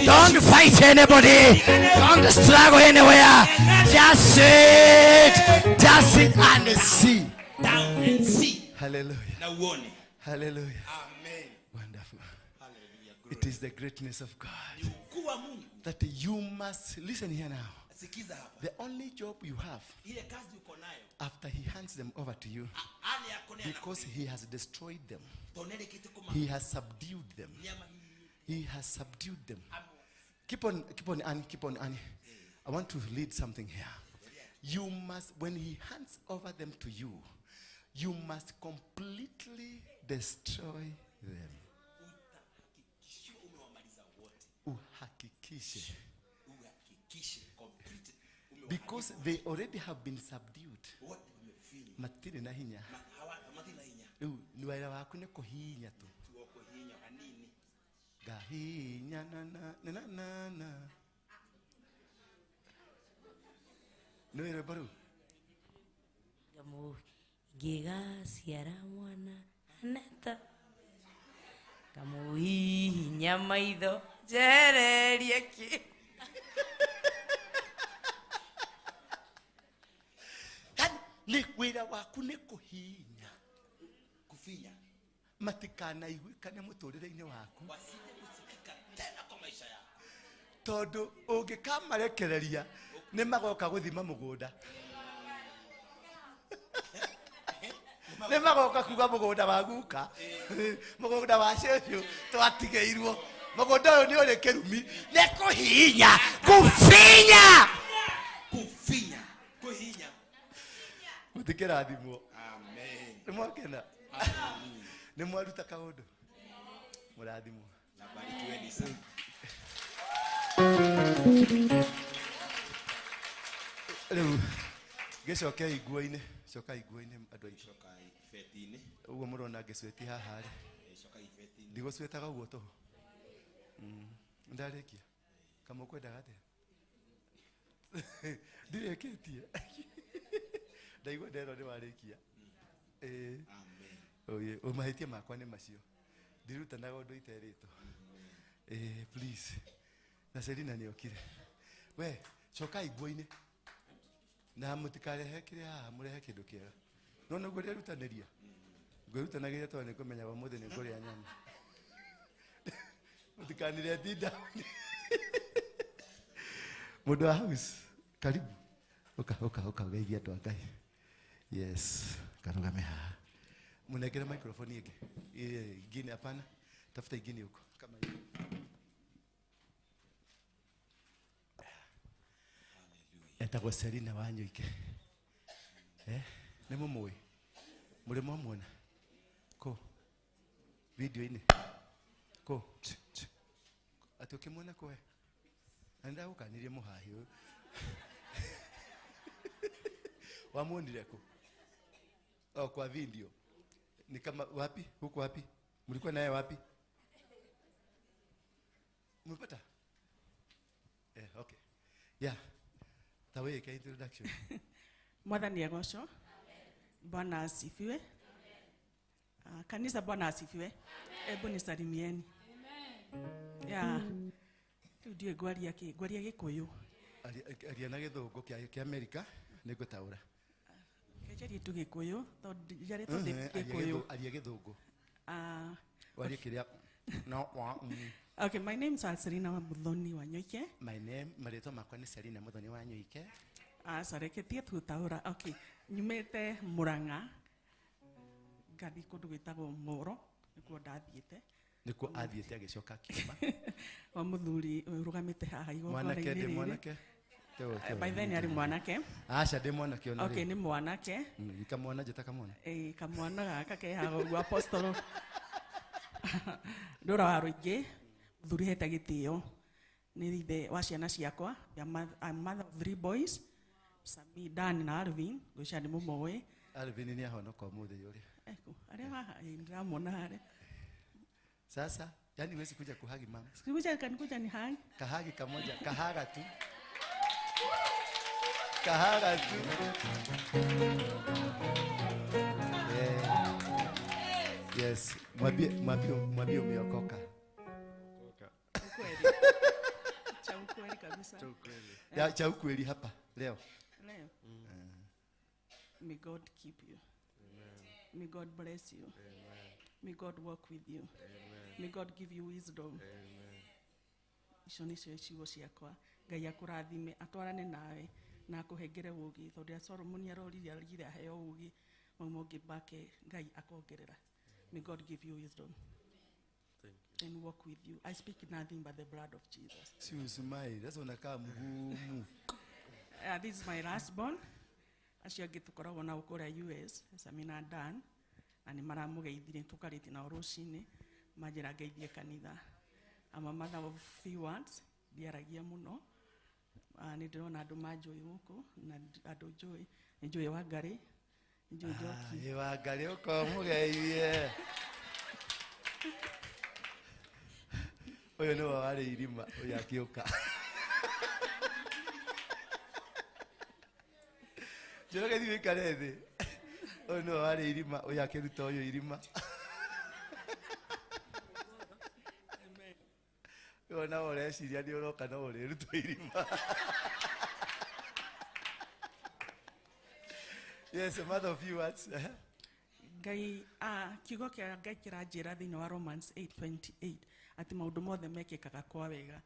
Don't fight anybody. Don't struggle anywhere. Just sit. Just sit and see. Down and see. Hallelujah. Na uone. Hallelujah. Amen. Wonderful. Hallelujah. It is the greatness of God Ukuu wa Mungu. that you must listen here now. Sikiza hapa. The only job you have Ile kazi uko nayo. after he hands them over to you, Ale yako nayo. because he has destroyed them, Tonele kitu kuma. he has subdued them. Nyama He has subdued them. Keep on, keep on, Annie, keep on, Annie. I want to lead something here. You must, when he hands over them to you, you must completely destroy them. Utahakikishiwa umewamaliza wote. Uhakikishe. Uhakikishe complete. Because they already have been subdued. Wote wamefinywa. Matirĩ na hinya. Matirĩ na hinya. Rĩu nĩ wĩra waku nĩ kũhihinya tu. Tuo kũhihinya hanini. Ngahihinya na na na na na na. Nĩ wĩ rwĩmbo rũu? Ngĩgaciara mwana aneta ngamũhihinya maitho njehererie kĩ. Yaani nĩ wĩra waku nĩ kũhihinya. Kufinya. Matikanaiguĩkane mũtũrĩre-inĩ waku. Wasije kusikika tena kwa maisha yako. Tondũ ũngĩkamarekereria nĩ magoka gũthima mũgũnda. Nĩ magoka kuga mũgũnda wa guka, mũgũnda wa cũcũ twatigĩirwo. Mũgũnda ũyũ nĩ ũrĩ kĩrumi. Nĩ kũhihinya, Kufinya. Kufinya, kũhihinya. Mũtikĩrathimwo. Amen. Nĩ mwakena? Nĩ mwaruta kaũndũ? Mũrathimwo. Na barikiweni sana. Rĩu gĩcokei nguo-inĩ, cokai nguo-inĩ andũ aitũ. Cokai ibeti-inĩ. Ũguo mũrona ngĩcweti haha rĩ. Cokai ibeti-inĩ. Ndigũcwetaga ũguo tũhũ. Ndarĩkia. Kama ũkwendaga atĩa? Ndirĩkĩtie. Ndaigua nderwo nĩ warĩkia. Ĩĩ. Amen. Oye, mahĩtia makwa nĩ macio. Ndirutanaga ũndũ iterĩtwo. Ĩĩ, please. Na Selina nĩokire. We, cokai nguo-inĩ. Na mũtikarehe kĩrĩa haha, mũrehe kĩndũ kĩega. No nĩguo ndĩrutanĩria. Ngwĩrutanagĩria tondũ nĩngũmenyaga ũmũthĩ nĩngũrĩa nyama. Mũtikanire tinda. Mũndũ wa house, karibu. Ũka, ũka, ũka, ũgeithie andũ a Ngai. Yes, karũgame haha. Mũnengere microphone ĩngĩ. Ingine hapana. Tafuta ingine huko. Kama hiyo. Etagwo Selina Wanyoike. Nĩ mũmũĩ? Mũrĩ mwamuona? Kũ? Video-inĩ? Kũ? Atĩ ũkĩmuona kũ we? Na nĩndagũkanirie mũhahi ũyũ. Wamuonire kũ? Oh, kwa video. Ni kama wapi? Huko wapi? Mlikuwa naye wapi? Mmepata? Okay. Yeah. Tawe ka introduction. Mwathani agocwo. Bwana asifiwe. Kanisa Bwana asifiwe. Hebu nisalimieni. Amen. Yeah. Rĩu ndiũĩ ngwaria kĩ, ngwaria Gĩkũyũ. Aria na gĩthũngũ kĩa Amerika nĩngũtaũra. Njarie tu Gĩkũyũ tondũ njarĩtwo ndĩ Gĩkũyũ. Aria gĩthũngũ. Warie kĩrĩa no wa. Okay, my name is Selina Muthoni Wanyoike. My name, marĩtwa makwa nĩ Selina Muthoni Wanyoike. Careketie tũtaũra. Okay, nyumĩte Murang'a ngathiĩ kũndũ gwĩtagwo Moro, nĩkuo ndathiĩte. Nĩkuo athiĩte agĩcoka akiuma. Wa mũthuri ũrũgamĩte haha Mwanake igongona-inĩ ndĩ rĩrĩ. mwanake. By then arĩ mwanake. Aca ndĩ mwanake ona Okay, rĩu. nĩ mwanake. Kamwana njĩta kamwana. Kamwana gaka ke haha ũguo apostolo. Ndũra wa rũingĩ, mũthuri hete gĩtĩo. Nĩ ithe wa ciana ciakwa. I'm mother of 3 boys. Sami, Dan na Alvin, ngwĩciria nĩ mũmoĩ. Alvin nĩ ahonoka ũmũthĩ ũrĩa. Eko, arĩa haha, ndĩramuona harĩa. Sasa, yani huwezi kuja kuhagi mama. Sikuja kanikuja ni hagi. Kahagi kamoja, kahaga tu. Kahaga tu. Yes, mwambie mwambie mwambie umeokoka. Ukweli. Cha ukweli kabisa. Cha ukweli. Ya, cha ukweli hapa leo. Leo. May God keep you. Amen. May God bless you. Amen. May God walk with you. Amen. May God give you wisdom. Amen. Icio nĩcio ciugo ciakwa. Ngai akũrathime, atwarane nawe na akũhengere ũũgĩ tondũ rĩrĩa Solomoni aroririe arigire aheo ũũgĩ mau mongĩ make Ngai akongerera. May God give you wisdom. Thank you. And walk with you. I speak nothing but the blood of Jesus. Si usmile, sasa unakaa mgumu. This is my last born. Acio angĩ tũkoragwo nao kũrĩa US, Samina Dan, na nĩ maramũgeithirie tũkarĩtie nao rũcinĩ, manjĩra ngeithie kanitha. I'm a mother of few words, ndiaragia mũno. Nĩ ndĩrona andũ manjũĩ gũkũ, na andũ njũĩ, nĩ njũĩ Wangarĩ, nĩ njũĩ Njoki. Ĩ Wangarĩ ũka ũmũgeithie. Ũyũ nĩwe warĩ irima, ũyũ akĩũka. Njoroge thiĩ ũikare thĩ. Ũyũ nĩwe warĩ irima, ũyũ akĩruta ũyũ irima. Ũyũ nawe ũreciria nĩ ũroka no ũrĩrutwo irima. Yes, a mother of few words. Ngai, kiugo kĩa Ngai kĩranjĩra thĩinĩ wa Romans 8:28 atĩ maũndũ mothe mekĩkaga kwa wega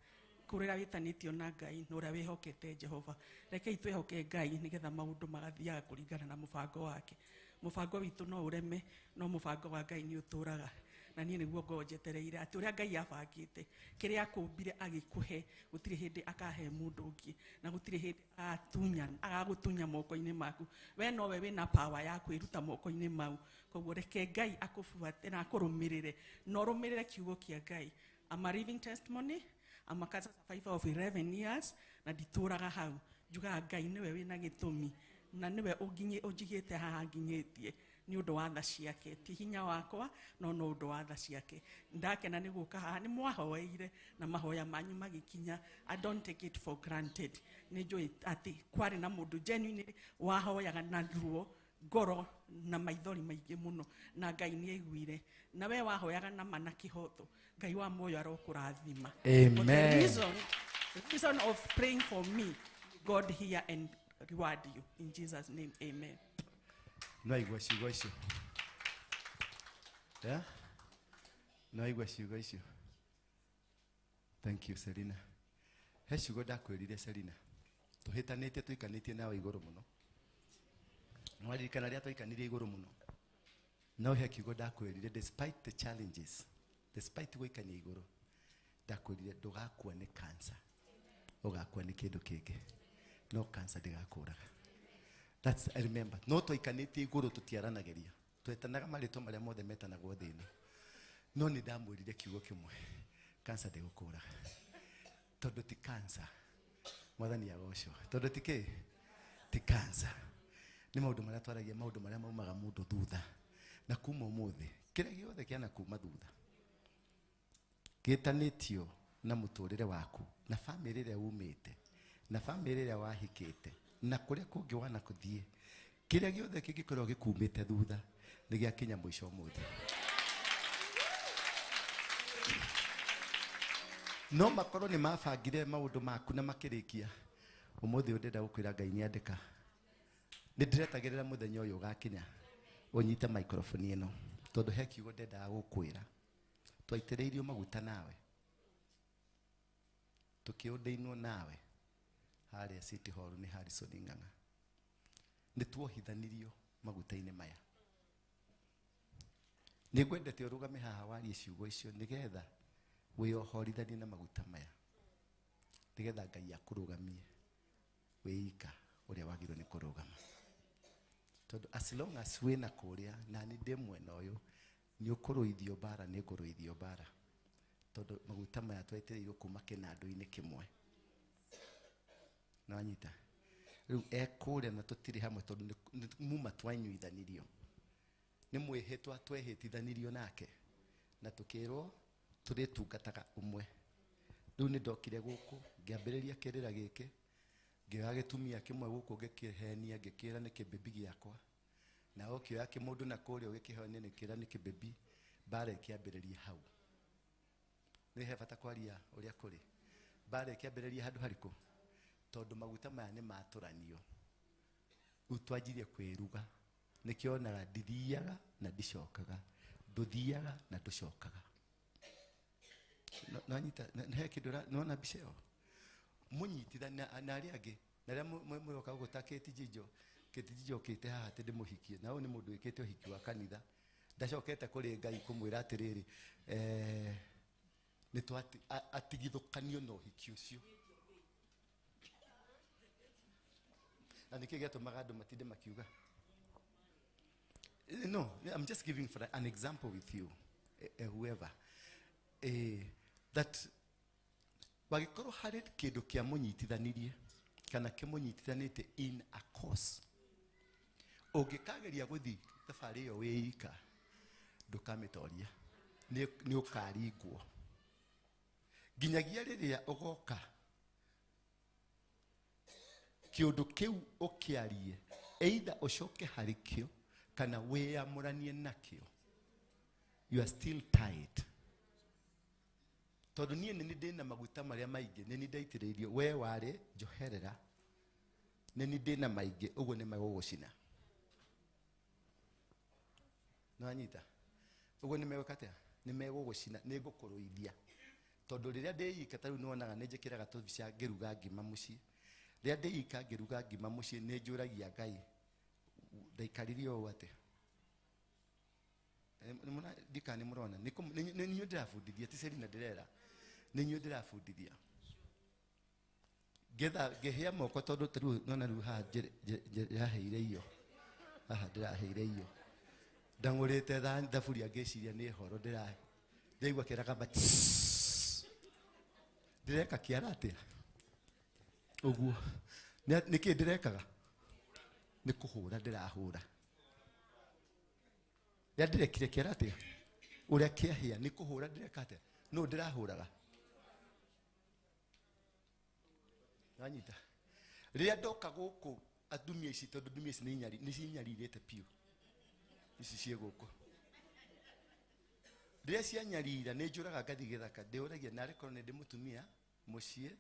kũrĩa wĩtanĩtio na Ngai na ũrĩa wĩhokete Jehova. Rekei twĩhoke Ngai nĩgetha maũndũ magathiaga kũringana na mũbango wake. Mũbango witũ no ũreme, no mũbango wa Ngai nĩ ũtũraga. Na niĩ nĩguo ngoragwo njetereire atĩ ũrĩa Ngai abangĩte, kĩrĩa akũmbire agĩkũhe, gũtirĩ hĩndĩ akahe mũndũ ũngĩ, na gũtirĩ hĩndĩ agagũtunya moko-inĩ maku. We nowe wĩna power ya kwĩruta moko-inĩ mau. Koguo reke Ngai akũbuate na akũrũmĩrĩre, na ũrũmĩrĩre kiugo kĩa Ngai. I'm a living testimony. I'm a cancer survivor of 11 years, na nditũraga hau. Njugaga Ngai nĩwe wĩna gĩtũmi, na nĩwe ũnjigĩte haha nginyĩtie nĩ ũndũ wa tha ciake, ti hinya wakwa no no ũndũ wa tha ciake. Ndakena nĩ gũka haha, nĩ mwahoeire na mahoya manyu magĩkinya. I don't take it for granted. Nĩ njũĩ atĩ kwarĩ na mũndũ genuinely wahoyaga na ruo ngoro na maithori maingĩ mũno, na Ngai nĩ aiguire. Na we wahoyaga na ma na kĩhoto, Ngai wa muoyo arokũrathima. Amen. But the reason of praying for me, God hear and reward you. In Jesus' name, amen. No aigua ciugo icio. Yeah? No aigua ciugo icio. Thank you, Selina. He ciugo ndakwĩrire, Selina. Tũhĩtanĩtie tũikanĩtie nawe igũrũ mũno. Nĩwaririkana rĩrĩa twaikanire igũrũ mũno. No he kiugo ndakwĩrire, despite the challenges, despite gũikania igũrũ, ndakwĩrire ndũgakua nĩ cancer. Ũgakua nĩ kĩndũ kĩngĩ. No cancer ndĩgakũraga. That's, I remember. No twaikanĩtie igũrũ tũtiaranagĩria. Twetanaga marĩtwa marĩa mothe metanagwo thĩ ĩno. No nĩ ndamwĩrire kiugo kĩmwe. Cancer ndĩgũkũraga. Tondũ ti cancer. Mwathani agocwo. Tondũ ti kĩ? Ti cancer. Nĩ maũndũ marĩa twaragia, maũndũ marĩa maumaga mũndũ thutha. Na kuma ũmũthĩ, kĩrĩa gĩothe kĩana kuma thutha gĩtanĩtio na mũtũrĩre waku, na bamĩrĩ ĩrĩa umĩte, na bamĩrĩ ĩrĩa wahikĩte, na kũrĩa kũngĩ wanakũthiĩ, kĩrĩa gĩothe kĩngĩkorwo gĩkumĩte thutha nĩ gĩakinya mũico ũmũthĩ. No makorwo nĩ mabangire maũndũ maku na makĩrĩkia, ũmũthĩ ũyũ ndĩrenda gũkwĩra Ngai nĩ andĩka. Nĩ ndĩretagĩrĩra mũthenya ũyũ ũgakinya ũnyite microphone ĩno, tondũ he kiugo ndendaga gũkwĩra. Twaitĩrĩirio maguta nawe, tũkĩũndĩinwo nawe harĩa City Hall nĩ Harrison Ng'ang'a. Nĩ tuohithanirio maguta-inĩ maya. Nĩ ngwendete ũrũgame haha warie ciugo icio nĩgetha wĩohorithanie na maguta maya, nĩgetha Ngai akũrũgamie wĩika ũrĩa wagĩrĩirwo nĩ kũrũgama. Tondũ as long as wĩna kũrĩa na nĩ ndĩ mwena ũyũ, nĩ ũkũrũithio mbara, nĩ ngũrũithio mbara. Tondũ maguta maya twaitĩrĩirwo kuma kĩnandũ-inĩ kĩmwe. Nĩwanyita? Rĩu ekũrĩa na tũtirĩ hamwe tondũ nĩ muma twanyuithanirio. Nĩ mwĩhĩtwa twehĩtithanirio nake na tũkĩrwo tũrĩtungataga ũmwe. Rĩu nĩ ndokire gũkũ ngĩambĩrĩria kĩrĩra gĩkĩ, ngĩoya gĩtumia kĩmwe gũkũ ngĩkĩhenia, ngĩkĩra nĩ kĩbĩbi gĩakwa. Na ũkĩoya kĩmũndũ na kũrĩa ũgĩkĩhenia nĩkĩra nĩ kĩbĩbi. Mbara ĩkĩambĩrĩria hau. Nĩ he bata kwaria ũrĩa kũrĩ. Mbara ĩkĩambĩrĩria handũ harĩkũ? Tondũ maguta maya nĩ matũranio. Rĩu twanjirie kwĩruga. Nĩkĩo onaga ndithiaga na ndicokaga, ndũthiaga na ndũcokaga. Nonyita he kĩndũ nĩwona mbica ĩyo? Mũnyitithania na arĩa angĩ, na arĩa mũroka gũkũ ta Kate Jijo. Kate Jijo okĩte haha atĩ ndĩmũhikie, na ũyũ nĩ mũndũ wĩkĩte ũhiki wa kanitha. Ndacokete kũrĩ Ngai kũmwĩra atĩrĩrĩ, nĩ atigithũkanio na ũhiki ũcio. Na nĩkĩ gĩatũmaga andũ matinde makiuga? No, I'm just giving for an example with you, whoever. That wagĩkorwo harĩ kĩndũ kĩamũnyitithanirie kana kĩmũnyitithanĩte in a course, ũngĩkageria gũthiĩ thabarĩ ĩyo wĩ ika, ndũkamĩtoria, nĩ ũkaringwo nginyagia rĩrĩa ũgoka kĩũndũ kĩu ũkĩarie, either ũcoke harĩ kĩo kana wĩyamũranie nakĩo, you are still tied. Tondũ niĩ nĩ ndĩna maguta marĩa maingĩ, nĩ niĩ ndaitĩrĩirio, we warĩ njoherera, nĩ niĩ ndĩna maingĩ, ũguo nĩ megũgũcina. Nĩwanyita? Ũguo nĩ megwĩka atĩa? Nĩ megũgũcina, nĩ ngũkũrũithia. Tondũ rĩrĩa ndĩika, ta rĩu nĩwonaga nĩ njĩkĩraga tũbica ngĩruga ngima mũciĩ. Rĩrĩa ndĩika ngĩruga ngima mũciĩ, nĩ njũragia Ngai, ndaikarire ũũ atĩa? Ndika nĩ mũrona, nĩ inyuĩ ndĩrabundithia, ti Selina ndĩrera, nĩ inyuĩ ndĩrabundithia. Ngetha ngĩhĩa moko tondũ ta rĩu nona rĩu haha ndĩraheire irio. Haha ndĩraheire irio. Ndang'ũrĩte thaburia ngĩciria nĩ horo ndĩraigua kĩragamba tss. Ndĩreka kĩara atĩa? Ũguo. Nĩkĩ ndĩrekaga? Nĩ kũhũra ndĩrahũra. Rĩrĩa ndĩrekire kĩara atĩa? Ũrĩa kĩahĩa nĩ kũhũra ndĩreka atĩa? Nũ ndĩrahũraga? Nanyita. Rĩrĩa ndoka gũkũ atumia ici, tondũ ndumia ici nĩ cinyarirĩte biũ. Ici ciĩ gũkũ. Rĩrĩa cianyarira nĩ njũraga ngathiĩ gĩthaka, ndĩũragia narĩ korwo nĩ ndĩ mũtumia mũciĩ.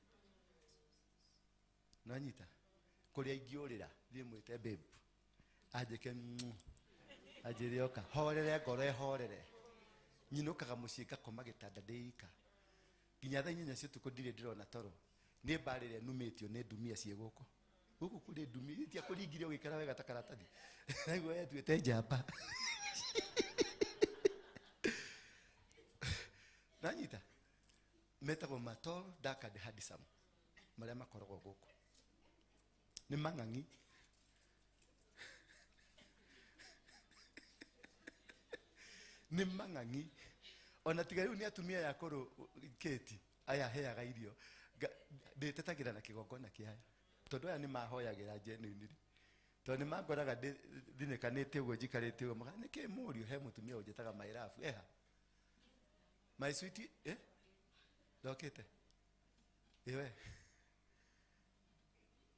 Nanyita. Kũrĩa ingĩũrĩra, thiĩ mwĩte babe. Anjĩke anjĩre oka, horere ngoro ĩhorere. Nyinũkaga mũciĩ ngakoma gĩtanda ndĩ ika. Nginya thaa inyanya cia ũtukũ ndirĩ ndĩrona toro. Nĩ mbarĩ ĩrĩa numĩtio nĩ ndumia ciĩ gũkũ. Gũkũ kũrĩ ndumia, itia kũringire ũgĩikara wega ta karatathi. Naiguo yetuĩte njamba. Nanyita. Metagwo ma tall, dark and handsome. Marĩa makoragwo gũkũ. Nĩ mang'ang'i. Nĩ mang'ang'i. Ona tiga rĩu nĩ atumia aya akũrũ Kate, aya heaga irio. Ndĩtetagĩra na kĩgongona kĩa aya. Tondũ aya nĩ mahoyagĩra genuinely. Tondũ nĩ mangoraga thinĩkanĩte ũguo njikarĩte ũguo, maka, nĩkĩ mũriũ he mũtumia ũnjĩtaga my love, eha. My sweet, eh? Ndokĩte. Ĩwe.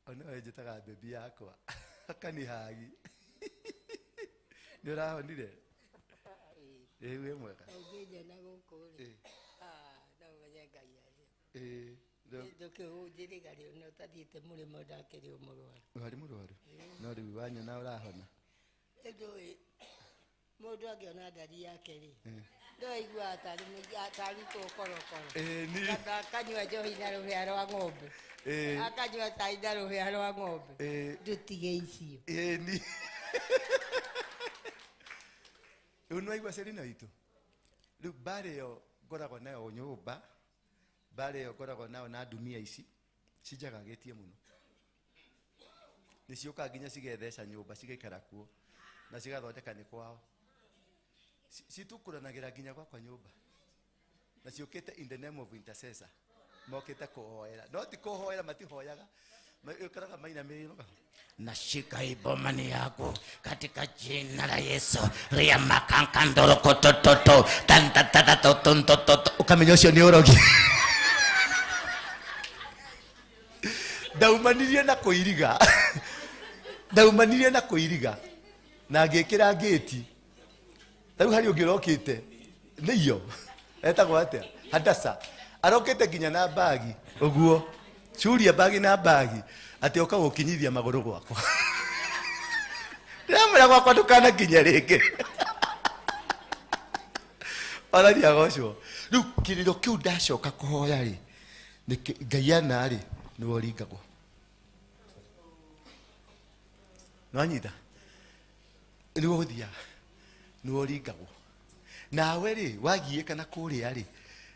Ona we njĩtaga baby yakwa. Akanihagi. Nĩ ũrahonire? Ĩĩ, wĩ mwega. Ũngĩnjona gũkũ rĩ, no ũmenye Ngai arĩ. Ndũkĩhunjĩrĩga rĩ, na ũtathiĩte mũrĩmo ndakĩrĩ o mũrwaru. Warĩ mũrwaru? No rĩu wanyona ũrahona. Ndũĩ, mũndũ angĩona ndari yake rĩ, no aiguaga tarĩ korokoro. Ni. Kana akanyua njohi na rũhĩa rwa ng'ombe. Akanyua cai na rũhĩa rwa ng'ombe. Ndũtige icio. Ni. Rĩu nĩwaigua Selina witũ? Rĩu mbarĩ ĩyo ngoragwo nayo nyũmba, mbarĩ ĩyo ngoragwo nayo na ndumia ici, cinjagagĩtie mũno. Nĩ ciũkaga nginya cigetheca nyũmba, cigaikara kuo, na cigathondeka nĩ kwao. Citukũranagĩra nginya gwakwa nyũmba. Na ciũkĩte in the name of intercessor. Mokĩte kũhoera. No ti kũhoera, matihoyaga. Ũkoraga mainamĩrĩire ũka. Nashika hii boma ni yako katika jina la Yesu. Ria makankandoro kotototo tantatatatontototo. Ukamenya ũcio nĩ ũrogi. Ndaumanirie na kũiriga. Ndaumanirie na kũiriga. Na ngĩkĩra ngĩti. Rĩu harĩ ũngĩ ũrokĩte. Nĩyo etagwo atĩa? Hadasa arokĩte nginya na bagi ũguo, curia bagi na bagi atĩ oka gũkinyithia magũrũ gwakwa. Ndĩramwĩra gwakwa ndũkanakinye rĩngĩ. Wathani agocwo. Rĩu kĩrĩro kĩu ndacoka kũhoya rĩ, Ngai ana rĩ, nĩwe ũringagwo. Nĩwanyita? Nĩwe ũthiaga, nĩwe ũringagwo. Nawe rĩ, wagiĩka na kũrĩa rĩ,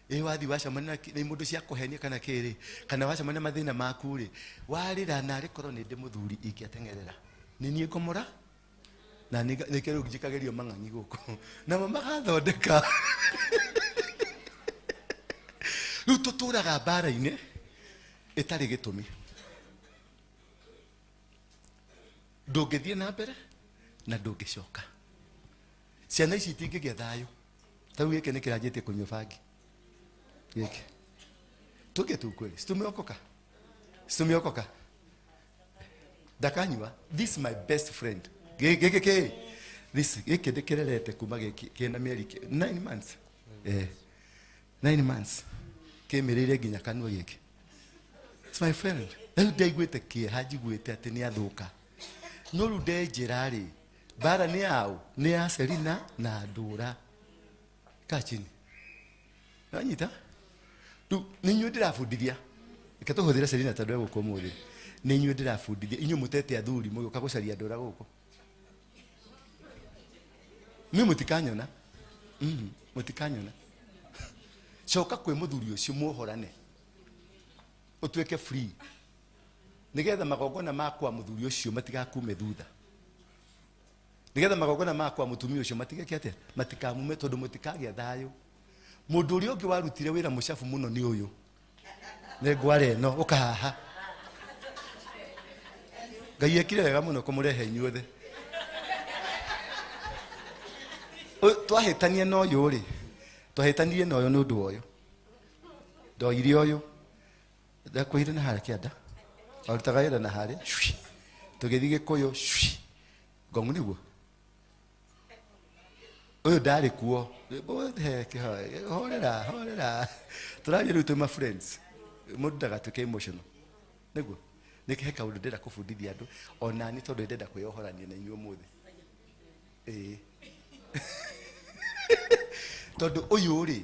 ĩ wathi wacemania na mũndũ cia kũhenia kana kĩ rĩ, kana wacemania na mathĩna maku rĩ, warĩra narĩ korwo nĩ ndĩ mũthuri ingĩateng'erera. Nĩ niĩ ngomora na nĩkĩo rĩu njikagĩrio mang'ang'i gũkũ. Namo magathondeka. Rĩu tũtũraga mbara-inĩ ĩtarĩ gĩtũmi. Ndũngĩthiĩ na mbere na ndũngĩcoka. Ciana ici itingĩgĩa thayũ. Ta rĩu gĩkĩ nĩ kĩranjĩtie kũnyua bangi. Gĩkĩ. Tuge tu kweli. Situmeokoka. Situmeokoka. Ndakanyua. This is my best friend. Gĩkĩ kĩ? This gĩkĩ ndĩkĩrerete kuma gĩkĩ kĩna mĩeri 9 months. 9 months. Kĩmĩrĩire nginya kanua gĩkĩ. It's my friend. Rĩu ndaiguĩte kĩeha njiguĩte atĩ nĩ athũka. No rĩu ndenjĩra rĩ, mbara nĩ yaũ? Nĩ ya Selina na Ndũra. Kaa chini. Nanyita? Rĩu nĩ inyuĩ ndĩrabundithia. Reke tũhũthĩre Selina tondũ egũka ũmũthĩ. Nĩ inyuĩ ndĩrabundithia. Inyuĩ mũtete athuri mũgĩũka gũcaria Ndũra gũkũ. Mimi mũtikanyona. Mũtikanyona. Coka kwĩ mũthuri ũcio muohorane. Ũtuĩke free. Nĩgetha magongona makwa mũthuri ũcio matigakume thutha. Nĩgetha magongona makwa mũtumia ũcio matigeke atĩa? Matikamume tondũ mũtikagĩa thayũ. Mũndũ ũrĩa ũngĩ warutire wĩra mũcabu mũno nĩ ũyũ. Nĩ ngware ĩno ũka haha. Ngai ekire wega mũno kũmũrehe inyuothe. Twahĩtania na ũyũ rĩ, twahĩtanirie na ũyũ nĩ ũndũ wa ũyũ. Ndoire ũyũ. Ndakwĩire na harĩa kĩanda. Warutaga wĩra na harĩa. Cui. Tũgĩthiĩ Gĩkũyũ. Cui. Ngong'u nĩguo. Ũyũ ndarĩ kuo. Horera, horera. Tũraria rĩu twĩ ma friends. Mũndũ ndagatuĩke emotional. Nĩguo. Nĩkĩ he kaũndũ ndĩrenda kũbundithia andũ ona niĩ tondũ ndĩrenda kwĩyohorania na inyuĩ ũmũthĩ. Ĩĩ. Tondũ ũyũ rĩ,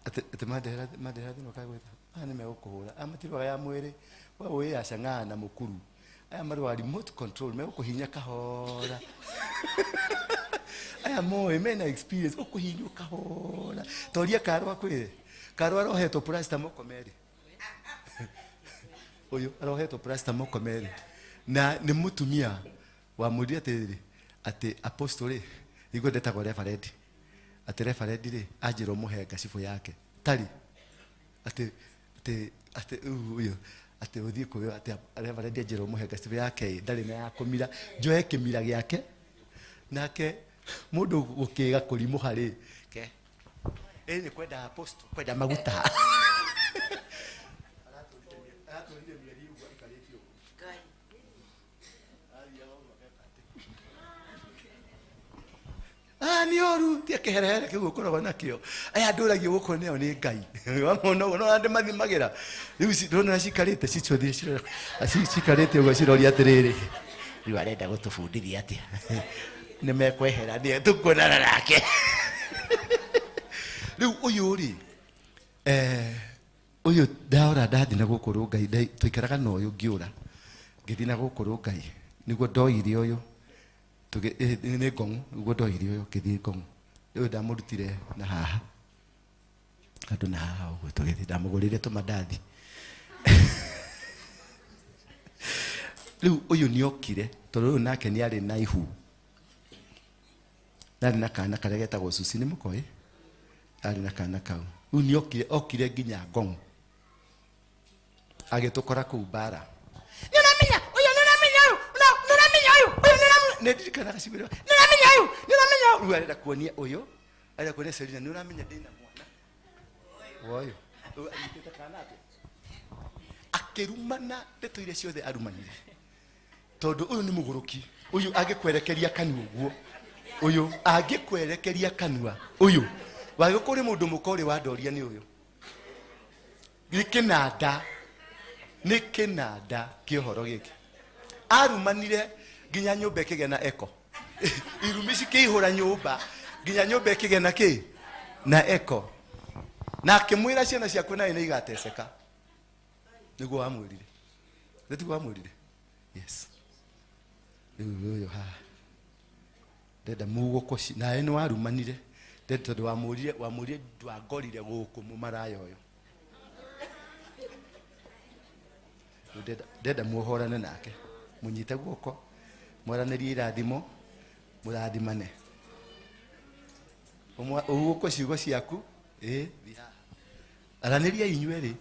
atĩ mandehera thĩna ũkagwĩta. Aya nĩ megũkũhũra. Aya matirwaga ya mwĩrĩ. We ũĩ ya cang'aa na mũkuru. Aya marwaga remote control, megũkũhihinya kahora. Aya moĩ mena experience, ũkũhihinywo kahora. Toria Karũa kwĩre. Karũa arohetwo plaster moko merĩ. Ũyũ arohetwo plaster moko merĩ. Na nĩ mũtumia wamwĩrire atĩrĩrĩ, atĩ apostle rĩ, nĩguo ndetagwo reverend. Atĩ reverend rĩ, anjĩra ũmũhe ngacibũ yake. Tarĩ. Atĩ, atĩ, atĩ, ũyũ, atĩ ũthiĩ kwĩyo, atĩ reverend anjĩra ũmũhe ngacibũ yake ĩ, ndarĩ na ya kũmira. Njoe kĩmira gĩake. Nake mũndũ gũkĩga kũrimũha rĩ, ke. Ĩ nĩ kwenda apostle, kwenda maguta. Aratũrire mĩeri ũguo aikarĩte ũguo. Nĩ ũru, tia kĩherehere kĩu ũkoragwo nakĩo. Aya ndũragio gũkũ nĩo nĩ Ngai. Wamona ũguo, no andũ mathimagĩra. Rĩu ndũrona cikarĩte, cicothire, cikarĩte ũguo ciroria atĩrĩrĩ. Rĩu arenda gũtũbundithia atĩa? Nĩ mekwehera, nĩ tũkuonana nake. Rĩu ũyũ rĩ, ũyũ ndaora ndathiĩ na gũkũ Rũngai, tũikaraga na ũyũ ngĩũra. Ngĩthiĩ na gũkũ Rũngai, nĩguo ndoire ũyũ. Nĩ ngong'u, nĩguo ndoire ũyũ, ngĩthiĩ ngong'u. Ũyũ ndamũrutire na haha. Andũ na haha ũguo tũgĩthiĩ, ndamũgũrĩire tũmandathi. Rĩu ũyũ nĩokire, tondũ ũyũ nake nĩarĩ na ihu. Ndarĩ na kana karĩa getagwo Susi, nĩ mũkoĩ? Arĩ na kana kau. Rĩu nĩokire, okire nginya ngong'u. Agĩtũkora kũu bara. Nĩũramenya, ũyũ nĩũramenya ũyũ, nĩũramenya ũyũ, ũyũ nĩũramenya. Nĩ ndirikanaga ciugo iria, nĩũramenya ũyũ, nĩũramenya ũyũ. Rĩu arenda kuonia ũyũ, arenda kuonia Selina, nĩũramenya ndĩna mwana. Wa ũyũ. Rĩu anyitĩte kana atĩa? Akĩrumana ndeto iria ciothe arumanire. Tondũ ũyũ nĩ mũgũrũki, ũyũ angĩkwerekeria kanua ũguo. Ũyũ angĩkwerekeria kanua ũyũ wagĩ kũrĩ mũndũ mũka ũrĩ wandoria nĩ ũyũ nĩ kĩnanda nĩ kĩnanda kĩa ũhoro gĩkĩ arumanire nginya nyũmba ĩkĩgĩa na eko irumi cikĩihũra nyũmba nginya nyũmba ĩkĩgĩa na kĩ na eko na akĩmwĩra ciana ciaku nawe nĩ igateceka nĩguo wamwĩrire nĩ tiguo wamwĩrire yes rĩu ũyũ haha ndenda mũgũkũ nawe nĩ warumanire ndenda tondũ wamũrire wamũrire ndwangorire gũkũ mũmaraya ũyũ Rĩu ndenda ndenda muohorane nake mũnyite guoko mwaranĩrie irathimo mũrathimane ũgũkũ ciugo ciaku ĩ thiĩ haha. Aranĩria inyuĩ rĩ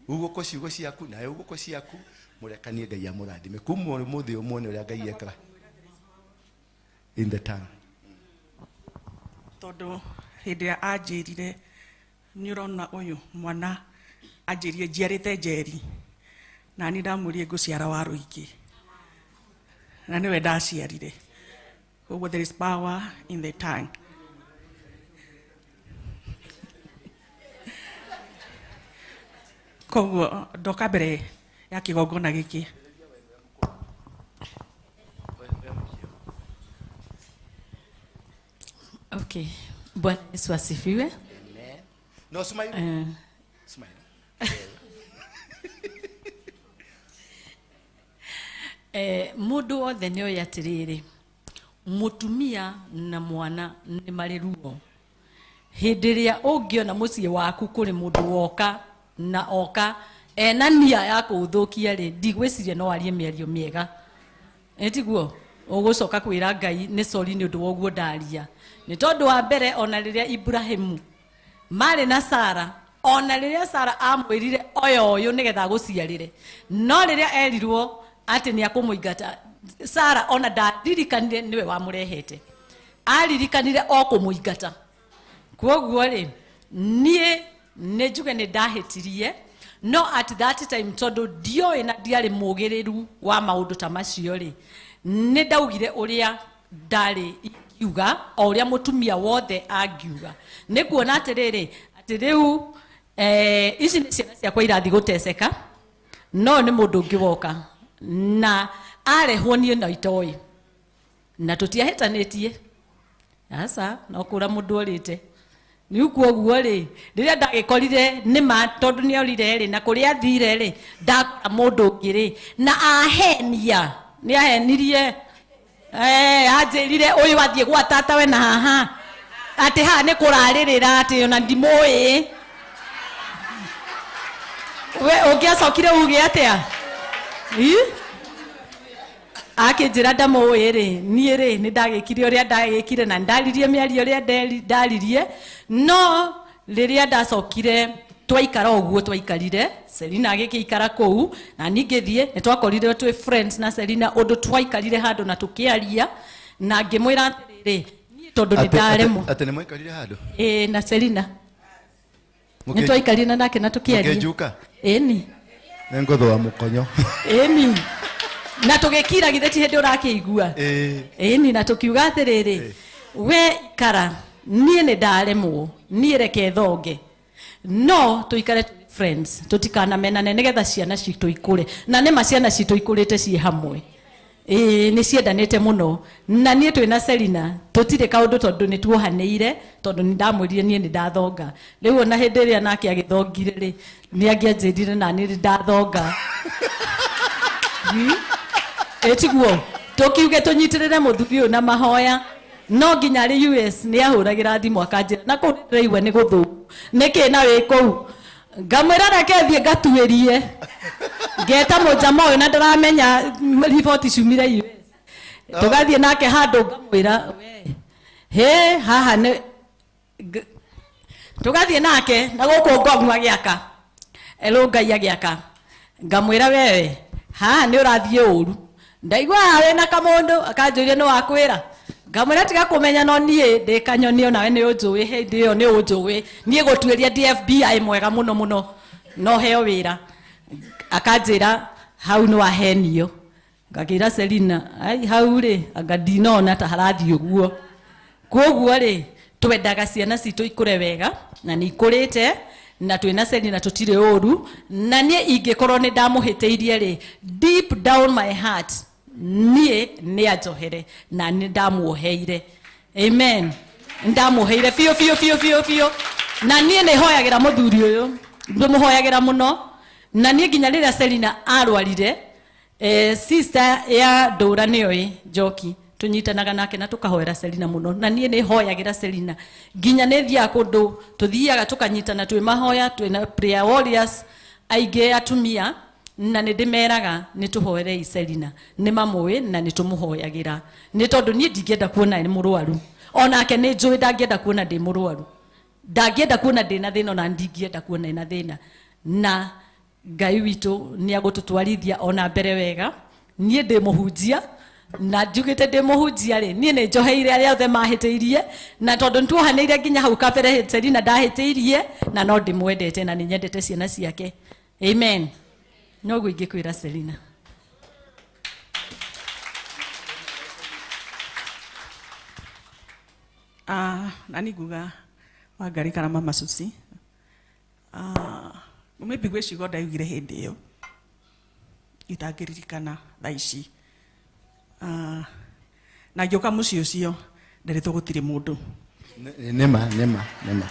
ũgũkũ ciugo ciaku nawe ũgũkũ ciaku mũrekanie Ngai amũrathime kuma ũmũthĩ ũyũ muone ũrĩa Ngai ekaga in the tongue. Tondũ hĩndĩ ĩrĩa anjĩrire nĩ ũrona ũyũ mwana anjĩrire njiarĩte Njeri na niĩ ndamwĩrire ngũciara wa rũingĩ na nĩwe ndaciarire. Koguo there is power in the tongue. Koguo ndoka mbere ya kĩgongona gĩkĩ. Okay. Bwana Yesu asifiwe. Amen. No, smile. Smile. Mũndũ wothe nĩ oĩ atĩrĩrĩ, mũtumia na mwana nĩ marĩ ruo. Hĩndĩ ĩrĩa ũngĩona mũciĩ waku kũrĩ mũndũ woka na oka ena nia ya kũũthũkia rĩ, ndigwĩciria no arie mĩario mĩega. Ĩ tiguo? Ũgũcoka kwĩra Ngai nĩ sorry nĩ ũndũ wa ũguo ndaria. Nĩ tondũ wa mbere ona rĩrĩa Ibrahimu marĩ na Sara, ona rĩrĩa Sara amwĩrire oya ũyũ nĩgetha agũciarĩre, no rĩrĩa erirwo atĩ nĩ akũmũingata, Sara ona ndaririkanire nĩwe wamũrehete, aririkanire o kũmũingata. Kwoguo rĩ, niĩ nĩ njuge nĩ ndahĩtirie, no at that time tondũ ndioĩ na ndiarĩ mũgĩrĩru wa maũndũ ta macio rĩ, nĩ ndaugire ũrĩa ndarĩ ingiuga, o ũrĩa mũtumia wothe angiuga. Nĩ kuona atĩrĩrĩ, atĩ rĩu ici nĩ ciana ciakwa irathiĩ gũteceka, no nĩ mũndũ ũngĩ woka na arehwo niĩ na itoĩ na tũtiahĩtanĩtie. Aca, no kũra mũndũ orĩte. Rĩu kwoguo rĩ, rĩrĩa ndagĩkorire nĩ ma tondũ nĩ orire rĩ, na kũrĩa athire rĩ, ndakora mũndũ ũngĩ rĩ, na ahenia, nĩ ahenirie. Anjĩrire ũyũ athiĩ gwa tatawe na haha, atĩ haha nĩ kũrarĩrĩra atĩ ona ndimũĩ. We ũngĩacokire uge atĩa? Ĩ? Akĩnjĩra ndamũĩ rĩ, niĩ rĩ, nĩ ndagĩkire ũrĩa ndagĩkire na ndaririe mĩario ũrĩa ndaririe, no rĩrĩa ndacokire twaikara ũguo twaikarire, Selina agĩkĩikara kũu na niĩ ngĩthiĩ, nĩ twakorire twĩ friends na Selina ũndũ twaikarire handũ na tũkĩaria, na ngĩmwĩra atĩrĩrĩ, niĩ tondũ nĩ ndaremwo. Atĩ nĩ mwaikarire handũ? Ĩĩ, na Selina. Nĩ twaikarire nake na tũkĩaria. Mũkĩnjuka? Ĩni. Nĩ ngũthũa mũkonyo. Ĩni. Na tũgĩkira githĩ ti hĩndĩ ũrakĩigua? Ĩĩ. Ĩni, na tũkiuga atĩrĩrĩ, we ikara, niĩ nĩ ndaremwo, niĩ reke thonge, no tũikare tũrĩ friends, tũtikanamenane nĩgetha ciana citũ ikũre. Na nĩma ciana citũ ikũrĩte ciĩ hamwe. Ĩĩ, nĩ ciendanĩte mũno. Na niĩ twĩ na Selina, tũtirĩ kaũndũ tondũ nĩ tuohanĩire, tondũ nĩ ndamwĩrire niĩ nĩ ndathonga. Rĩu ona hĩndĩ ĩrĩa nake agĩthongire rĩ, nĩ angĩanjĩrire na niĩ nĩ ndathonga. Ĩ tiguo? Tũkiuge tũnyitĩrĩre mũthuri ũyũ na mahoya. No nginya arĩ US nĩ ahũragĩra thimũ akanjĩra, na kũu nĩndĩraigua nĩ gũthũku. Nĩkĩ na wĩ kũu? Ngamwĩra reke thiĩ ngatuĩrie. Ngeta mũnjama ũyũ na ndaramenya riboti ciumire US. Tũgathiĩ nake handũ ngamwĩra, we, hĩ, haha nĩ tũgathiĩ nake na gũkũ Ngong'u agĩaka. Elũ Ngai agĩaka. Ngamwĩra wewe, haha nĩ ũrathiĩ ũru. Ndaigua haha wĩna kamũndũ, akanjũria nĩ wakwĩra. Ngamwĩra tiga kũmenya no niĩ ndĩ kanyoni onawe nĩ ũnjũĩ, hĩndĩ ĩyo nĩ ũnjũĩ. Niĩ gũtuĩria ndĩ FBI mwega mũno mũno, no heo wĩra. Akanjĩra hau nĩ wahenio. Ngakĩra Selina, ai hau rĩ, anga ndinona ta harathiĩ ũguo. Koguo rĩ twendaga ciana citũ ikũre wega na nĩ ikũrĩte na twĩna Selina tũtirĩ ũru na niĩ ingĩkorwo nĩ ndamũhĩtĩirie rĩ deep down my heart niĩ nĩ anjohere na nĩ ndamuoheire. Amen. Ndamuoheire biũ biũ biũ biũ biũ na niĩ nĩ hoyagĩra mũthuri ũyũ ndĩmũhoyagĩra mũno na niĩ nginya rĩrĩa Selina arwarire sister ya Ndũra nĩyo ĩ Njoki tunyitanaga nake na tukahoera Selina muno na niĩ nĩ hoyagĩra Selina nginya nĩ thiaga kũndũ tuthiaga tukanyitana twĩ mahoya twĩna prayer warriors aingĩ atumia na nĩ ndĩmeraga nĩ tũhoerei Selina nĩ mamũĩ na nĩ tũmũhoyagĩra nĩ tondũ niĩ ndingĩenda kuona nĩ mũrwaru onake nĩ njũĩ ndangĩenda kuona ndĩ mũrwaru ndangĩenda kuona ndĩ na thĩna ona ndingĩenda kuona ena thĩna na Ngai witũ nĩ agũtũtwarithia ona mbere wega niĩ ndĩ mũhunjia na njugĩte ndĩ mũhunjia rĩ niĩ nĩ njoheire arĩa othe mahĩtĩirie na tondũ nĩtuohanĩire nginya hau kabere Selina ndahĩtĩirie na no ndĩmwendete na nĩ nyendete ciana ciake. Amen. Noguo ingĩkwĩra Selina. Na nĩ nguga Wangari kana Mama Susi maybe gwĩ ciugo ndaugire hĩndĩ ĩyo itangĩririkana thaa ici na ngĩũka mũciĩ ũcio nderetwo gũtirĩ mũndũ. Nĩma nĩma nĩma.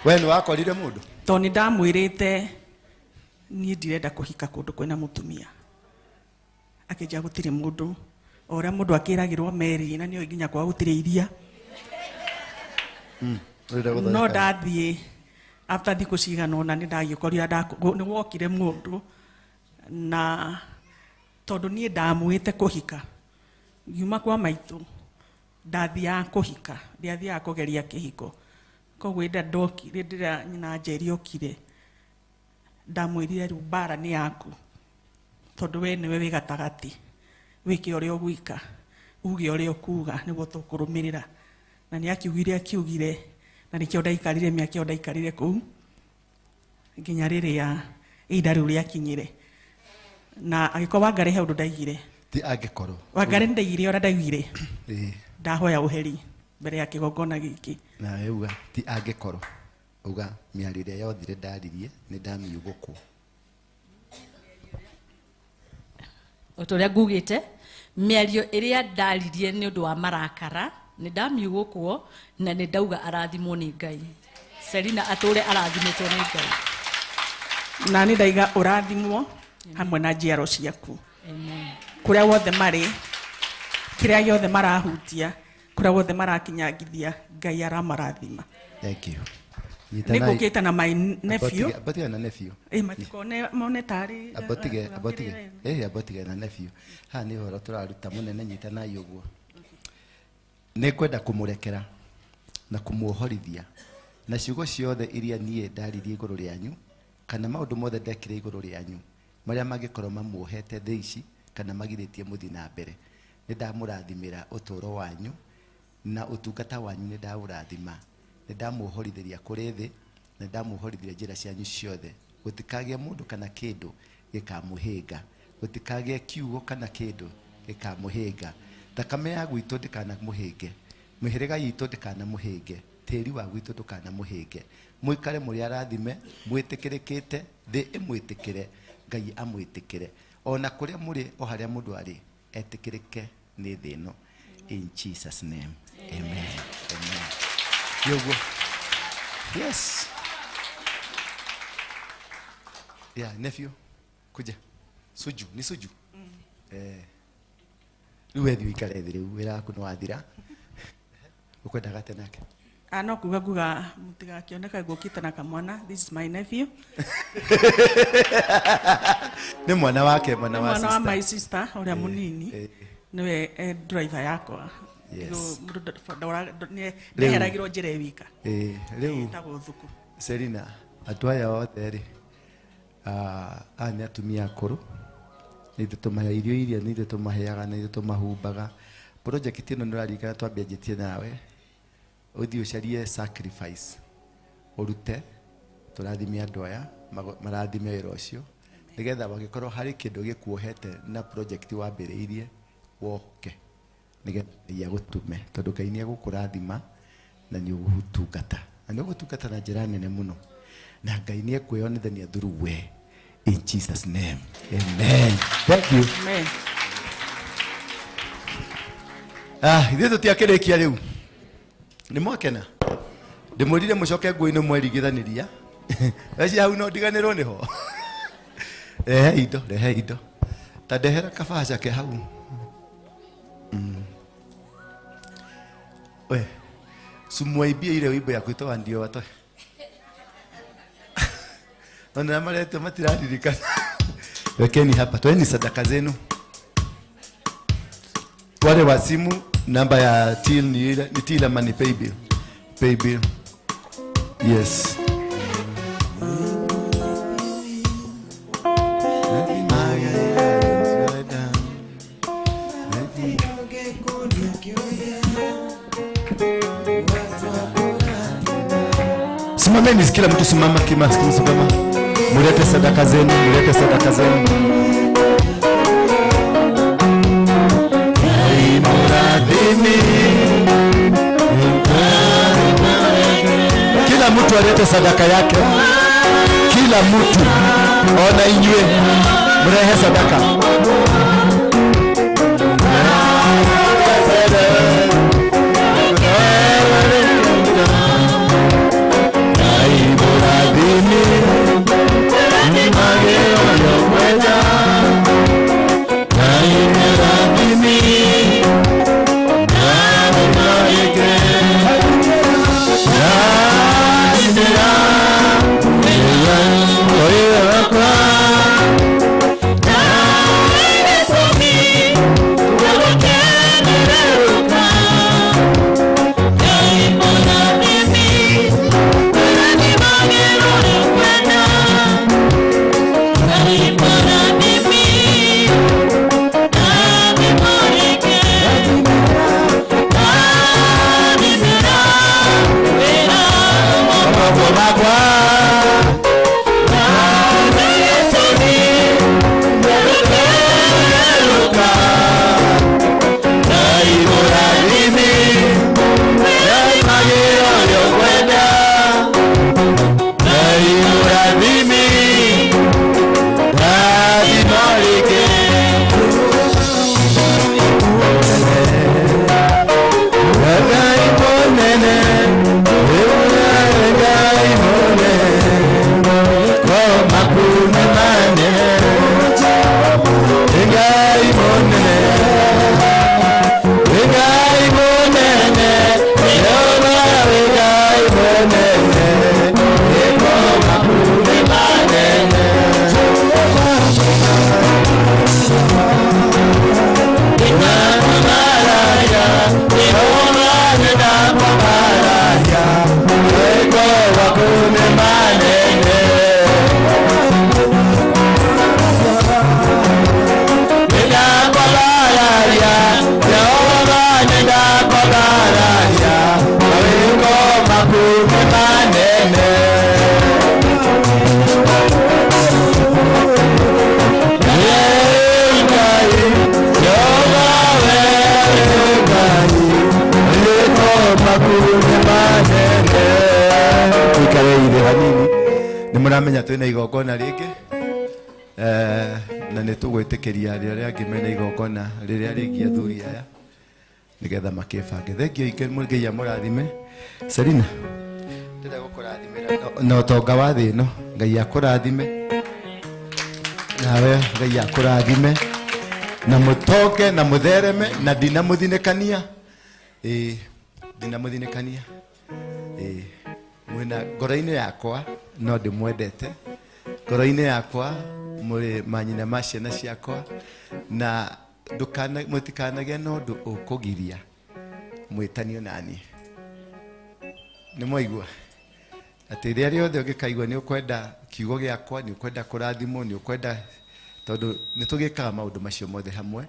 We nĩ wakorire mũndũ? Tondũ nĩ ndamwĩrĩte niĩ ndirenda kũhika kũndũ kwĩna mũtumia akĩnjĩra gũtirĩ mũndũ o ũrĩa mũndũ akĩragĩrwo meri na nĩoĩ nginya kwa gũtirĩ iria. No ndathiĩ after thikũ cigana ũna nĩ ndagĩkorire nĩ wokire mũndũ na tondũ niĩ ndamwĩte kũhika ngiuma kwa maitũ ndathiaga kũhika ndiathiaga kũgeria kĩhiko koguo hĩndĩ ĩrĩa ndokire hĩndĩ ĩrĩa nyina Njeri okire ndamwĩrire rĩu mbara nĩ yaku tondũ we nĩwe wĩ gatagatĩ wĩke ũrĩa ũgwĩka uge ũrĩa ũkuga nĩguo tũkũrũmĩrĩra na nĩ akiugire akiugire na nĩkĩo ndaikarire mĩaka ĩyo ndaikarire kũu nginya rĩrĩa ihinda rĩu rĩakinyire na angĩkorwo Wangari he ũndũ ndaigire ti angĩkorwo Wangari nĩ ndaigire ũrĩa ndaugire ndahoya ũheri mbere ya kĩgongona gĩkĩ nawe uga ti angĩkorwo uga mĩario ĩrĩa yothire ndaririe nĩ ndamiugũkwo o ta ũrĩa ngugĩte mĩario ĩrĩa ndaririe nĩ ũndũ wa marakara nĩ ndamiugũkwo na nĩ ndauga arathimwo nĩ Ngai. Selina atũre arathimĩtwo nĩ Ngai na nĩ ndaiga ũrathimwo hamwe na njiaro ciaku. Amen. Kũrĩa wothe marĩ kĩrĩa gĩothe marahutia kũrĩa wothe marakinyangithia Ngai aramarathima. Thank you. Nĩ ngũkĩte na my nephew. Abotige na nephew. Matikone mone tarĩ abotige abotige abotige na nephew. Haha nĩ ũhoro tũraruta mũnene nyitanai ũguo. Nĩ kwenda kũmũrekera na kũmuohorithia na ciugo ciothe iria niĩ ndaririe igũrũ rĩanyu kana maũndũ mothe ndekire igũrũ rĩanyu marĩa mangĩkorwo mamuohete thĩ ici kana magirĩtie mũthiĩ na mbere nĩ ndamũrathimĩra ũtũũro wanyu na ũtungata wanyu nĩ ndaũrathima nĩ ndamuohorithĩria kũrĩ thĩ na nĩ ndamuohorithĩria njĩra cianyu ciothe gũtikagĩe mũndũ kana kĩndũ gĩkamũhĩnga gũtikagĩe kiugo kana kĩndũ gĩkamũhĩnga thakame ya gwitũ ndĩkanamũhĩnge mĩhĩrĩga itũ ndĩkanamũhĩnge tĩri wa gwitũ ndũkanamũhĩnge mũikare mũrĩ arathime mwĩtĩkĩrĩkĩte thĩ ĩmwĩtĩkĩre Ngai amwĩtĩkĩre ona kũrĩa mũrĩ o harĩa mũndũ arĩ etĩkĩrĩke nĩ thĩ ĩno. In Jesus name. Amen. Amen. Yogo. Yes. Yeah, nephew. Kuja. Suju, ni suju. Rĩu wethi wikare thĩ rĩu wĩra waku nĩ wathira. Ũkwendaga atĩa nake? No kuga nguga mũtigakĩoneka ngũkĩte na kamwana. This is my nephew. Nĩ mwana wake, mwana wa Mwana wa sister. my sister ũrĩa mũnini. Nĩwe driver yakwa. Yes. Ndeheragĩrwo njĩra ĩwika. Rĩu Ĩtagwo Thuku. Selina, andũ aya othe rĩ aya nĩ atumia akũrũ nĩ ithuĩ tũmaheaga irio iria nĩ ithuĩ tũmaheaga nĩ ithuĩ tũmahumbaga project ĩno nĩ ũraririkana twambianjĩtie nawe ũthiĩ ũcarie sacrifice ũrute tũrathime andũ aya marathime wĩra ũcio nĩgetha wangĩkorwo harĩ kĩndũ gĩkuohete na project wambĩrĩirie woke Nĩgetha Ngai agũtũme, tondũ Ngai nĩ egũkũrathima na nĩ ũgũtungata. Na nĩ ũgũtungata na njĩra nene mũno. Na Ngai nĩ ekwĩonithania through we. In Jesus name. Amen. Thank you. Amen. Ithuĩ tũtiakĩrĩkia rĩu. Nĩ mwakena? Ndĩmwĩrire mũcoke nguo-inĩ mwerigithanĩria. Eci hau no ndiganĩrwo nĩho. Rehe indo, rehe indo. Ta ndehera kabaca ke hau. We, sumwaibie ile wimbo ya kuitoa ndio watoe. Ona maretwo matiraririkana. Wekeni hapa, toeni sadaka zenu. Wale wa simu, namba ya till ni ile, ni till ama ni paybill? Paybill. Yes. Simameni, kila mtu simama, kima, simama. Mulete sadaka zenu, mulete sadaka zenu. Kila mtu alete sadaka yake. Kila mtu ona inywe, mrehe sadaka. Muramenya twina igongona ringi na nĩ tũgwĩtĩkĩria arĩa arĩa angĩ mena igongona rĩrĩa rĩngĩ athuri aya nĩgetha makĩbange. Thengiũ ingĩ Ngai amũrathime. Selina, ndĩrenda gũkũrathimĩra na ũtonga wa thĩ ĩno. Ngai akũrathime, nawe Ngai akũrathime na mũtonge na mũthereme na ndinamũthinĩkania. Ndinamũthinĩkania. Mwĩna ngoro-inĩ yakwa no ndĩmwendete, ngoro-inĩ yakwa mũrĩ manyina ma ciana ciakwa, na mũtikanagĩe na ũndũ ũkũgiria mwĩtanio naniĩ. Nĩ mwaigua atĩ rĩrĩa rĩothe ũngĩkaigua nĩ ũkwenda kiugo gĩakwa, nĩ ũkwenda kũrathimwo, nĩ ũkwenda, tondũ nĩ tũgĩkaga maũndũ macio mothe hamwe.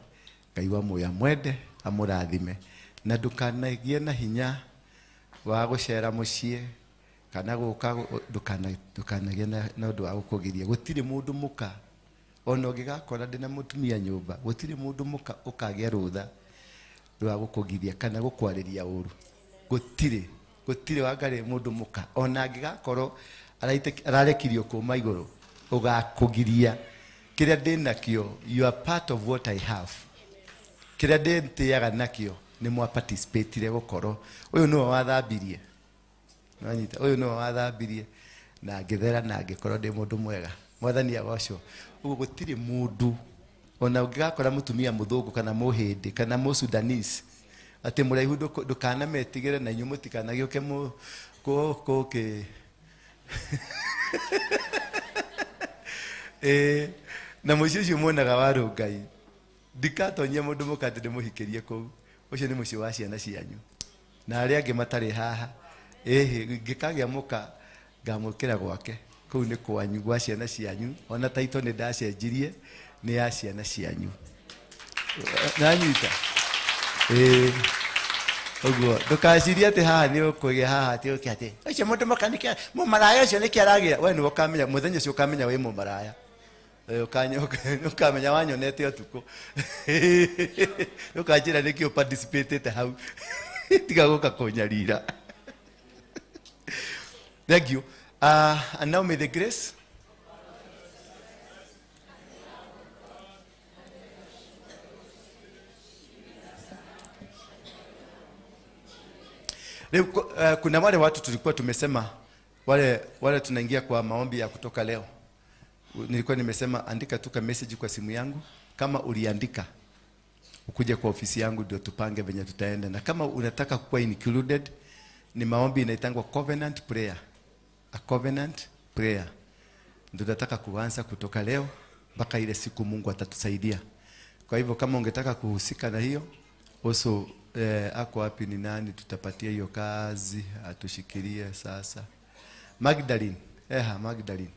Ngai wa muoyo amwende, amũrathime, na ndũkanagie na hinya wa gũcera mũciĩ kana gũka, ndũkanagĩe na ũndũ wa gũkũgiria. Gũtirĩ mũndũ mũka ona ũngĩgakora ndĩna mũtumia nyũmba, gũtirĩ mũndũ mũka ũkagĩa rũtha Rwa gũkũgiria kana gũkwarĩria ũru. Gũtirĩ, gũtirĩ wangarĩ mũndũ mũka ona angĩgakorwo ararekirio kuma igũrũ ũgakũgiria kĩrĩa ndĩ nakĩo. You are part of what I have. Kĩrĩa ndĩtĩaga nakĩo nĩ mwa participatire gũkorwo ũyũ nĩwe wathambirie. Nĩwanyita, ũyũ nĩwe wathambirie na ngĩthera na ngĩkorwo ndĩ mũndũ mwega. Mwathani agocwo. Ũguo gũtirĩ mũndũ ona ũngĩgakora mũtumia mũthũngũ kana mũhĩndĩ kana mũsudanese atĩ mũraihu ndũkanametigĩre na inyuĩ mũtikanagĩũke kũkĩ na mũciĩ ũcio muonaga wa Rũngai ndikatonyia mũndũ mũka atĩ ndĩmũhikĩrie kũu. Ũcio nĩ mũciĩ wa ciana cianyu na arĩa angĩ matarĩ haha. Ĩhĩ, ngĩkagĩa mũka ngamũkĩra gwake. Kũu nĩ kwanyu gwa ciana cianyu. Ona taito nĩ ndacenjirie nĩ ya ciana cianyu. Nanyita. Ũguo ndũkacirie atĩ haha nĩ ũkũgĩa haha atĩ ũke atĩ ũcio mũndũ mũka nĩkĩ mũmaraya ũcio nĩkĩ aragĩa. We nĩwe ũkamenya mũthenya ũcio ũkamenya wĩ mũmaraya. Ũkamenya wanyonete ũtukũ. Ũkanjĩra nĩkĩ ũparticipatĩte hau. Tiga gũka kũnyarira. Thank you. And now may the grace Leo, kuna wale watu tulikuwa tumesema wale tunaingia kwa maombi ya kutoka leo. Nilikuwa nimesema andika tu ka message kwa simu yangu. Kama uliandika ukuje kwa ofisi yangu ndio tupange venye tutaenda. Na kama unataka kuwa included, ni maombi inaitangwa covenant prayer. A covenant prayer. Ndio tunataka kuanza kutoka leo mpaka ile siku Mungu atatusaidia. Kwa hivyo kama ungetaka kuhusika na hiyo, also ako wapi ni nani tutapatia hiyo kazi atushikilie sasa. Magdalene, Magdalene,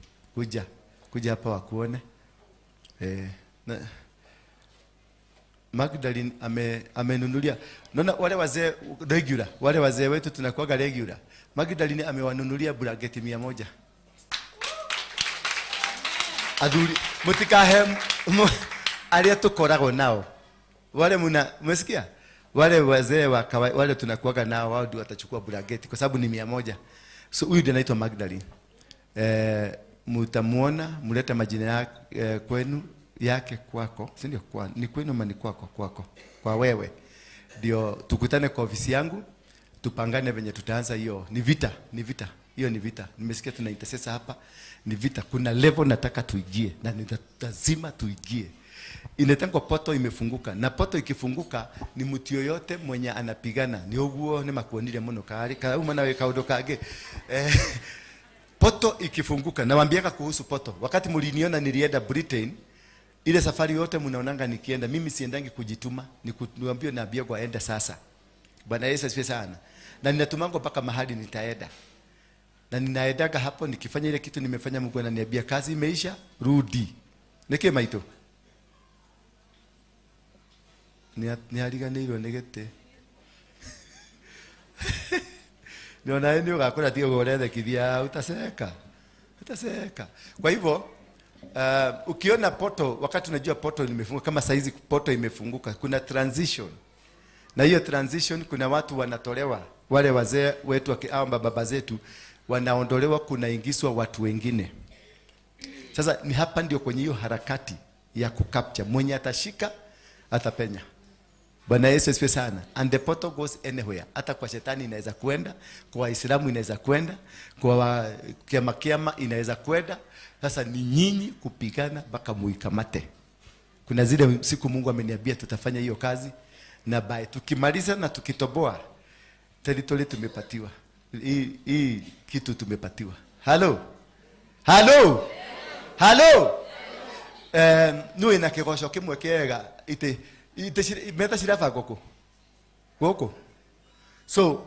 kuja hapa wakuone. Magdalene amenunulia. Naona wale wazee regular, wale wazee wetu tunakuaga regular. Magdalene amewanunulia blanketi 100. Aduri mutikahe aria tukoragwo nao. Wale mna umesikia? Wale wazee wa wale tunakuaga nao wao ndio watachukua blanketi kwa sababu ni 100. So huyu ndiye anaitwa Magdalene. Mtamuona, mlete majina yake kwenu yake kwako, si ndio? Kwa ni kwenu ama ni kwako? Kwako. Kwa wewe. Ndio tukutane kwa ofisi yangu, tupangane venye tutaanza hiyo. Ni vita, ni vita. Hiyo ni vita. Nimesikia tuna intercessor hapa. Ni vita. Kuna level nataka tuingie na ni lazima tuingie. Inatangwa poto imefunguka. Na poto ikifunguka ni mtu yoyote mwenye anapigana. Ni uguo ni makuonire muno kali. Kauma nawe kaundu kangi. Poto ikifunguka, nawaambiaka kuhusu poto. Wakati mliniona nilienda Britain, ile safari yote mnaonanga nikienda, mimi siendangi kujituma, niwaambie naambia kwa enda sasa. Bwana Yesu asifiwe sana. Na ninatumangwa mpaka mahali nitaenda. Na ninaendaga hapo nikifanya ile kitu nimefanya, Mungu ananiambia kazi imeisha, rudi. Niki maito. Ni hariganĩirwo nĩ gĩtĩ. Niona nĩ ũgakora tiga ũrethekithia utaseka. Utaseka. Kwa hivyo ukiona poto, wakati unajua poto imefunguka, kama saizi poto imefunguka, kuna transition. Na hiyo transition kuna watu wanatolewa, wale wazee wetu au baba zetu wanaondolewa, kunaingizwa watu wengine. Sasa ni hapa ndio kwenye hiyo harakati ya kucapture, mwenye atashika atapenya. Bwana Yesu asifiwe sana. And the portal goes anywhere. Hata kwa shetani inaweza kwenda, kwa Waislamu inaweza kwenda, kwa kiama kiama inaweza kwenda. Sasa ni nyinyi kupigana mpaka muikamate. Kuna zile siku Mungu ameniambia tutafanya hiyo kazi, na bae tukimaliza na tukitoboa territory tumepatiwa. Hii kitu tumepatiwa. Hello. Hello. Hello. Nuwe na kigosho kimwe kiega ite meta shirafa goko. Goko. So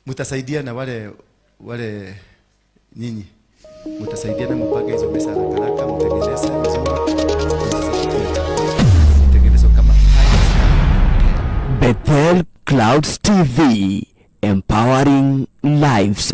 mutasaidia na wale nyinyi. Mutasaidia na mupange hizo pesa haraka haraka, mtengeneze vizuri. Mtengeneze kama Bethel Clouds TV, empowering lives.